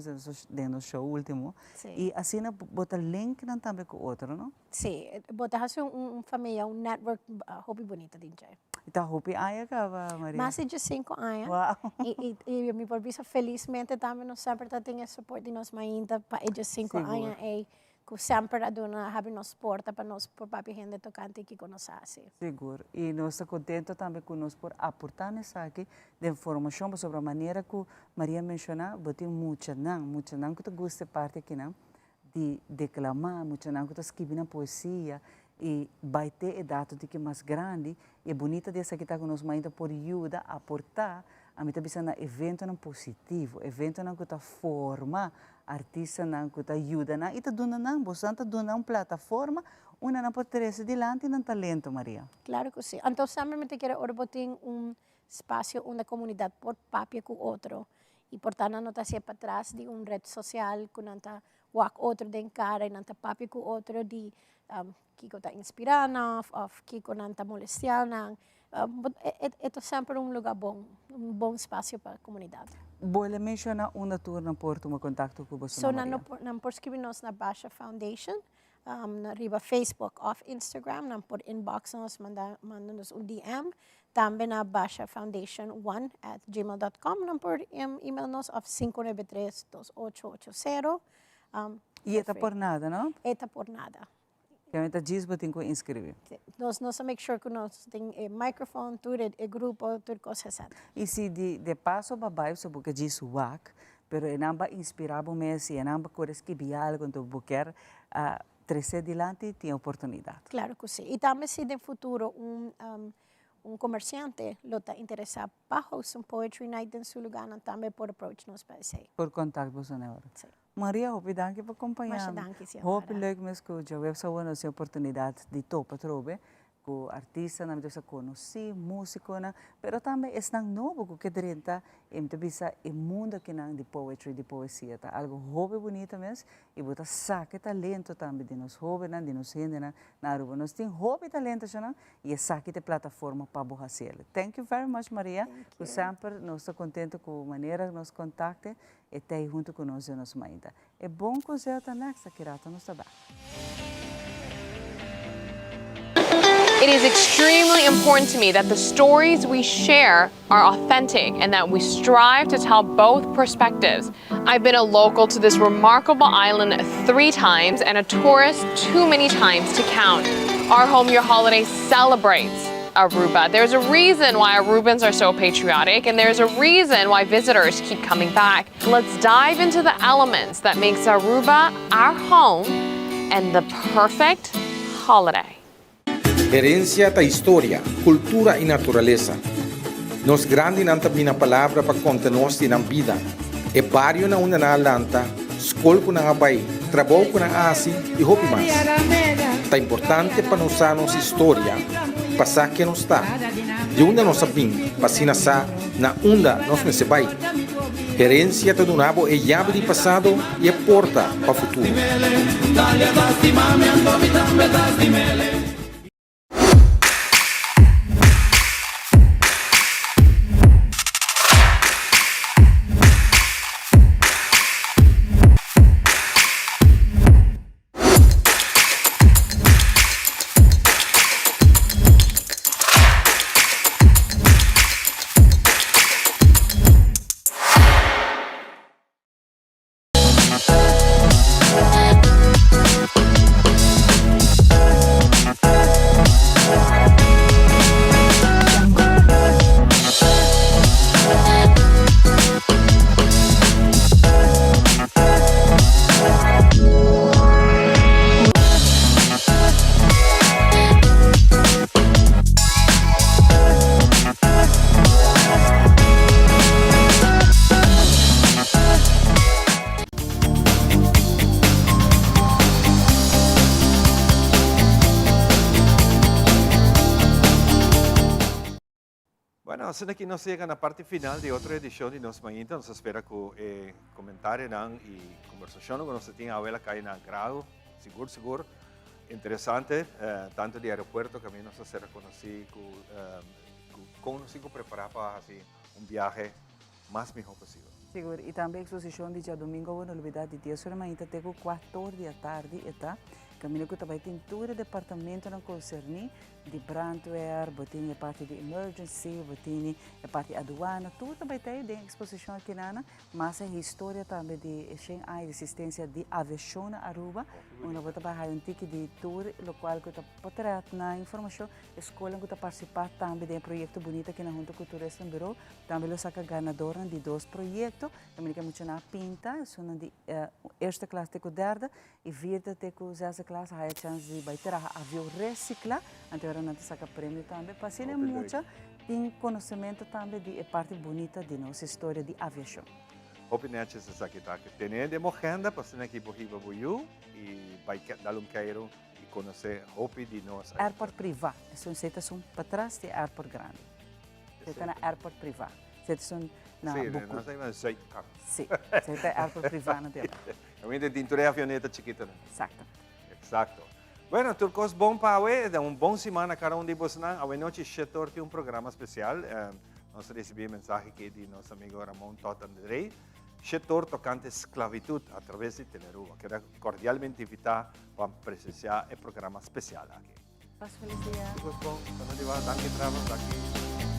den nos show ultimo. Y asina bo ta link nan tambe cu otro, no? Sí, bo ta haci un famia, un network hopi bunita den dje. Y ta hopi aña caba, Maria? Mas di diescinco aña. Wow! Y mi por bisa felizmente tambe nos semper ta tin e support di nos mainta pa e diescinco aña ey cu semper a duna habri nos porta pa nos por papia hende tocante kico nos haci. Sigur. Y nos ta contento tambe cu nos por aporta na esaki den formacion pasobra manera cu Maria menciona bo tin muchanan, muchanan cu ta gusta e parti akinan di declama, muchanan cu ta skibi nan poesia y bay te e dato di ki mas grandi y e bunita di esaki ta cu nos mainta por yuda aporta, ami ta bisa na eventonan positivo, eventonan cu ta forma artistanan cu ta yuda nan y ta duna nan, bosonan ta duna un plataforma unda nan por trece dilanti nan talento, Maria. Claro cu si. Anto semper mi ta kere ora bo tin un spacio unda comunidad por papia cu otro y por ta nan no ta hacié patras di un red social cu nan ta wak otro den cara y nan ta papia cu otro di kico ta inspira nan of kico nan ta molestia nan. E ta semper un lugar bon, un bon spacio pa comunidad. Bo a menciona unda tur nan por tuma contacto cu boso, So nan nan por scribi nos na Basha Foundation riba Facebook of Instagram, nan por inbox nos, manda manda nos un DM, tambe na bashafoundation one at gmail dot com nan por email nos of 593 2880. Y e ta por nada, no? E ta por nada. Kende ta djis bo tin ku inscribi. Si. Nos nos a make sure ku nos tin e microphone, tur e grupo, tur kos esaki. Y si di de paso bo a bai so bo ke djis wak, pero e nan ba inspira bo mes y e nan ba kore skibi algo enton bo kier a trece dilanti tin oportunidad. Claro cu si. Y tambe si den futuro un un comerciante lo ta interesa pa host un poetry night den su lugarnan tambe por approach nos pa esey. Por contact boso na e ora. Si. Maria, hopi danki pa kompañá Masha mi. danki, Xiomara. Hopi leuk mes ku djaweps awor nos tin oportunidat di topa atrobe ku artistanan, mi ta bisa konosí, músikonan, pero tambe esnan nobo ku ke drenta i mi ta bisa e mundu akinan di poetry, di poesia. Ta algu hopi bunita mes i bo ta saka e talento tambe di nos hóbennan, di nos hendenan na Aruba. Nos tin hopi talento ashonan i esaki ta e plataforma pa bo hasi el. Thank you very much, Maria, ku semper nos ta kontento ku manera nos kontakte E t'ei huntu ku nos den nos mainta. E bon konseho ta next, aki rato nos ta bek. It is extremely important to me that the stories we share are authentic and that we strive to tell both perspectives. I've been a local to this remarkable island three times and a tourist too many times to count. Our Home Your Holiday celebrates Aruba. There's a reason why Arubans are so patriotic and there's a reason why visitors keep coming back. Let's dive into the elements that makes Aruba our home and the perfect holiday. Herencia ta historia, cultura y naturalesa. Nos grandinan ta bina palabra pa conta nos di nan bida, e bario na unda nan a lanta, scol cu nan a bay, trabou cu nan a haci y hopi mas. Ta importante pa nos sa nos historia pa sa ken nos ta, di unda nos a bin pa asina sa na unda nos mester bay. Herencia ta duna bo e yabi di pasado y e porta pa futuro. Bueno, asina aki nos yega na parti final di otro edicion di Nos Mainta. Nos ta spera cu e comentarionan y conversacionnan cu nos ta tin awe la cay na agrado, sigur sigur. Interesante, tanto di aeropuerto caminda nos ta ser reconoci cu con nos tin cu prepara pa haci un biahe mas miho posibel. Sigur, y tambe exposicion di djadomingo awo no lubida di dies ora mainta te cu cuator di atardi e ta caminda cu ta bay tin tur e departamentonan concerni di brandweer, bo tin e parti di emergency, bo tin e parti aduana, tur ta bay ta den exposicion akinana, mas e historia tambe di e shen aña di existencia di aviacion na Aruba, unda bo ta bay haya un tiki di tur locual cu ta potret na informacion, e scolnan cu ta participa tambe den e proyecto bunita akina hunto cu Toeristenbureau, tambe lo saca ganadornan di dos proyecto, tambe ke muchanan a pinta, esunnan di eerste klas te cu derde, E vierde te ku zesde klas a haya chans di bai traha avion recicla, anto ora nan ta saca premio tambe. Pa asina e mucha tin conocemento tambe di e parti bunita di nos historia di aviacion. Hopi netjes esaki ta. Tene den bo agenda pa asina ki bo hiba bo yu y bai dal un keiro y conoce hopi di nos. Airport priva, esun esey ta esun patras di e airport grandi. Esey ta na airport priva. Esey ta esun na Sí, Bucu. nos ta yama Zuidkant. Sí, esey ta e airport priva na Dela. Caminda tin tur e avioneta chikitonan. Exacto. Exacto. Bueno, tur cos bon pa awe. Un bon siman na cada un di bosnan. Awe nochi shetor tin un programa special. Nos a ricibi e mensahe aki di nos amigo Ramon Todd André. Shetor tocante sclavitud a traves di Telearuba. Keda cordialmente invita pa presencia e programa special aki. Pas feliz dia. Tur cos bon. Danki Trevor. Danki.